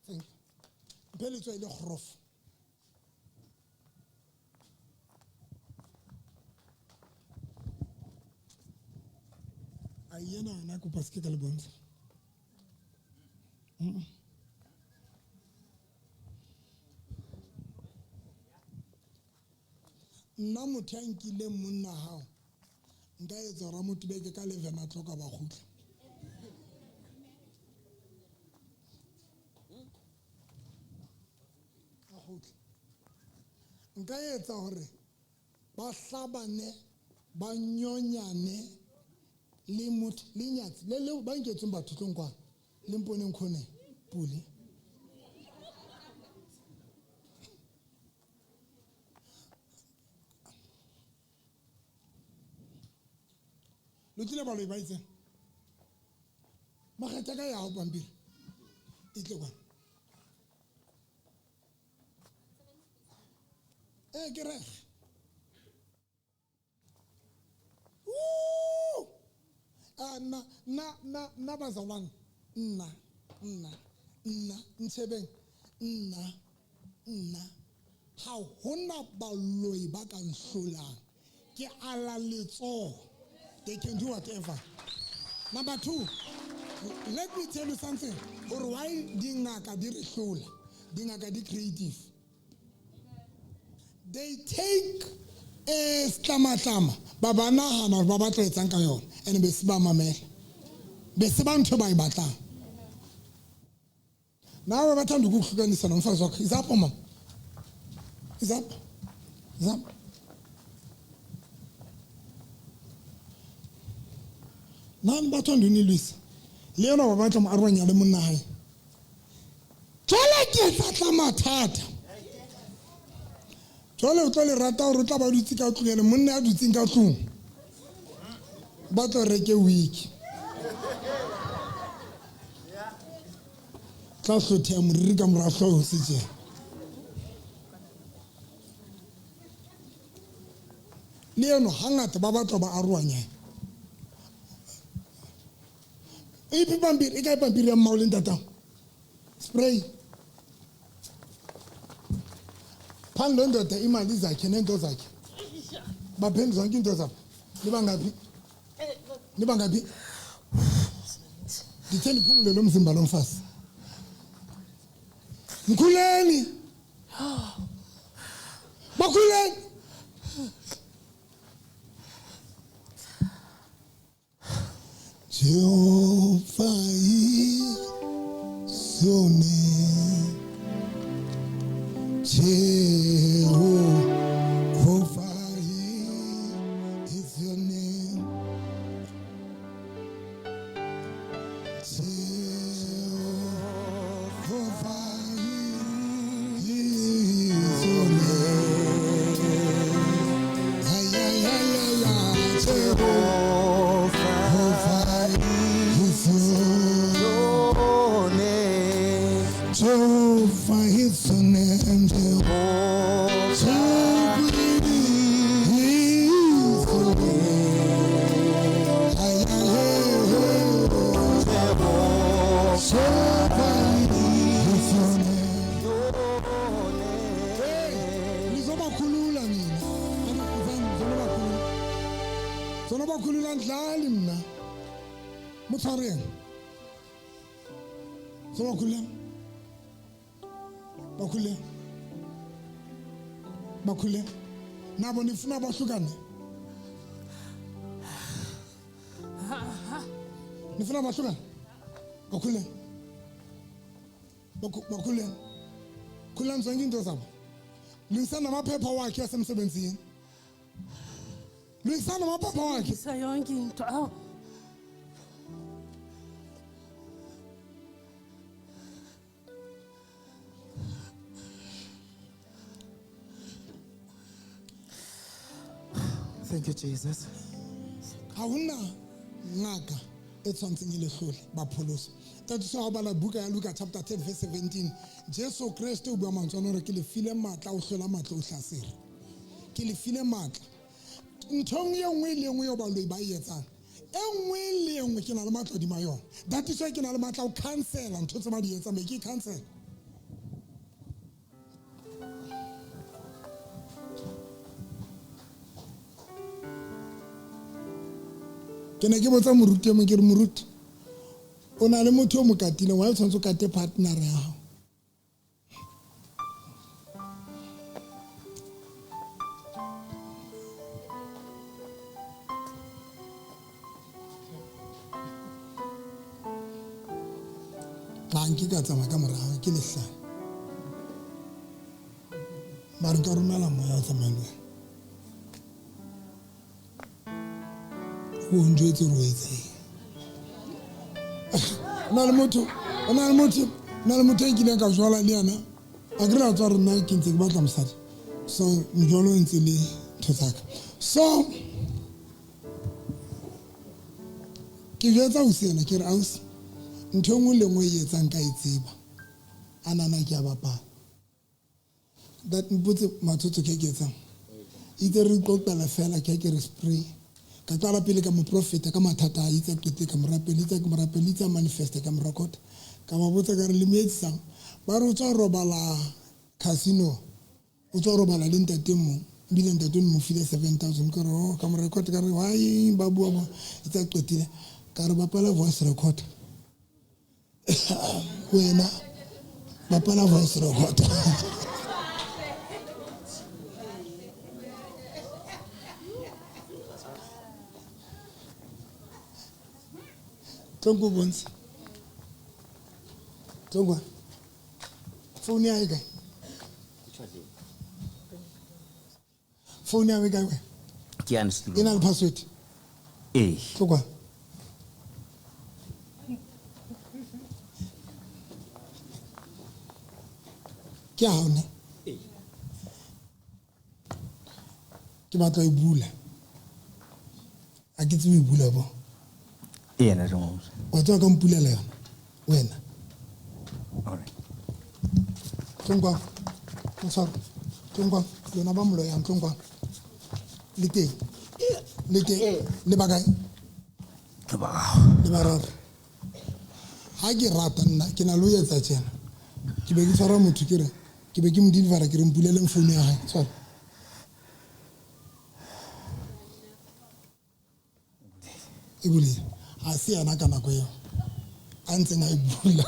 Speaker 2: Thank you. Mphe letswai le kgorofo. A yena yona kopa se ke ka le bontsha. Nna motho ya nkileng monna hao nka etsa hore a mo tubeke ka 11 o'clock a ba kgutla. A kgutla. Nka etsa hore ba hlabane, ba nyonyane le motho le nyatsi le leo ba nketseng batho tlong kwana le mponeng khone pule. Lo tlile baloi ba itseng makgetha ka ya ho pampiri e tle kwana. Ke reg. Na na na na bazalwane nna nna nna ntshebeng nna nna ha hona baloi ba ka nhlolang ke ala letsoho. They can do whatever. Number 2, let me tell you something. Or why dingaka di re hlola, dingaka di creative. They take a stlama ba ba nahana hore ba batla etsang ka yona and be se ba mamela. Be se ba ntho ba e batlang. Nawe bathanda ukuhlukanisa nomfazi wakho. Izapho mama. Izapho. Izapho. Nani bathanda unilwisa. Le yona ba batla mo arohanya le monna hae. Jwale ke tla tla mathata. Jwale o tlo le rata hore o tla ba dutse ka tlung ene monna ya dutseng ka tlung. Ba tlo reke wiki. Tla hlotheha moriri ka mora hlooho se tjena. Le eno hangata ba batla ba arohanya. E pampiri e kae pampiri ya mmao le ntatao? Spray. Phambi lo ndoda imali zakhe nento zakhe. Bapheni zonke into zabo. Niba ngaphi? Niba ngaphi? Ndithe ndiphungule lo mzimba lo mfazi. Mkhuleni. Bakhuleni. Jehovah is your name. Jehovah is your name. Jehovah is your name. Ay, ay, ay, ay, ay. Jehovah is your name. Jehovah is your name. Jehovah is your name. Ay, ay, ay, ay. Jehovah is your name. Hey, nizobakhulula nina. Zonobakhulula ndlali mna. Motshwareng. Zobakhulula. Bakhule. Bakhule. Nabo nifuna bahlukane. Nifuna bahlukane. Bakhule. Bakhule. Khulani zonke into zabo. Lungisana amaphepha wakhe asemsebenzini. Lungisana amaphepha wakhe.
Speaker 4: Lungisa yonke into. Awu.
Speaker 5: Thank you, Jesus.
Speaker 2: Ha hona ngaka e tshwantseng e le hlole ba pholoso. Tatiso ha bala buka ya Luka chapter 10 verse 17. Jesu Kreste o bua mantswe ana hore ke le file matla o hlola matla o hlasela. Ke le file matla. Nthong e nngwe le nngwe eo baloi ba e etsang. E nngwe le e nngwe ke na le matla hodima yona. That is why ke na le matla ho cancela ntho tse ba di etsang, be ke cancel. Ke ne ke botsa moruti e mong ke re moruti o na le motho o mo katileng wa o tshwanetse o kate partner ya gago. Ga nke ka tsamaya ka morago ke lehlane mare nka romela moya o tsamaya le wena o njwetse gore o etseng. Na le motho o na le motho na le motho e kileng ka jwala le yena a ke re a tswa re nna ke ntse ke batla mosadi so mjolo o ntse le ntho tsaka so ke jwetsa ausi ena ke re ausi ntho e nngwe le nngwe e etsang ka e tseba a nana ke a bapala that mpotse matsotso ke ke etsang itse re qoqela fela ke ke re spray ka qala pele ka moprofeta ka mathata a itse qete ka morapeli itse ke morapeli itse manifest ka morekota ka ba botsa ka re le metsang ba re o tswa robala casino o tswa robala le ntate mong ebile ntate mo file 7000 ka re oh ka morekota ka re why ba bua ba itse qetile ka re bapala voice record wena bapala voice record Tlongo bontshe. Tlongo. Phone ya kae? Phone ya kae?
Speaker 7: Ke ya nstulo.
Speaker 2: E na le password?
Speaker 7: Eh.
Speaker 2: Tlongo. Ke a hone. Ke batla e bula. A ke tsebe e bula bo.
Speaker 7: Ena jong.
Speaker 2: Wa tswa ka mpulela yona wena.
Speaker 7: Alright.
Speaker 2: Tlongwa. Motshwaro. Tlongwa. Lona ba moloyang tlongwa. Le teng. Le teng. Le ba kae?
Speaker 7: Ke ba gago.
Speaker 2: Le bararo. Ha ke rata nna ke na le ho etsa tjena. Ke be ke tshwara motho ke re ke be ke mo delivera ke re mpuleleng phone ya hae. Tshwara. E bulile. Ha se yena ka nako eo a ntseng a e bula.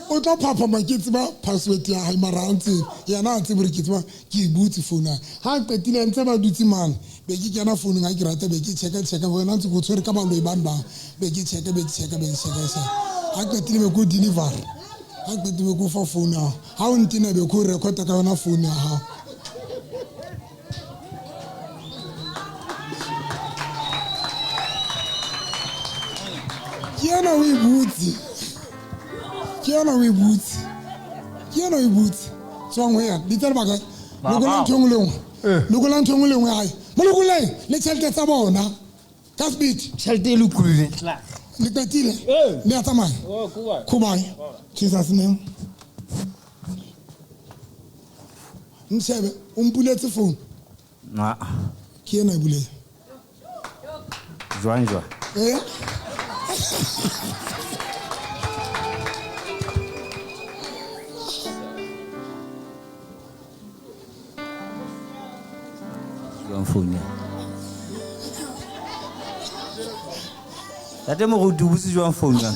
Speaker 2: O tla phaphama ke tseba password ya hae mara a ntse yena a tsebe hore ke tseba ke e butse phone ya ha a qetile ntse ba dutse mane be ke kena founung ha ke rata be ke checka checka wena ntse go tshwere ka baloi bane ba be ke checka be ke checka be ke checka ha qetile be ko deliver ha qetile be ko fa phone ya ha o ntina be ko recorda ka yona phone ya hao. Ke yena o e butse. Ke yona o e butse. Ke yona o e butse. Tswang ho yena. Ditse le ba kae? Lokolang ntho e nngwe le nngwe. Lokolang ntho e nngwe le nngwe hae. Mo lokoleng le tjhelete tsa bona. Ka speed.
Speaker 7: Tjhelete e lokolohile.
Speaker 2: Le qetile? Le a tsamaya? Khubae. Jesus name. Nshebe o mpuletse phone.
Speaker 7: Na.
Speaker 2: Ke yena e buletse.
Speaker 7: Jwang jwang?
Speaker 2: Eh?
Speaker 7: Jwang phone ya? Tate moruti o butse jwang phone ya?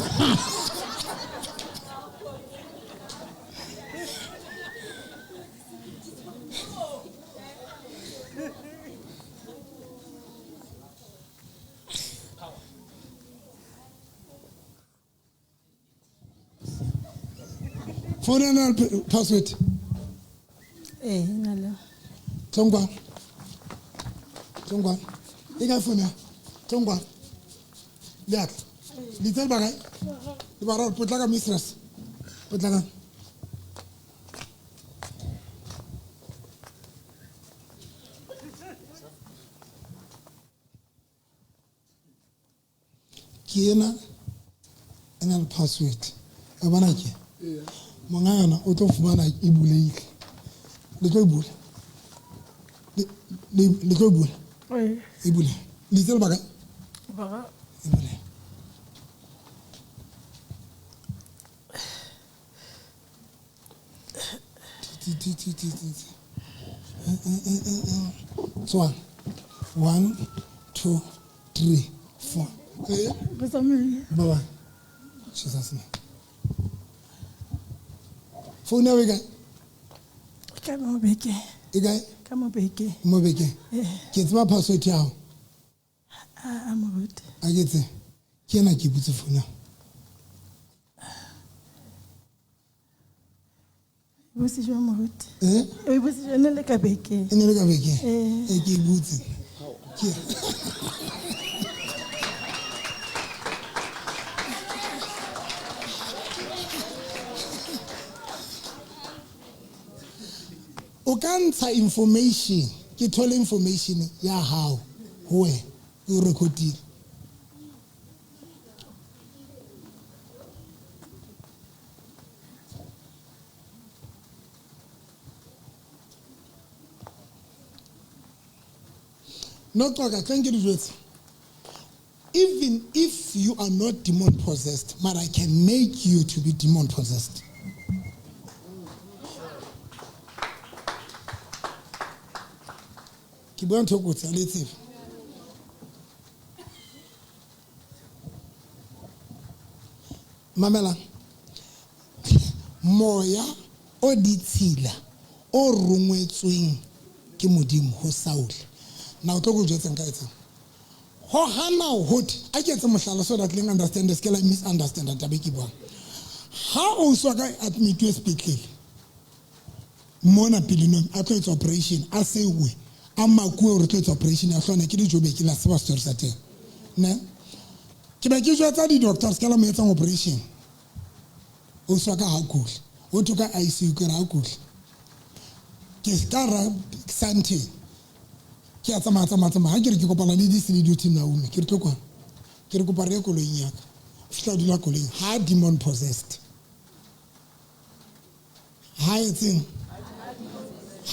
Speaker 2: Phone ena le password?
Speaker 11: Eh, na le.
Speaker 2: Tlongwa. Tlongwa. E ka phone ya? Tlongwa. Le atla. Ditse le ba kae? Le bararo potlaka mistress. Potlaka. Ke ena e na le password. A bona ke? Monga yona o tlo fumana e bulehile. Le tlo e bula. Le tlo e bula. E bule. Le itse le ba kae?
Speaker 11: Bara.
Speaker 2: E bule. T T T T T. Tswang. 1 2 3 4. Ba ba. Jesus name. Phone ya kae?
Speaker 11: Ka mo bekeng.
Speaker 2: E kae?
Speaker 11: Ka mo bekeng.
Speaker 2: Mo bekeng. Ke tseba password ya hao.
Speaker 11: A moruti.
Speaker 2: A ke tse. Ke ena ke butse phone ya.
Speaker 11: Botse jwang moruti?
Speaker 2: Eh?
Speaker 11: O e botse jwang? E ne le ka bekeng.
Speaker 2: E ne le ka bekeng?
Speaker 11: Eh.
Speaker 2: E ke e butse. Ke. O ka ntsha information, ke thole information ya hao ho wena, e o recordile. No qoka, thank you jwetse. Even if you are not demon possessed, but I can make you to be demon possessed. Ke bua ntho e kotsi, ha le e tsebe. Mamela. Moya o ditshila o rongwetsweng ke Modimo ho Saul. Na o tlo go jwetseng ka etseng? Ho hana ho thwe, a ke etse mohlala so that le understand, se ke la misunderstand taba e ke buang. Ha o swa ka admit sepetlele mona Pelinong, a tlo etsa operation, a seuwe, a makuwe hore tlo etsa operation ya hlwana ke dijobe ke la tseba story sa teng. Ne? Ke be ke jwetsa di-doctors ka la mo etsang operation. O swa ka ha kule. O thwe ka ICU ke re ha kule. Ke ka ra Sandton. Ke a tsamaya, tsamaya, tsamaya. Ha ke re ke kopana le this lady o Naomi. Ke re tlo kwana. Ke re kopa re ye koloing ya ka. Fihla dula koloing. Ha demon possessed. Ha etseng?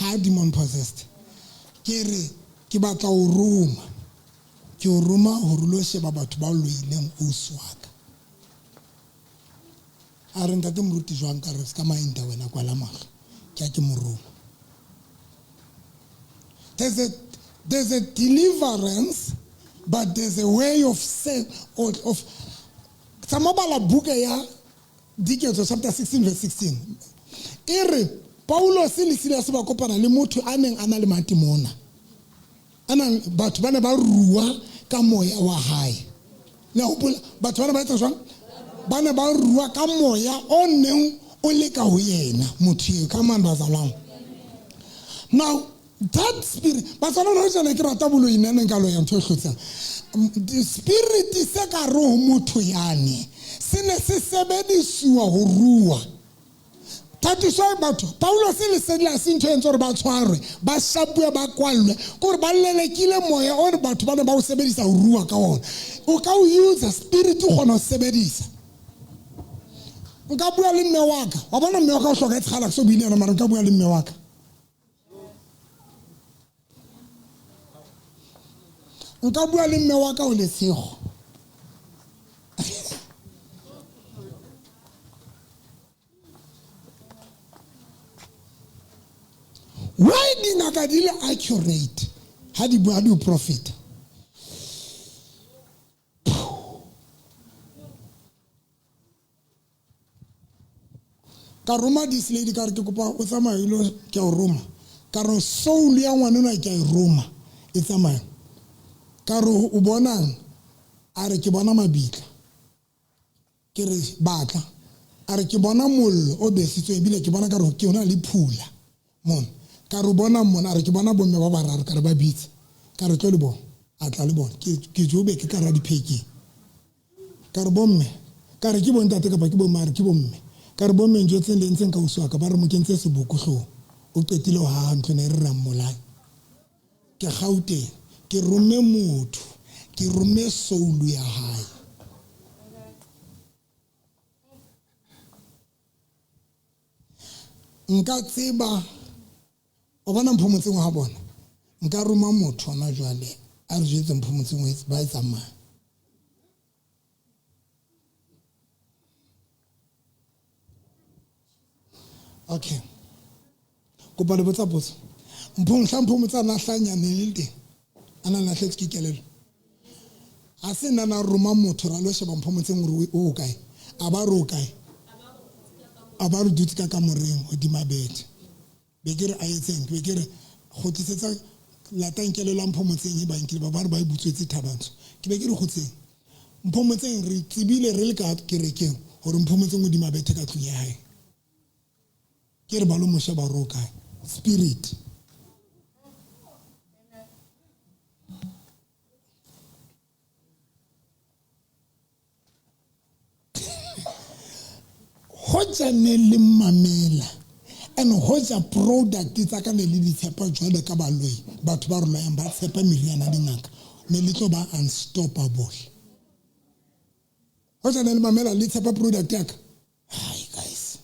Speaker 2: Ha demon possessed. Ke re ke batla ho roma. Ke o roma hore o lo sheba batho ba loileng ausi wa ka. A re ntate moruti jwang ka re se ka maenta wena kwala mahlo. Ke a ke mo roma. There's a deliverance, but there's a way of say of tsamaya bala buka ya Diketso chapter 16 verse 16. E re Paulos le Silas ba kopana le motho a neng a na le matimona. A nang batho ba ne ba rua ka moya wa hae. Le hopola batho ba ne ba etsa jwang? Ba ne ba rua ka moya o neng o le ka ho yena motho eo ka mang bazalwane. Now that spirit, bazalwane ho jana ke rata boloi nna neng ka loya ntho e hlotsang. The spirit se ka re ho motho yane se ne se sebedisiwa ho rua. Thatiswa batho Paulos le Silas ntho e entse hore ba tshwarwe, ba shapuwe, ba kwallwe, ke hore ba lelekile moya o re batho ba ne ba o sebedisa ho rua ka ona. O ka o use spirit o kgona ho sebedisa. Nka bua le mme wa ka. Wa bona mme wa ka o hloka e tshala ke so buile yena, mara nka bua le mme wa ka. Nka bua le mme wa ka o letshego. Why dingaka di le accurate ha di bua di profit? Ka roma this lady ka re ke kopa o tsamaye lo ke a o roma. Ka re soul ya ngwana ona ke a e roma e tsamaya. Ka re o bonang? A re ke bona mabitla. Ke re batla. A re ke bona mollo o besitswe ebile ke bona ka re ke ona le phula mona. Ka re bona mona, a re ke bona bomme ba bararo, ka re ba bitse. Ka re tlo le bona. A tla le bona. Ke jobe ke ka ra diphekeng. Ka re bomme, ka re ke bontate kapa ke bomme, a re ke bomme. Ka re bomme ntho tse le entseng ka ausi wa ka, ba re mo kentse seboko hloohong. O qetile ho haha ntho ena e re ra mmolaya. Ke Gauteng, ke romme motho, ke romme soul ya hae. Nka tseba o bona mpho motseng wa bona. Nka roma motho hona jwale a re jwetse mpho motseng wa ba e tsamaya. Okay. Kopa le botsa potso. Mphong hlampho motsa na hlanya ne le teng. A na lahletswe ke kelello. A se nna na roma motho ra lo sheba mpho motseng hore o kae. A ba re o kae. A ba re dutse ka kamoreng hodima bethe. Be ke re a etseng, be ke re kgutlisetsa latang kelello ya mpho motseng e ba nkile ba ba re ba e butswetse Thabantsho. Ke be ke re kgutseng. Mpho motseng re tsebile re le ka kerekeng hore mpho motseng hodima bethe ka tlung ya hae. Ke re ba lo mo sheba hore o kae. Spirit. Hoja ne le mamela and hoja product tsa ka ne le di tshepa jwalo ka baloi, batho ba re loyang ba tshepa meriana ya dingaka, ne le tlo ba unstoppable. Hoja ne le mamela le tshepa product ya ka. Hi guys.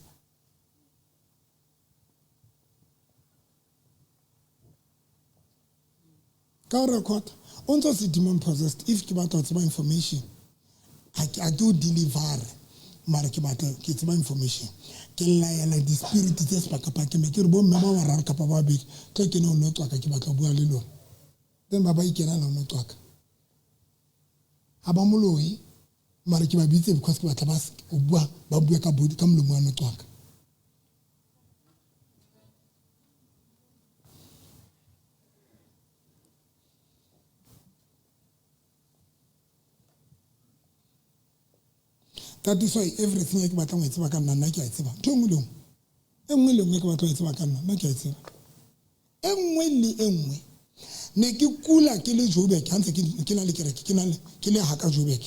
Speaker 2: Ka o record o ntso se demon possessed. If ke batla ho tseba information, ha ke o deliver, mara ke batla ke tseba information. Ke laela di-spirit tse sepakapakeng, be ke re bomme ba bararo kapa ba babedi tlo kene o no tswaka, ke batla ho bua le lona. Then ba ba ikenela o no tswaka. Ha ba moloi, mara ke ba bitse because ke batla ba o bua, ba bue ka body, ka molomo wa no tswaka. That is why everything e ke batlang ho e tseba ka nna, nna ke a e tseba. Ntho e nngwe le nngwe. E nngwe le nngwe ke batla ho e tseba ka nna, nna ke a e tseba. E nngwe le e nngwe. Ne ke kula ke le Joburg, ha ntse ke na le kereke, ke na le, ke le haka Joburg.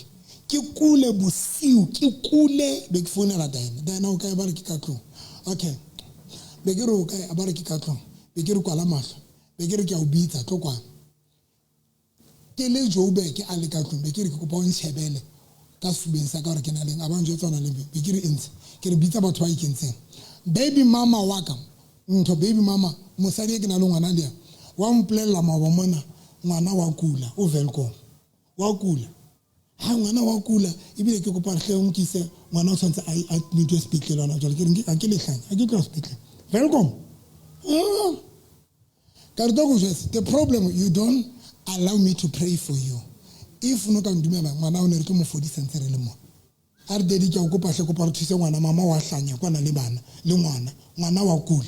Speaker 2: Ke kule bosiu, ke kule, be ke founela Diana. Diana o kae? Ba re ke ka tlung. Okay. Be ke re o kae? Ba re ke ka tlung. Be ke re kwala mahlo. Be ke re ke a o bitsa, tlo kwana. Ke le Joburg a le ka tlung, be ke re ke kopa o ntshebele ka sefubeng sa ka hore ke na leng. A ba njwetsa o na leng, be ke re e ntse. Ke re bitsa batho ba ikentseng. Baby mama wa ka, ntho baby mama, mosadi e ke na le ngwana le yena, wa mpolella maoba mona, ngwana wa kula, o Welkom. Wa kula. Ha ngwana wa kula, ebile ke kopa hle o nkise, ngwana o tshwanetse a admitwe sepetlele hona jwale. Ke re ha ke lehlanya, ha ke tloha sepetlele. Welkom. Ka re tlo go jwetsa, the problem, you don't allow me to pray for you. If no ka ndumela, ngwana o ne re tlo mo fodisa ntse re le mona. A re daddy, ke a o kopa hle, kopa re thuse ngwana, mama wa hlanya kwana le bana, le ngwana, ngwana wa kula.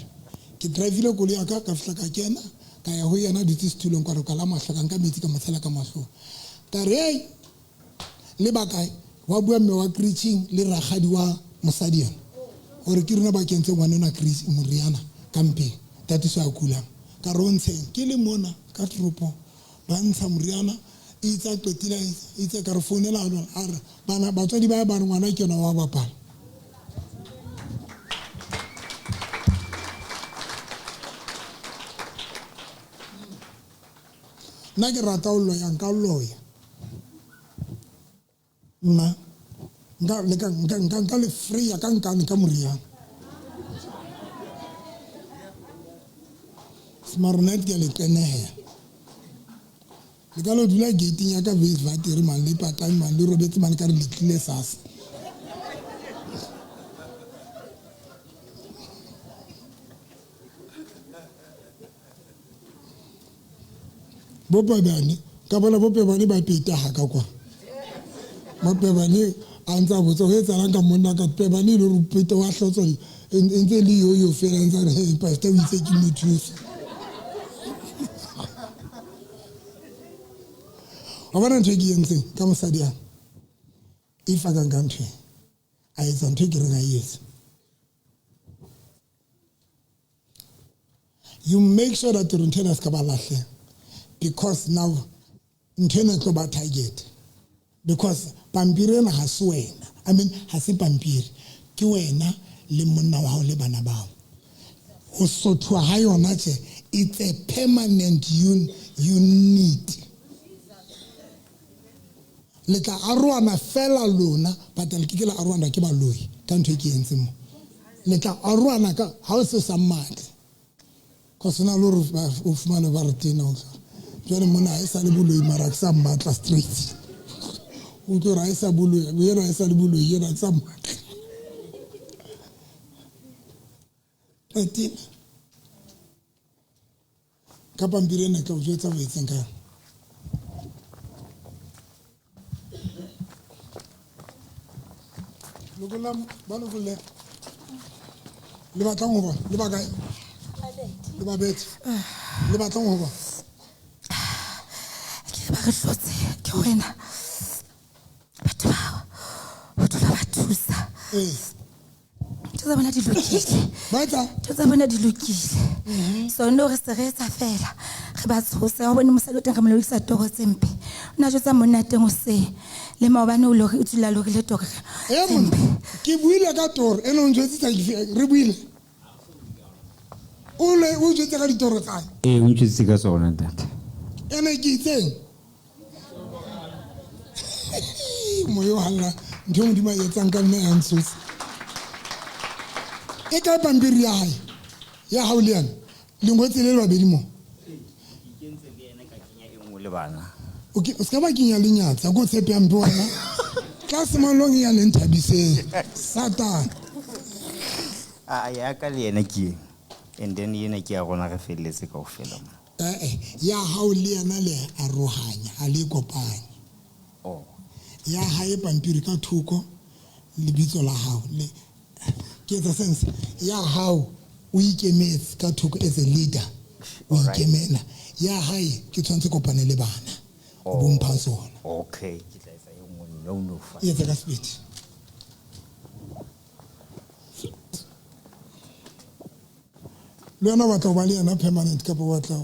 Speaker 2: Ke drivile koloi ya ka, ka fihla ka kena, ka ya ho yena, dutse setulong, ka re kwala mahlo, ka nka metsi ka mo tshela ka mahlong. Ka re, hey, le ba kae? Wa bua mme wa preaching le rakgadi wa mosadi yena. Hore ke rona ba kentseng ngwana enwa moriana ka mpeng, tatiso a kulang. Ka re o ntsheng, ke le mona ka toropong, ba ntsha moriana, itse a qetile, itse ka re founela a lona, a re, bana, batswadi ba ba re ngwana ke yona wa bapala. Nna ke rata ho loya, nka loya. Nna, nka, le ka, nka, nka, nka le freya ka nkane ka moriana. Smarnet ke a le qenehela. Le ka lo dula gate-ing ya ka Weiswater man, le patang man, le robetse man, ka re le tlile sasa. Bopebane, ka bona bopebane ba peta ha ka kwa. Bopebane a ntsa botsa ho etsahalang ka monna ka Pebane le hore peta wa hlotswa e ntse le yoyo fela, ntse re, hey, pastor o itse ke mo thuse. Wa bona ntho e ke entseng ka mosadi yana? If a ka nka ntho e, a etsa ntho e ke reng a e etse. You make sure that ntho ena se ka ba lahleha. Because now ntho ena e tlo ba target. Because pampiri ena ha se wena. I mean, ha se pampiri. Ke wena le monna wa hao le bana bao. Ho sothuwa ha yona tje, it's a permanent unit. Le tla arohana fela lona, but le ke ke la arohana ke baloi ka ntho e ke entseng mo. Le tla arohana ka ha o se sa mmatle. Cause na le hore o fumane ba re tena o tla. Jwale mona ha e sa le boloi mara ke sa mmatla straight. O utlwe hore ha e sa boloi, yena ha e sa le boloi, yena ke sa mmatla. Qetile. Ka pampiri ena ke tla o jwetsa o etseng ka yona. Lokolla ba lokolle. Le batlang ho bona? Le ba kae? Le ba bethe. Le batlang ho bona?
Speaker 5: Ke ba re hlotse ke wena. Batho bao ho dula ba thusa.
Speaker 2: Ee.
Speaker 5: Ntho tsa bona di lokile.
Speaker 2: Ba etsa?
Speaker 5: Ntho tsa bona di lokile. So no re se re etsa fela. Re ba tshose. Ha o bone mosadi o teng re mo lokisa toro tse mpe. O na jwetsa monna teng hoseng. Le maobane o lori o dula a lorile toro
Speaker 2: E
Speaker 5: tse
Speaker 2: monna,
Speaker 5: mpe.
Speaker 2: ke buile ka toro ene o njwetsitse re buile. O le o njwetse ka ditoro tsa hae.
Speaker 7: Ee, o ntjwetsitse ka tsona ntate.
Speaker 2: Ene ke itseng? Moya o halla ntho e Modimo a e etsang ka nna ya ntshosa. E kae pampiri ya hae? Ya hao le yena? Le ngotse le le babedi mo?
Speaker 7: Ke kentse le yena ka kenya e nngwe le bana.
Speaker 2: O ke o ska ba kenya lenyatsa ko tshepe ya mpe wena. Tlase malong ya le nthabiseng. Satan.
Speaker 7: A ya ka le yena ke e. And then yena ke ya rona re felletse kaofela mo.
Speaker 2: Eh ya hao le yena le arohanya, ha le kopanye.
Speaker 7: Oh.
Speaker 2: Ya hae pampiri ka thoko lebitso la hao le ke etsa sense ya hao o ikemetse ka thoko as a leader o ikemela ya hae ke tshwanetse kopane le bana o bo mpha sona.
Speaker 7: Okay, ke tla etsa e nngwe no no fa.
Speaker 2: E etsa ka sebete. Le wena o batla ho ba le yena permanent kapa o batla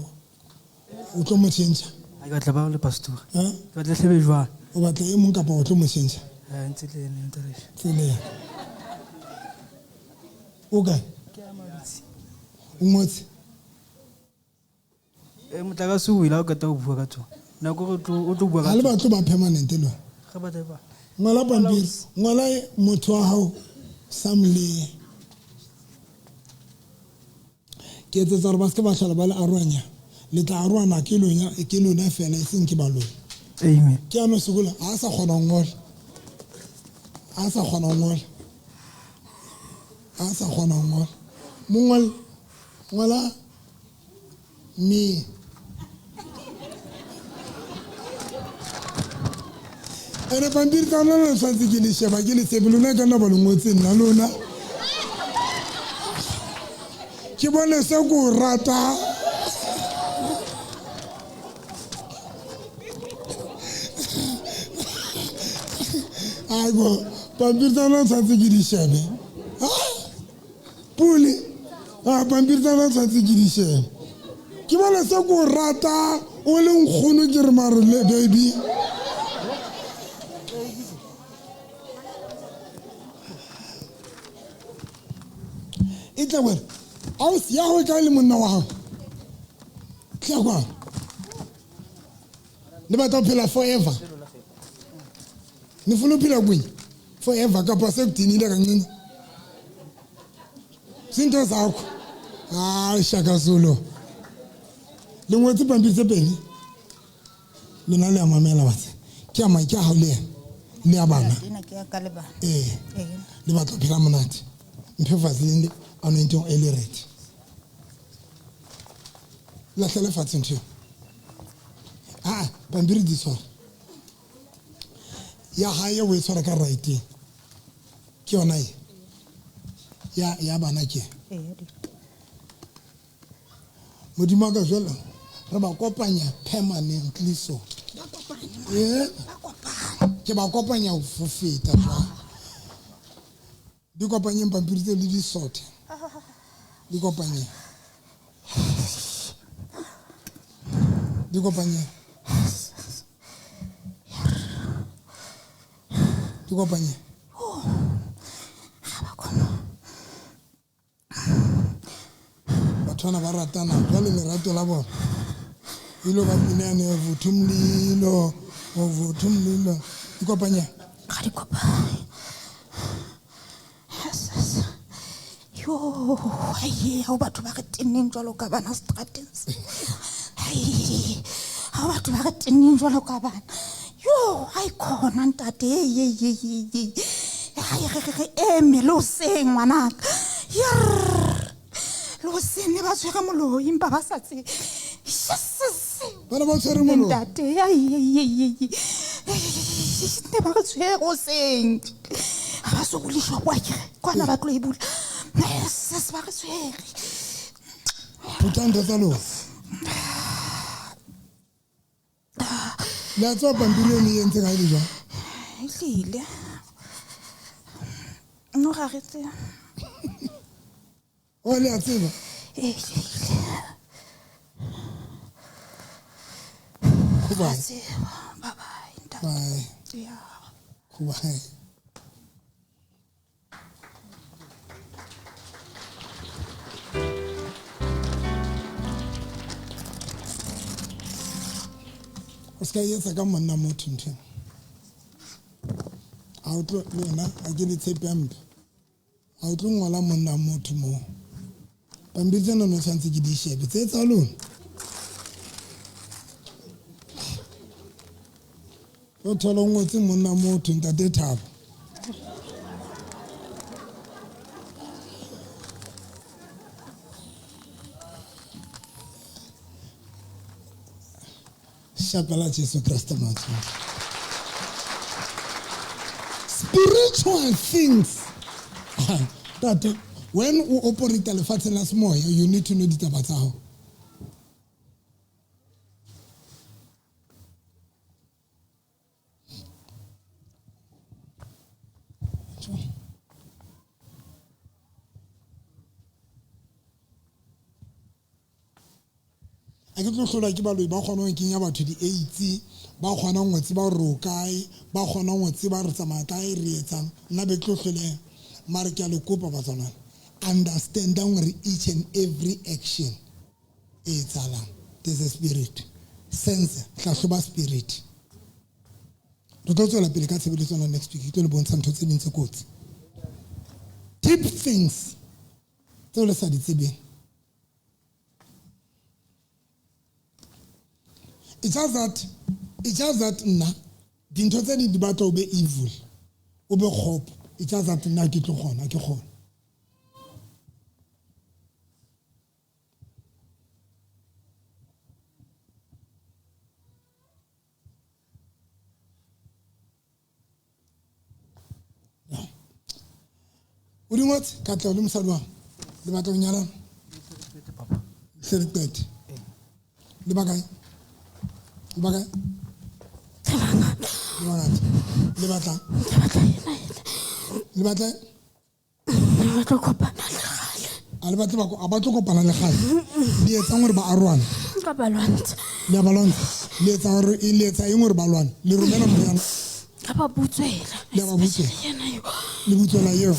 Speaker 2: o tlo mo change?
Speaker 12: Ha ke batla ba le pastor.
Speaker 2: Eh?
Speaker 12: Ke batla hlebe jwang?
Speaker 2: O batla e mong kapa o tlo mo change?
Speaker 12: Eh, ntse le yena ntse le.
Speaker 2: Tsele yena. O kae?
Speaker 12: Ke a mabitsi.
Speaker 2: O ngotse?
Speaker 12: Eh, motlakase o ile ha o qeta ho bua ka tsona. Nako re tlo o tlo bua ka
Speaker 2: Ha le
Speaker 12: tsona.
Speaker 2: batle ba permanent le wena.
Speaker 12: Re batla ba.
Speaker 2: Ngola pampiri, ngola motho wa hao Sam le ke etsetsa hore ba se ke ba hlola ba le arohanya. Le tla arohana ke lona, ke lona fela e seng ke ba lona.
Speaker 12: Amen.
Speaker 2: Ke ano sokola ha sa kgona ho ngola. Ha sa kgona ho ngola. Ha sa kgona ho ngola. Mo ngol ngola me. Ene pampiri tsa lona le tshwanetse ke le sheba ke le tshepe lona ka nna ba le ngotse nna lona. Ke bone se ko rata. Aibo, pampiri tsa lona tshwanetse ke di shebe. Pule, pampiri tsa lona tshwanetse ke di shebe. Ke bone se ko rata o le nkgono ke re mare le baby. E tla wena. Ausi ya hao e kae le monna wa hao? Tla kwano. Le batla ho phela forever. Nifuna uphila kunye forever kapa sekudinile kancane. Zinto zakho. Hayi Shaka Zulu. Le ngotse pampiri tse pedi. Lona le a mamela batse. Ke a ke a hao le yena. Le a bana.
Speaker 13: Ena ke ya ka le bana.
Speaker 2: Eh.
Speaker 13: Ee.
Speaker 2: Le batla ho phela monate. Mphe vaseline le anointing oil e red. Lahlele fatshe ntho eo. Ah, pampiri di tshware. Ya hae o e tshwara ka right. Ke yona e. Ya bana ke.
Speaker 13: Ee.
Speaker 2: Modimo wa ka jwale re ba kopanya permanently so.
Speaker 13: Ba kopanya.
Speaker 2: Eh?
Speaker 13: Ba kopanya.
Speaker 2: Ke ba kopanya ho feta jwale. Di kopanyeng pampiri tse le di sothe. Di kopanyeng. Di kopanyeng. Di kopanyeng. Batho bana ba ratana jwale lerato la bona. Ilo ba pina yane vuthu mlilo, vuthu mlilo. Di kopanyeng.
Speaker 5: Ga di kopanye.
Speaker 13: Yes, yes. Yo, hai, ha batho ba re tenneng jwalo ka bana strateng se. Hai, ha batho ba re tenneng jwalo ka bana. Yo, hai khona ntate, ye ye ye ye. Hai re re eme le hoseng ngwanaka. Yerr. Le hoseng ne ba tshwere moloi empa ba sa tsebe. Jesus.
Speaker 2: Bana ba tshwere moloi.
Speaker 13: Ntate, ai ai ai ai. Ne ba re tshwere hoseng. Ha ba so bule shop wa kere. Kwana ba tlo e bula. Jesus, ba re tshwere.
Speaker 2: Phutang ntho tsa lona. Le a tseba pampiri eno e entseng ha e le jwang?
Speaker 13: Ehlile. No ga re tsebe.
Speaker 2: O le a tseba?
Speaker 13: Ehlile.
Speaker 2: Goodbye.
Speaker 13: Bye bye.
Speaker 2: Bye.
Speaker 13: Yeah.
Speaker 2: Goodbye. O ska etsa ka monna motho ntho. Ha o tlo le yena a ke le tshepe hampe. Ha o tlo ngola monna motho moo. Pampiri tsena no tshwantse ke di shebe tse tsa lona. O thola o ngotse monna motho ntate Thabo. Shapela Jesu Kriste matsoho. Spiritual things. That when you operate lefatsheng la semoya, you need to know ditaba tsa hao. A ke tlo hlolwa ke baloi ba kgona ho kenya batho di-AIDS, ba kgonang ho tseba hore o kae, ba kgonang ho tseba re tsamaya kae, re etsang. Nna be ke tlo hloleha. Mara ke a le kopa batswana, understandang hore each and every action e etsahalang, there's a spirit. Sense, hlahloba spirit. Re tlo tswela pele ka tshebeletso ena next week, ke tlo le bontsha ntho tse ding tse kotsi. Deep things tseo le sa di tsebeng. It's just that nna dintho tse ding di batla o be evil, o be kgopo. It's just that nna ke tlo kgona, ke kgona. O di ngotse Katleho le mosadi wa hao? Le batla ho nyalana? Se re qete. Le ba kae? Le ba kae? Le bangata. Le batlang? Le batla?
Speaker 4: Le batla kopana le kgale.
Speaker 2: A le batle ba a ba tlo kopana le kgale. Le etsang hore ba arohane?
Speaker 4: Ka ba lwantsha.
Speaker 2: Le a ba lwantsha. Le etsa hore le etsa eng hore ba lwane? Le romela moriana?
Speaker 4: Ka ba butswela.
Speaker 2: Le a ba butswela.
Speaker 4: Yena eo.
Speaker 2: Le butswela eo.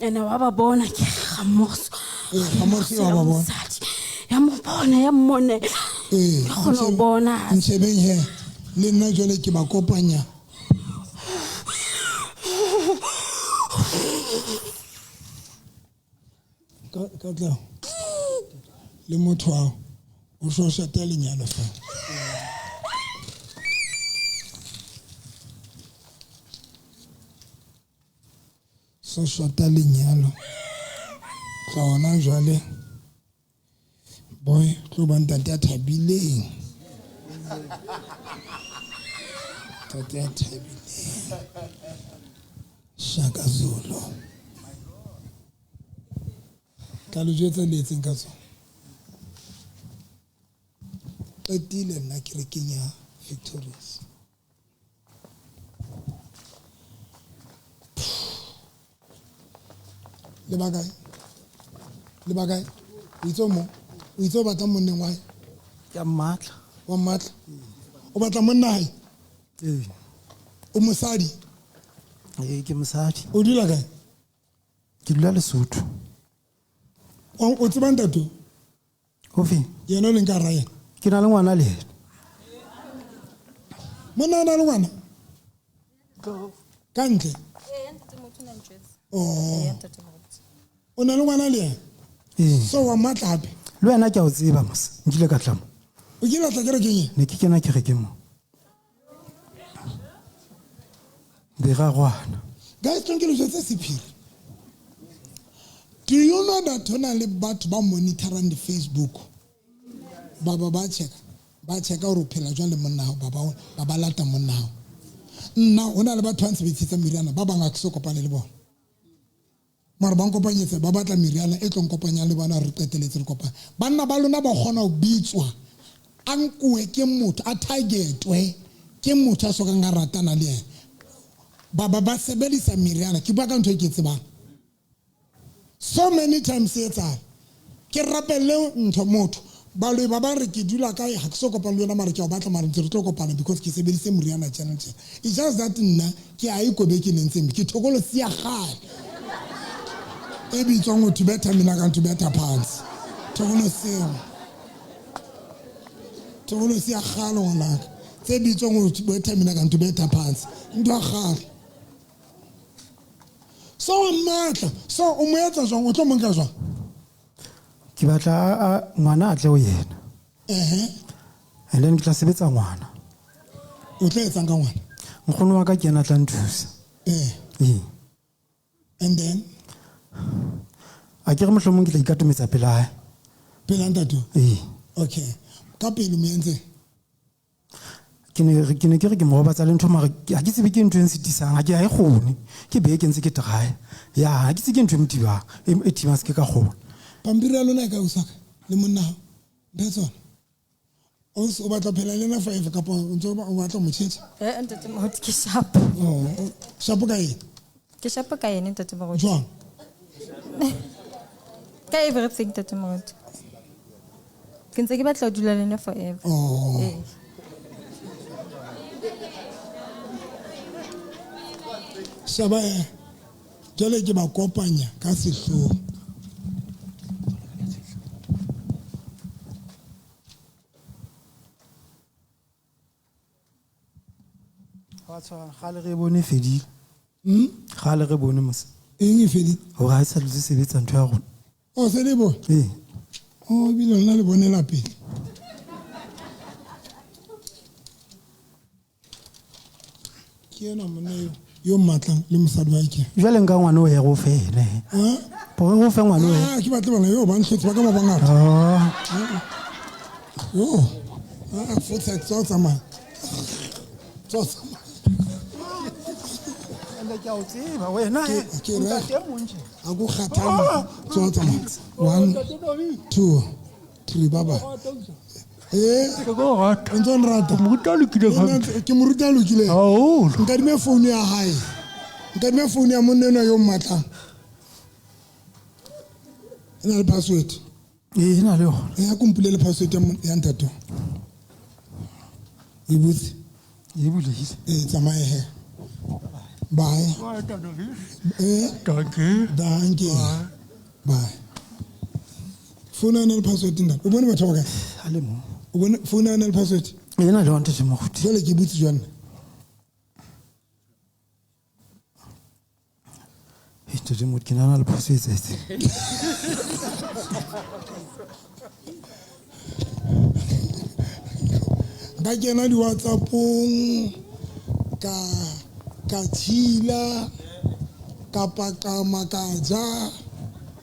Speaker 4: Ene wa ba bona ke Ramorso.
Speaker 2: Ramorso wa ba bona.
Speaker 4: Ya mo bona, ya mmone.
Speaker 2: Ee,
Speaker 4: Ke kgona ho bona.
Speaker 2: Ntshebeng he. Le nna jwale ke ba kopanya. Ka Katleho. Le motho wa o shota lenyalo fela. So shota lenyalo. Tla hona jwale. Boy, tlo ba ntate a thabileng. Ntate a thabileng. Shaka Zulu. Tla le jwetsa le etseng ka tsona. Qetile nna kerekeng ya Victorious. Le ba kae? Le ba kae? O itse mo? O itse o batla monneng wa hae?
Speaker 12: Ke a mmatla.
Speaker 2: Wa mmatla? O batla monna hae?
Speaker 12: Ee.
Speaker 2: O mosadi?
Speaker 12: Ee, ke mosadi.
Speaker 2: O dula kae?
Speaker 12: Ke dula Lesotho.
Speaker 2: O tseba ntate?
Speaker 12: Ofe?
Speaker 2: Yena o leng ka hara yena?
Speaker 12: Ke na le ngwana le yena.
Speaker 2: Monna o na le ngwana? Ka ntle?
Speaker 9: Ee, ntate motho o na ntjwetsa.
Speaker 2: Oh.
Speaker 9: Ee, ntate motho.
Speaker 2: O na le ngwana le yena?
Speaker 12: Ee.
Speaker 2: So wa mmatla hape?
Speaker 12: Le wena ke a o tseba mos. Nkile ka tla mo.
Speaker 2: O kile wa tla kerekeng eng?
Speaker 12: Ne ke kena kerekeng mo. Be ra rwana.
Speaker 2: Guys, tlo ke le jwetse sephiri. Do you know that ho na le batho ba monitorang di-Facebook? Ba ba checka. Ba checka hore o phela jwang le monna hao, ba ba lata monna hao. Nna ho na le batho ba ntshebedisetsang meriana, ba bang ha ke so kopane le bona. Mara ba nkopanyetsa, ba batla meriana e tlo nkopanyang le bona, re qeteletse re kopana. Banna ba lona ba kgona ho bitswa, a nkuwe ke motho, a targetwe ke motho a sokang a ratana le yena. Ba sebedisa meriana, ke bua ka ntho e ke tsebang. So many times e etsahala. Ke rapelle ntho motho, baloi ba ba re ke dula kae, ha ke so kopane le wena mara ke a o batla, mara ntse re tlo kopana because ke sebedise moriana tjena le tjena. It's just that nna ke a e kobe ke nentseng, ke thokolosi ya kgale e bitswang ho thubetha mina ka thubetha phansi. Thokolosi eo. Thokolosi ya kgale ngwanaka. Tse bitswang ho thubetha mina ka thubetha phansi. Ntho ya kgale. So wa mmatla, so o mo etsa jwang, o tlo mo nka jwang?
Speaker 12: Ke batla ngwana a tle ho yena. And then ke tla sebetsa ngwana.
Speaker 2: O tla etsang ka ngwana?
Speaker 12: Nkgono wa ka ke yena a tla nthusa.
Speaker 2: And then?
Speaker 12: A ke re mohlomong ke tla ikatometsa pela hae.
Speaker 2: Pela ntate? Okay. Ka pele mo entse?
Speaker 12: Ke ne ke re ke mo robatsa le ntho, mara ha ke tsebe ke ntho e nsitisang, ha ke ha e kgone. Ke beke ntse ke try. Ya, ha ke tsebe ke ntho e motibang, e thibang se ke ka kgona.
Speaker 2: Pampiri ya lona e ka usaka le monna hao. Mphe tsona. O batla phela le ena forever kapa o ntse o batla mo tjhetjha?
Speaker 9: Ntate Moruti, ke sharp.
Speaker 2: Oh, sharp ka eng?
Speaker 9: Ke sharp ka ene, ntate Moruti.
Speaker 2: Jwang?
Speaker 9: Ka everything, ntate Moruti. Ke ntse ke batla ho dula le ena forever.
Speaker 2: Oh. Shaba jwale ke ba kopanya ka sehlooho.
Speaker 12: Wa tshwana, kgale re bone e fedile. Kgale re bone mose.
Speaker 2: Eng e fedile?
Speaker 12: Hore ha e sa dutse sebetsa ntho ya rona.
Speaker 2: O se le bone?
Speaker 12: Ee.
Speaker 2: O ebile lona le bonela pele. Ke ena monna yo mmatlang le mosadi wa ke.
Speaker 12: Jwale nka ngwana o ye go fe ene.
Speaker 2: Ha?
Speaker 12: Bo go fe ngwana o ye.
Speaker 2: Ah, ke batle bana yo ba ntlhotse ba ka ba bangata.
Speaker 12: Oh.
Speaker 2: Yo. Ah, fotsa tsa tsamaya. Tsa tsamaya.
Speaker 12: Ene ke a o tseba wena.
Speaker 2: Ke re.
Speaker 12: Ntate mong tje.
Speaker 2: A go kgathana. Tsa tsamaya. 1 2 3 baba.
Speaker 12: Ke go rata.
Speaker 2: Ntse o nrata.
Speaker 12: Moruti a lokile hampe.
Speaker 2: Ke moruti a lokile.
Speaker 12: Haholo.
Speaker 2: Nkadime phone ya hae. Nkadime phone ya monna enwa yo mmatlang. E na le password.
Speaker 12: Ee, e na le yona.
Speaker 2: E ya kompule le password ya ntate. E butse.
Speaker 12: E bulehile.
Speaker 2: Ee, tsamaye he. Bye.
Speaker 12: Dankie.
Speaker 2: Dankie. Bye. Phone ya na le password nna. O bone batho ba kae?
Speaker 12: Ha le mo.
Speaker 2: O bone phone ya na le password?
Speaker 12: E na le yona, ntate Moruti.
Speaker 2: Jwale ke butse jwang?
Speaker 12: Ntate Moruti, ke nahana le phoso e etsahetseng.
Speaker 2: Ka kena di-WhatsApp-ong, ka tshila, ka paqama, ka ja,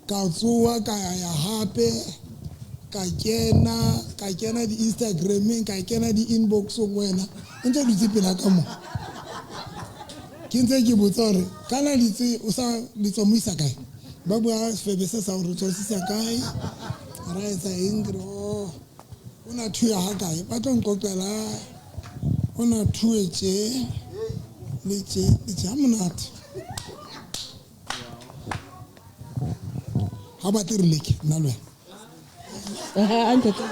Speaker 2: ka tsoha, ka ya hape, ka kena di-Instagram-eng, ka kena di-inbox-ong wena. O ntse o dutse pela ka mo. Ke ntse ke botsa hore kana ditse o sa le tswa mo isa kae? Ba bua sefebe se sa hore tswa se isa kae? Ra etsa eng? Ke re, oh, o na thuya ha kae? Ba tlo nqoqela, o na thuwe tje, le tje, le tje, ha monate. Ha batle re leke, nna le wena.
Speaker 3: Ntate.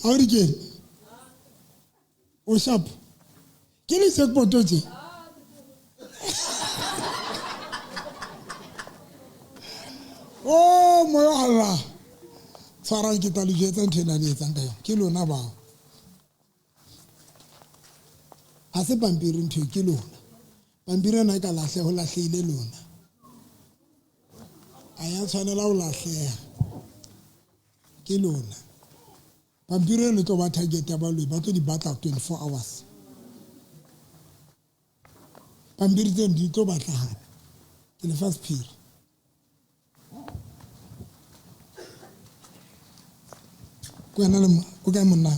Speaker 2: Ha o re keng? O sharp. Ke le jackpot tje. Oh, moya Allah. Tshwarang ke tla le jwetsa ntho ena le etsang ka yona. Ke lona bao. Ha se pampiri ntho e, ke lona. Pampiri ena e ka lahleha, ho lahlehile lona. A ya tshwanela ho lahleha. Ke lona. Pampiri eno e tlo ba target ya baloi, ba tlo di batla 24 hours. Pampiri tseno di tlo batlagala. Ke lefa sephiri. Ko wena le o kae monna?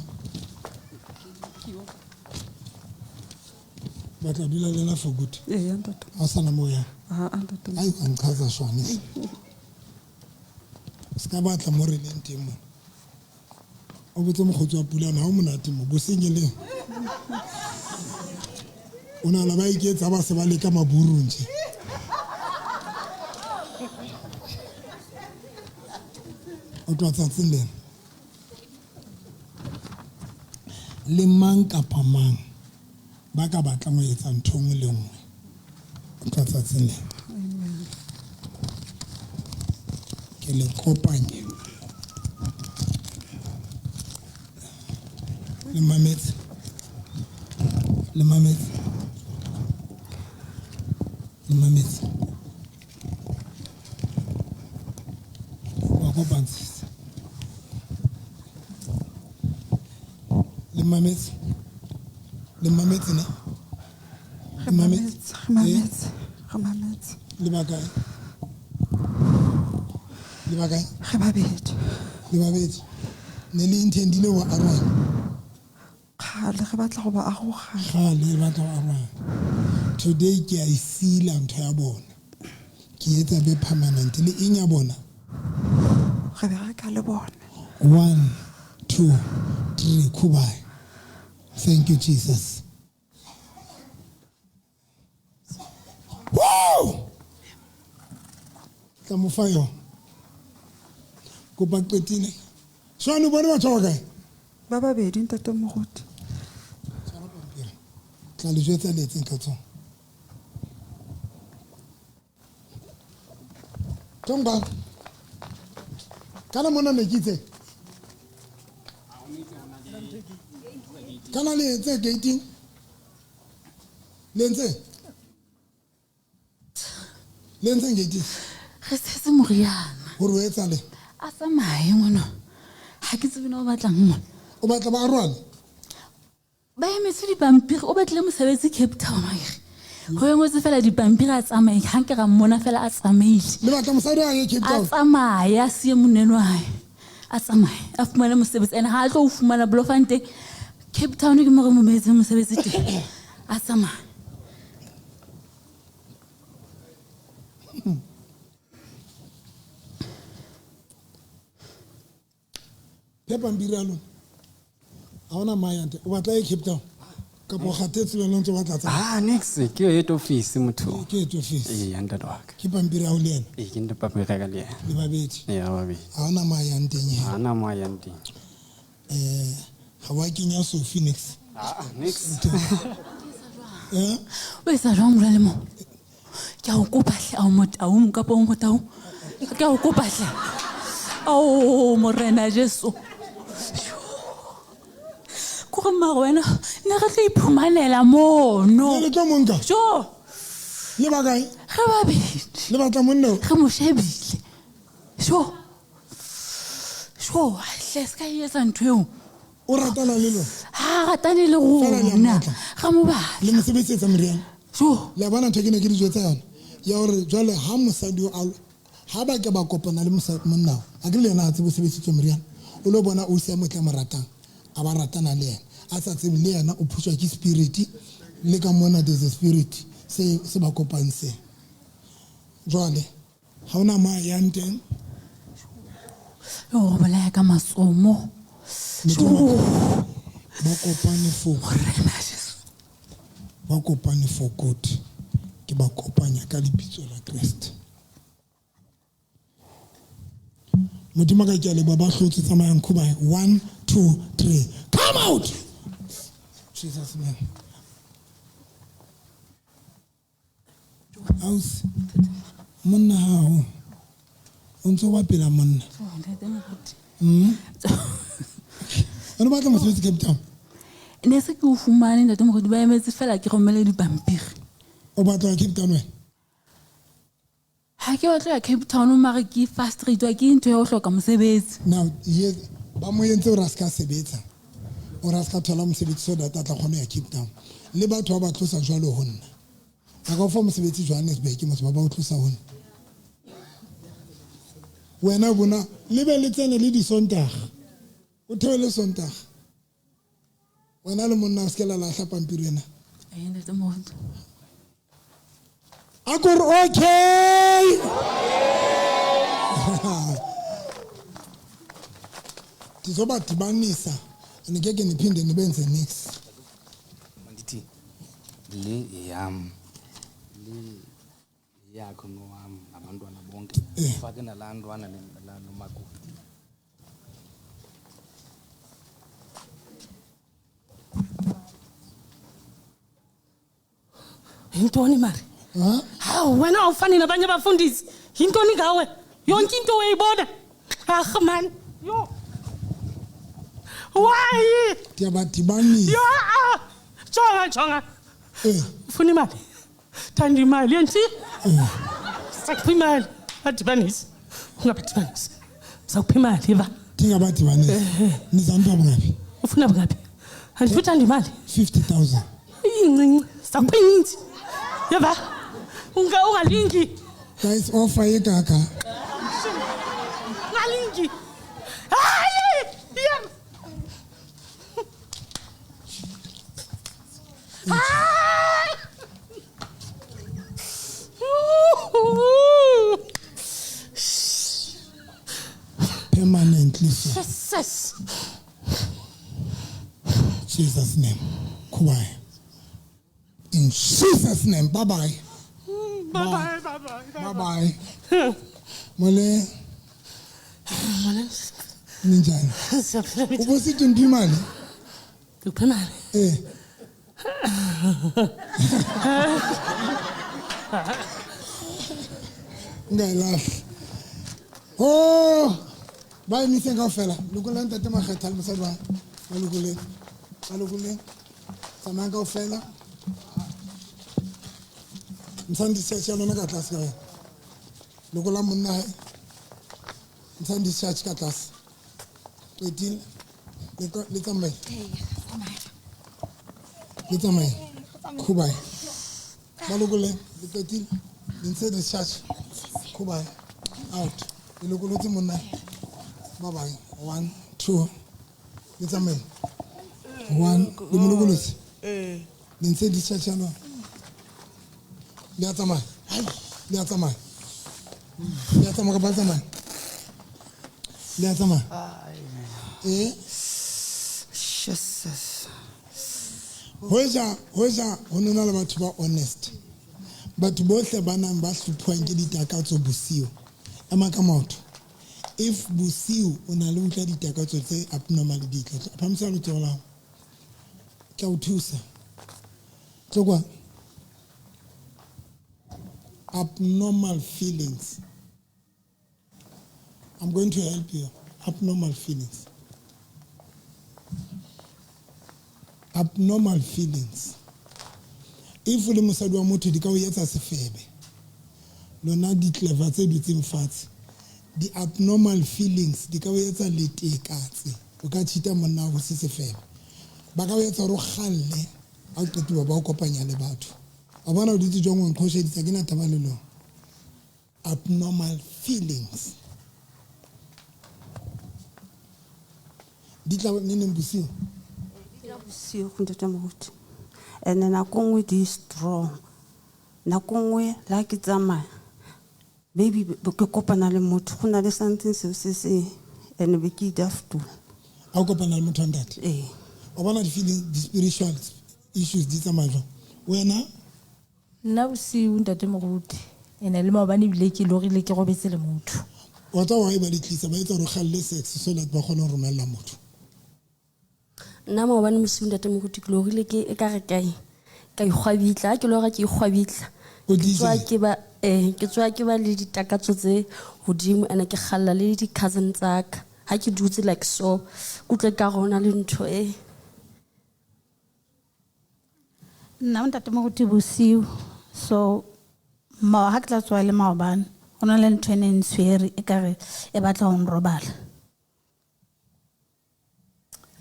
Speaker 2: Batla dula le ena for good.
Speaker 3: Ee, ntate.
Speaker 2: Ha o sana moo yang.
Speaker 3: Aa, ntate.
Speaker 2: Ai, wa nqhaza shwane. Se ka batla mo re leng teng mo. O botse mokgotsi wa pulana ha o monate mo bosenyeleng. O nahana ba iketsa ba se ba leka maburu nje. O tloha tsatsing lena. Le mang kapa mang ba ka batlang ho etsa ntho nngwe le nngwe. O tloha tsatsing lena. Ke le kopanye. Le mametse. Le mametse. Le mametse. Wa kopantshisa. Le mametse. Le mametse ne?
Speaker 3: Re mametse, re mametse, re mametse.
Speaker 2: Le ba kae? Le ba kae?
Speaker 3: Re babedi.
Speaker 2: Le babedi. Ne le intendile ho arohana?
Speaker 3: Kgale re batla go ba arogana.
Speaker 2: Kgale re batla go arohana. Today ke a e sila ntho ya bona. Ke etsa be permanent. Le eng ya bona?
Speaker 3: Re bereka le bona.
Speaker 2: 1 2 3 Kubai. Thank you, Jesus. Woo! Tla mo fa yona. Kopa qetile. Shwane o bone batho ba kae?
Speaker 3: Ba babedi ntate moruti.
Speaker 2: Tla le jwetsa le etseng ka tsona. Tonga. Kana mona ne ke itse? Kana le entse gating? Le entse? Le entseng gating?
Speaker 5: Re setse moriana.
Speaker 2: Hore o etsa le?
Speaker 5: A tsamaye ngwana. Ha ke tsebe na o batlang mona.
Speaker 2: O batla ba arohane?
Speaker 5: Ba emetse dipampiri, o batlile mosebetsi Cape Town akere. Ho engwetse fela dipampiri a tsamaye, ha nke ra mmona fela a tsamaile.
Speaker 2: Le batla mosadi a ye Cape Town?
Speaker 5: A tsamaye, a siye moneno wa hae. A tsamaye, a fumane mosebetsi. And ha a tlo o fumana Bloemfontein, Cape Town ke mo re mo behetseng mosebetsi teng. A tsamaye.
Speaker 2: Phe pampiri ya lona. Ha hona mayante. O batla e Cape Town? Kapa o kgathetse le wena o ntse o batla tsa?
Speaker 8: Ah, next ke yo eto office motho.
Speaker 2: Ke eto office.
Speaker 8: Ee, ntate wa ka.
Speaker 2: Ke pampiri ya hao le yena?
Speaker 8: Ee, ke ntate pampiri ya ka le yena.
Speaker 2: Le babedi?
Speaker 8: Ee, ba babedi.
Speaker 2: Ha hona mo a yang teng he?
Speaker 8: Ha hona mo a yang teng.
Speaker 2: Ha wa kenya Sophie next.
Speaker 8: Ah, next.
Speaker 2: Eh?
Speaker 5: O etsa jwang jwale mo? Ke a o kopa hle, a o motaung kapa o motaung? Ke a o kopa hle. Ao, Morena Jesu. Kore mara wena, ne re tlo iphumanela mono.
Speaker 2: Ne le tlo mo nka?
Speaker 5: Jo.
Speaker 2: Le ba kae?
Speaker 5: Re babedi.
Speaker 2: Le batla monna o?
Speaker 5: Re mo shebile. Jo. Jo, hle se ka e etsa ntho eo.
Speaker 2: O ratana le lona?
Speaker 5: Ha ratane le
Speaker 2: Fela le a
Speaker 5: rona.
Speaker 2: mmatla.
Speaker 5: Ra mo batla.
Speaker 2: Le mo sebetsetsa moriana?
Speaker 5: Jo.
Speaker 2: Le a bona ntho e ke ne ke di jwetsa yona? Ya hore jwale ha mosadi o a ha ba ke ba kopana le monna o, a ke le yena a tsebe o sebedisitswe moriana. O lo bona ausi ya motle a mo ratang, a ba ratana le yena. A sa tsebe le yena o phuswa ke spirit, le ka mona there's a spirit se se ba kopantseng. Jwale ha hona mo a yang teng.
Speaker 5: Yo, o bolaya ka matsomo.
Speaker 2: Ba kopane for
Speaker 5: Morena Jesu.
Speaker 2: Ba kopane for good. Ke ba kopanya ka lebitso la Kreste. Modimo ka ke a leboha, ba hlotse tsamayang khuba. 1 2 3. Come out. Jesus name. Ausi, monna hao o ntso ba pela monna. O ne batla mosebetsi Cape Town?
Speaker 5: Ne se ke o fumane ntate moruti, ba emetse fela ke romele dipampiri.
Speaker 2: O batla Cape Town wena?
Speaker 5: Ha ke batla ya Cape Town mare ke frustrated ke ntho ya ho hloka mosebetsi.
Speaker 2: Now, yes, ba mo entse hore a ska sebetsa. O ra ska thola mosebetsi so that a tla kgona ya Cape Town. Le batho ba ba tlosa jwalo ho nna. Ba ka o fa mosebetsi Johannesburg mos ba ba o tlosa hona. Wena bona le be le tsene le disontaga. O theole Sontaga. Wena le monna o se ke la lahla pampiri ena.
Speaker 3: Ee, ntate moruti.
Speaker 2: A ko re okay. Ndizobadibanisa andingeke ndiphinde nibenze nix.
Speaker 8: Mandithi le yeyam, le yakho nowam nabantwana bonke. Ufake nalaa ntwana nalaa nomakoti.
Speaker 11: Yintoni mari? Hawu wena awufani nabanye abafundisi. Yintoni ngawe? Yonke into uyayibona. Ag man. Yo. Why?
Speaker 2: Ndiyabadibanisa.
Speaker 11: Yo. Ah. Jonga jonga. Ufuna imali. Thanda imali yenzi. Sakupha imali. Adibanise. Ungabadibanisi. Sakupha imali yeva.
Speaker 2: Ndingabadibanisi. Nizampa bungaphi?
Speaker 11: Ufuna bungaphi? Andithi uthanda imali.
Speaker 2: 50,000.
Speaker 11: Incinci. Sakupha incinci. Yeva. Ungalingi.
Speaker 2: Guys, offer yekaka.
Speaker 11: Ungalingi. Hayi! Yeah. Hayi!
Speaker 2: Permanently so.
Speaker 11: Jesus.
Speaker 2: Jesus name. Kubai. In Jesus name. Bye bye.
Speaker 11: Bye bye. Bye bye.
Speaker 2: Bye bye. Mole. Ninjani? Ubosithi ndiphi imali?
Speaker 11: Ndikuphi imali?
Speaker 2: Eh. Ungayilahli. Oh, ba emiseng kaofela. Lokolang ntate Makgetha le mosadi wa ba lokoleng. Ba lokoleng. Tsamayang kaofela. Ntshang discharge ya lona ka tlase ka wena. Lokolang monna hae. Ntshang discharge ka tlase. Qetile. Le tsamaye. Le tsamaye. Khubaye. Ba lokoleng. Le qetile. Le ntshe discharge. Khubaye. Out. Le lokolotse monna. Bye bye. 1 2. Le tsamaye. 1. Le mo lokolotse. Le ntshe discharge ya lona. Le a tsamaya. Le a tsamaya. Le a tsamaya kapa le tsamaya. Le a tsamaya. Eh?
Speaker 3: Jesus.
Speaker 2: Hoja ho nona le batho ba honest. Batho bohle ba nang ba hlophuwang ke ditakatso bosiu. Ema ka maoto. If bosiu o na le utlwa ditakatso tse abnormal di tla. Phamisa letsoho la hao. Ke a o thusa. Tlo kwa. Abnormal feelings. I'm going to help you. Abnormal feelings. Abnormal feelings. If le mosadi wa motho di ka o etsa sefebe. Lona di clever tse dutseng fatshe. Di abnormal feelings di ka o etsa letekatse. O ka cheata monna wa se sefebe. Ba ka o etsa hore o kgalle ha o qetiwa ba o kopanya le batho. Wa bona o dutse jwang o nqhosheditse ke na taba le lona. Abnormal feelings. Di tla neneng bosiu?
Speaker 3: Di tla bosiu ntate Moruti. And nako nngwe di strong. Nako nngwe la ke tsamaya maybe ke kopana le motho go na le something seo se se and be ke idaftola.
Speaker 2: Ha o kopana le motho wa ntate?
Speaker 3: Ee.
Speaker 2: Wa bona di-feeling, di-spiritual issues di tsamaya jwang? Wena?
Speaker 9: Nna bosiu ntate Moruti. Ene le maobane ebile ke lorile ke robetse le motho.
Speaker 2: Wa tseba why ba di tlisa, ba etsa hore o kgalle sex so that ba kgone ho romella motho.
Speaker 4: Nna maobane bosiu ntate Moruti ke lorile ke e ka re kae ka ikgwabitla, ha ke lora ke ikgwabitla.
Speaker 2: O
Speaker 4: Ke tswa
Speaker 2: DJ?
Speaker 4: ke ba ke tswa ke ba le ditakatso tse hodimo ene ke kgalla le di-cousin tsa ka. Ha ke dutse like so, ke utlwe ka rona le ntho e.
Speaker 13: Nna ntate Moruti bosiu so ma ha ke tla tswa le maobane ho na le ntho e neng tshwere e kare e batla ho nrobala.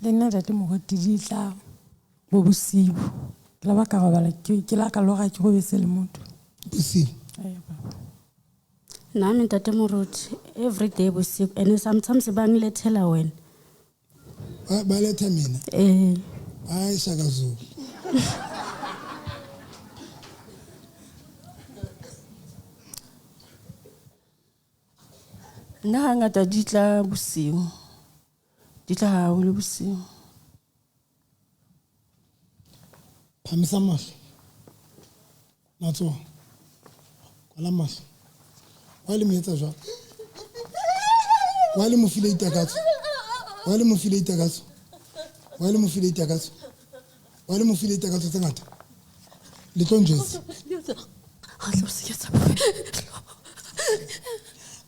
Speaker 14: Le nna ntate Moruti di tla bo bosiu.
Speaker 11: Ke la ba ka robala ke la ka lora ke robetse le motho.
Speaker 2: Bosigo.
Speaker 4: Nami ntate moruti every day bosigo and sometimes ba ngilethela wena.
Speaker 2: Ba letha mina?
Speaker 4: Eh.
Speaker 2: Hayi Shaka Zulu.
Speaker 3: Nna hangata di tla bosiu. Di tla haholo bosiu.
Speaker 2: Phamisa mahlo. Matsoho. Kwala mahlo. Wa le mo etsa jwang? Wa le mo file ditakatso? Wa le mo file ditakatso? Wa le mo file ditakatso? Wa le mo file ditakatso tse ngata? Le tlo njwetsa.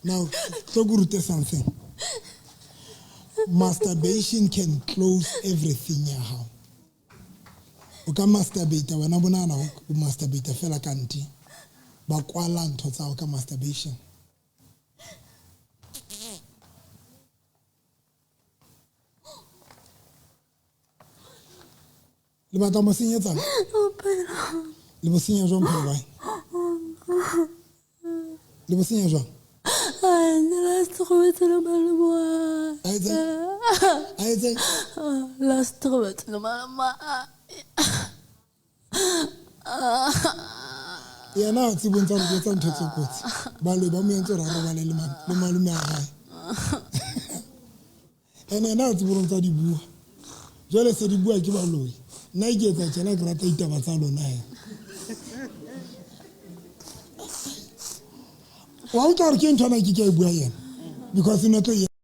Speaker 2: Now, tlo ke rute something. Masturbation can close everything ya hao. O ka masturbate wena bonana o masturbate fela kanti ba kwala ntho tsa hao ka masturbation. Le batla mo senyetsa? Le bo senya jwang phelo ba? Le bo senya jwang?
Speaker 4: Ai, last robetse le malome wa.
Speaker 2: A etse? A etse?
Speaker 4: Last robetse le malome wa.
Speaker 2: Yena a tsebong tsa hore ke etsa ntho tse kotsi. Baloi ba mo entse hore a robale le malome a hae. Ene yena a tsebe hore ntsa di bua. Jwale se di bua ke baloi. Nna ke etsa tjena ke rata ditaba tsa lona he. Wa utlwa hore ke ntho ena ke ke a e bua yena. Because e ne tlo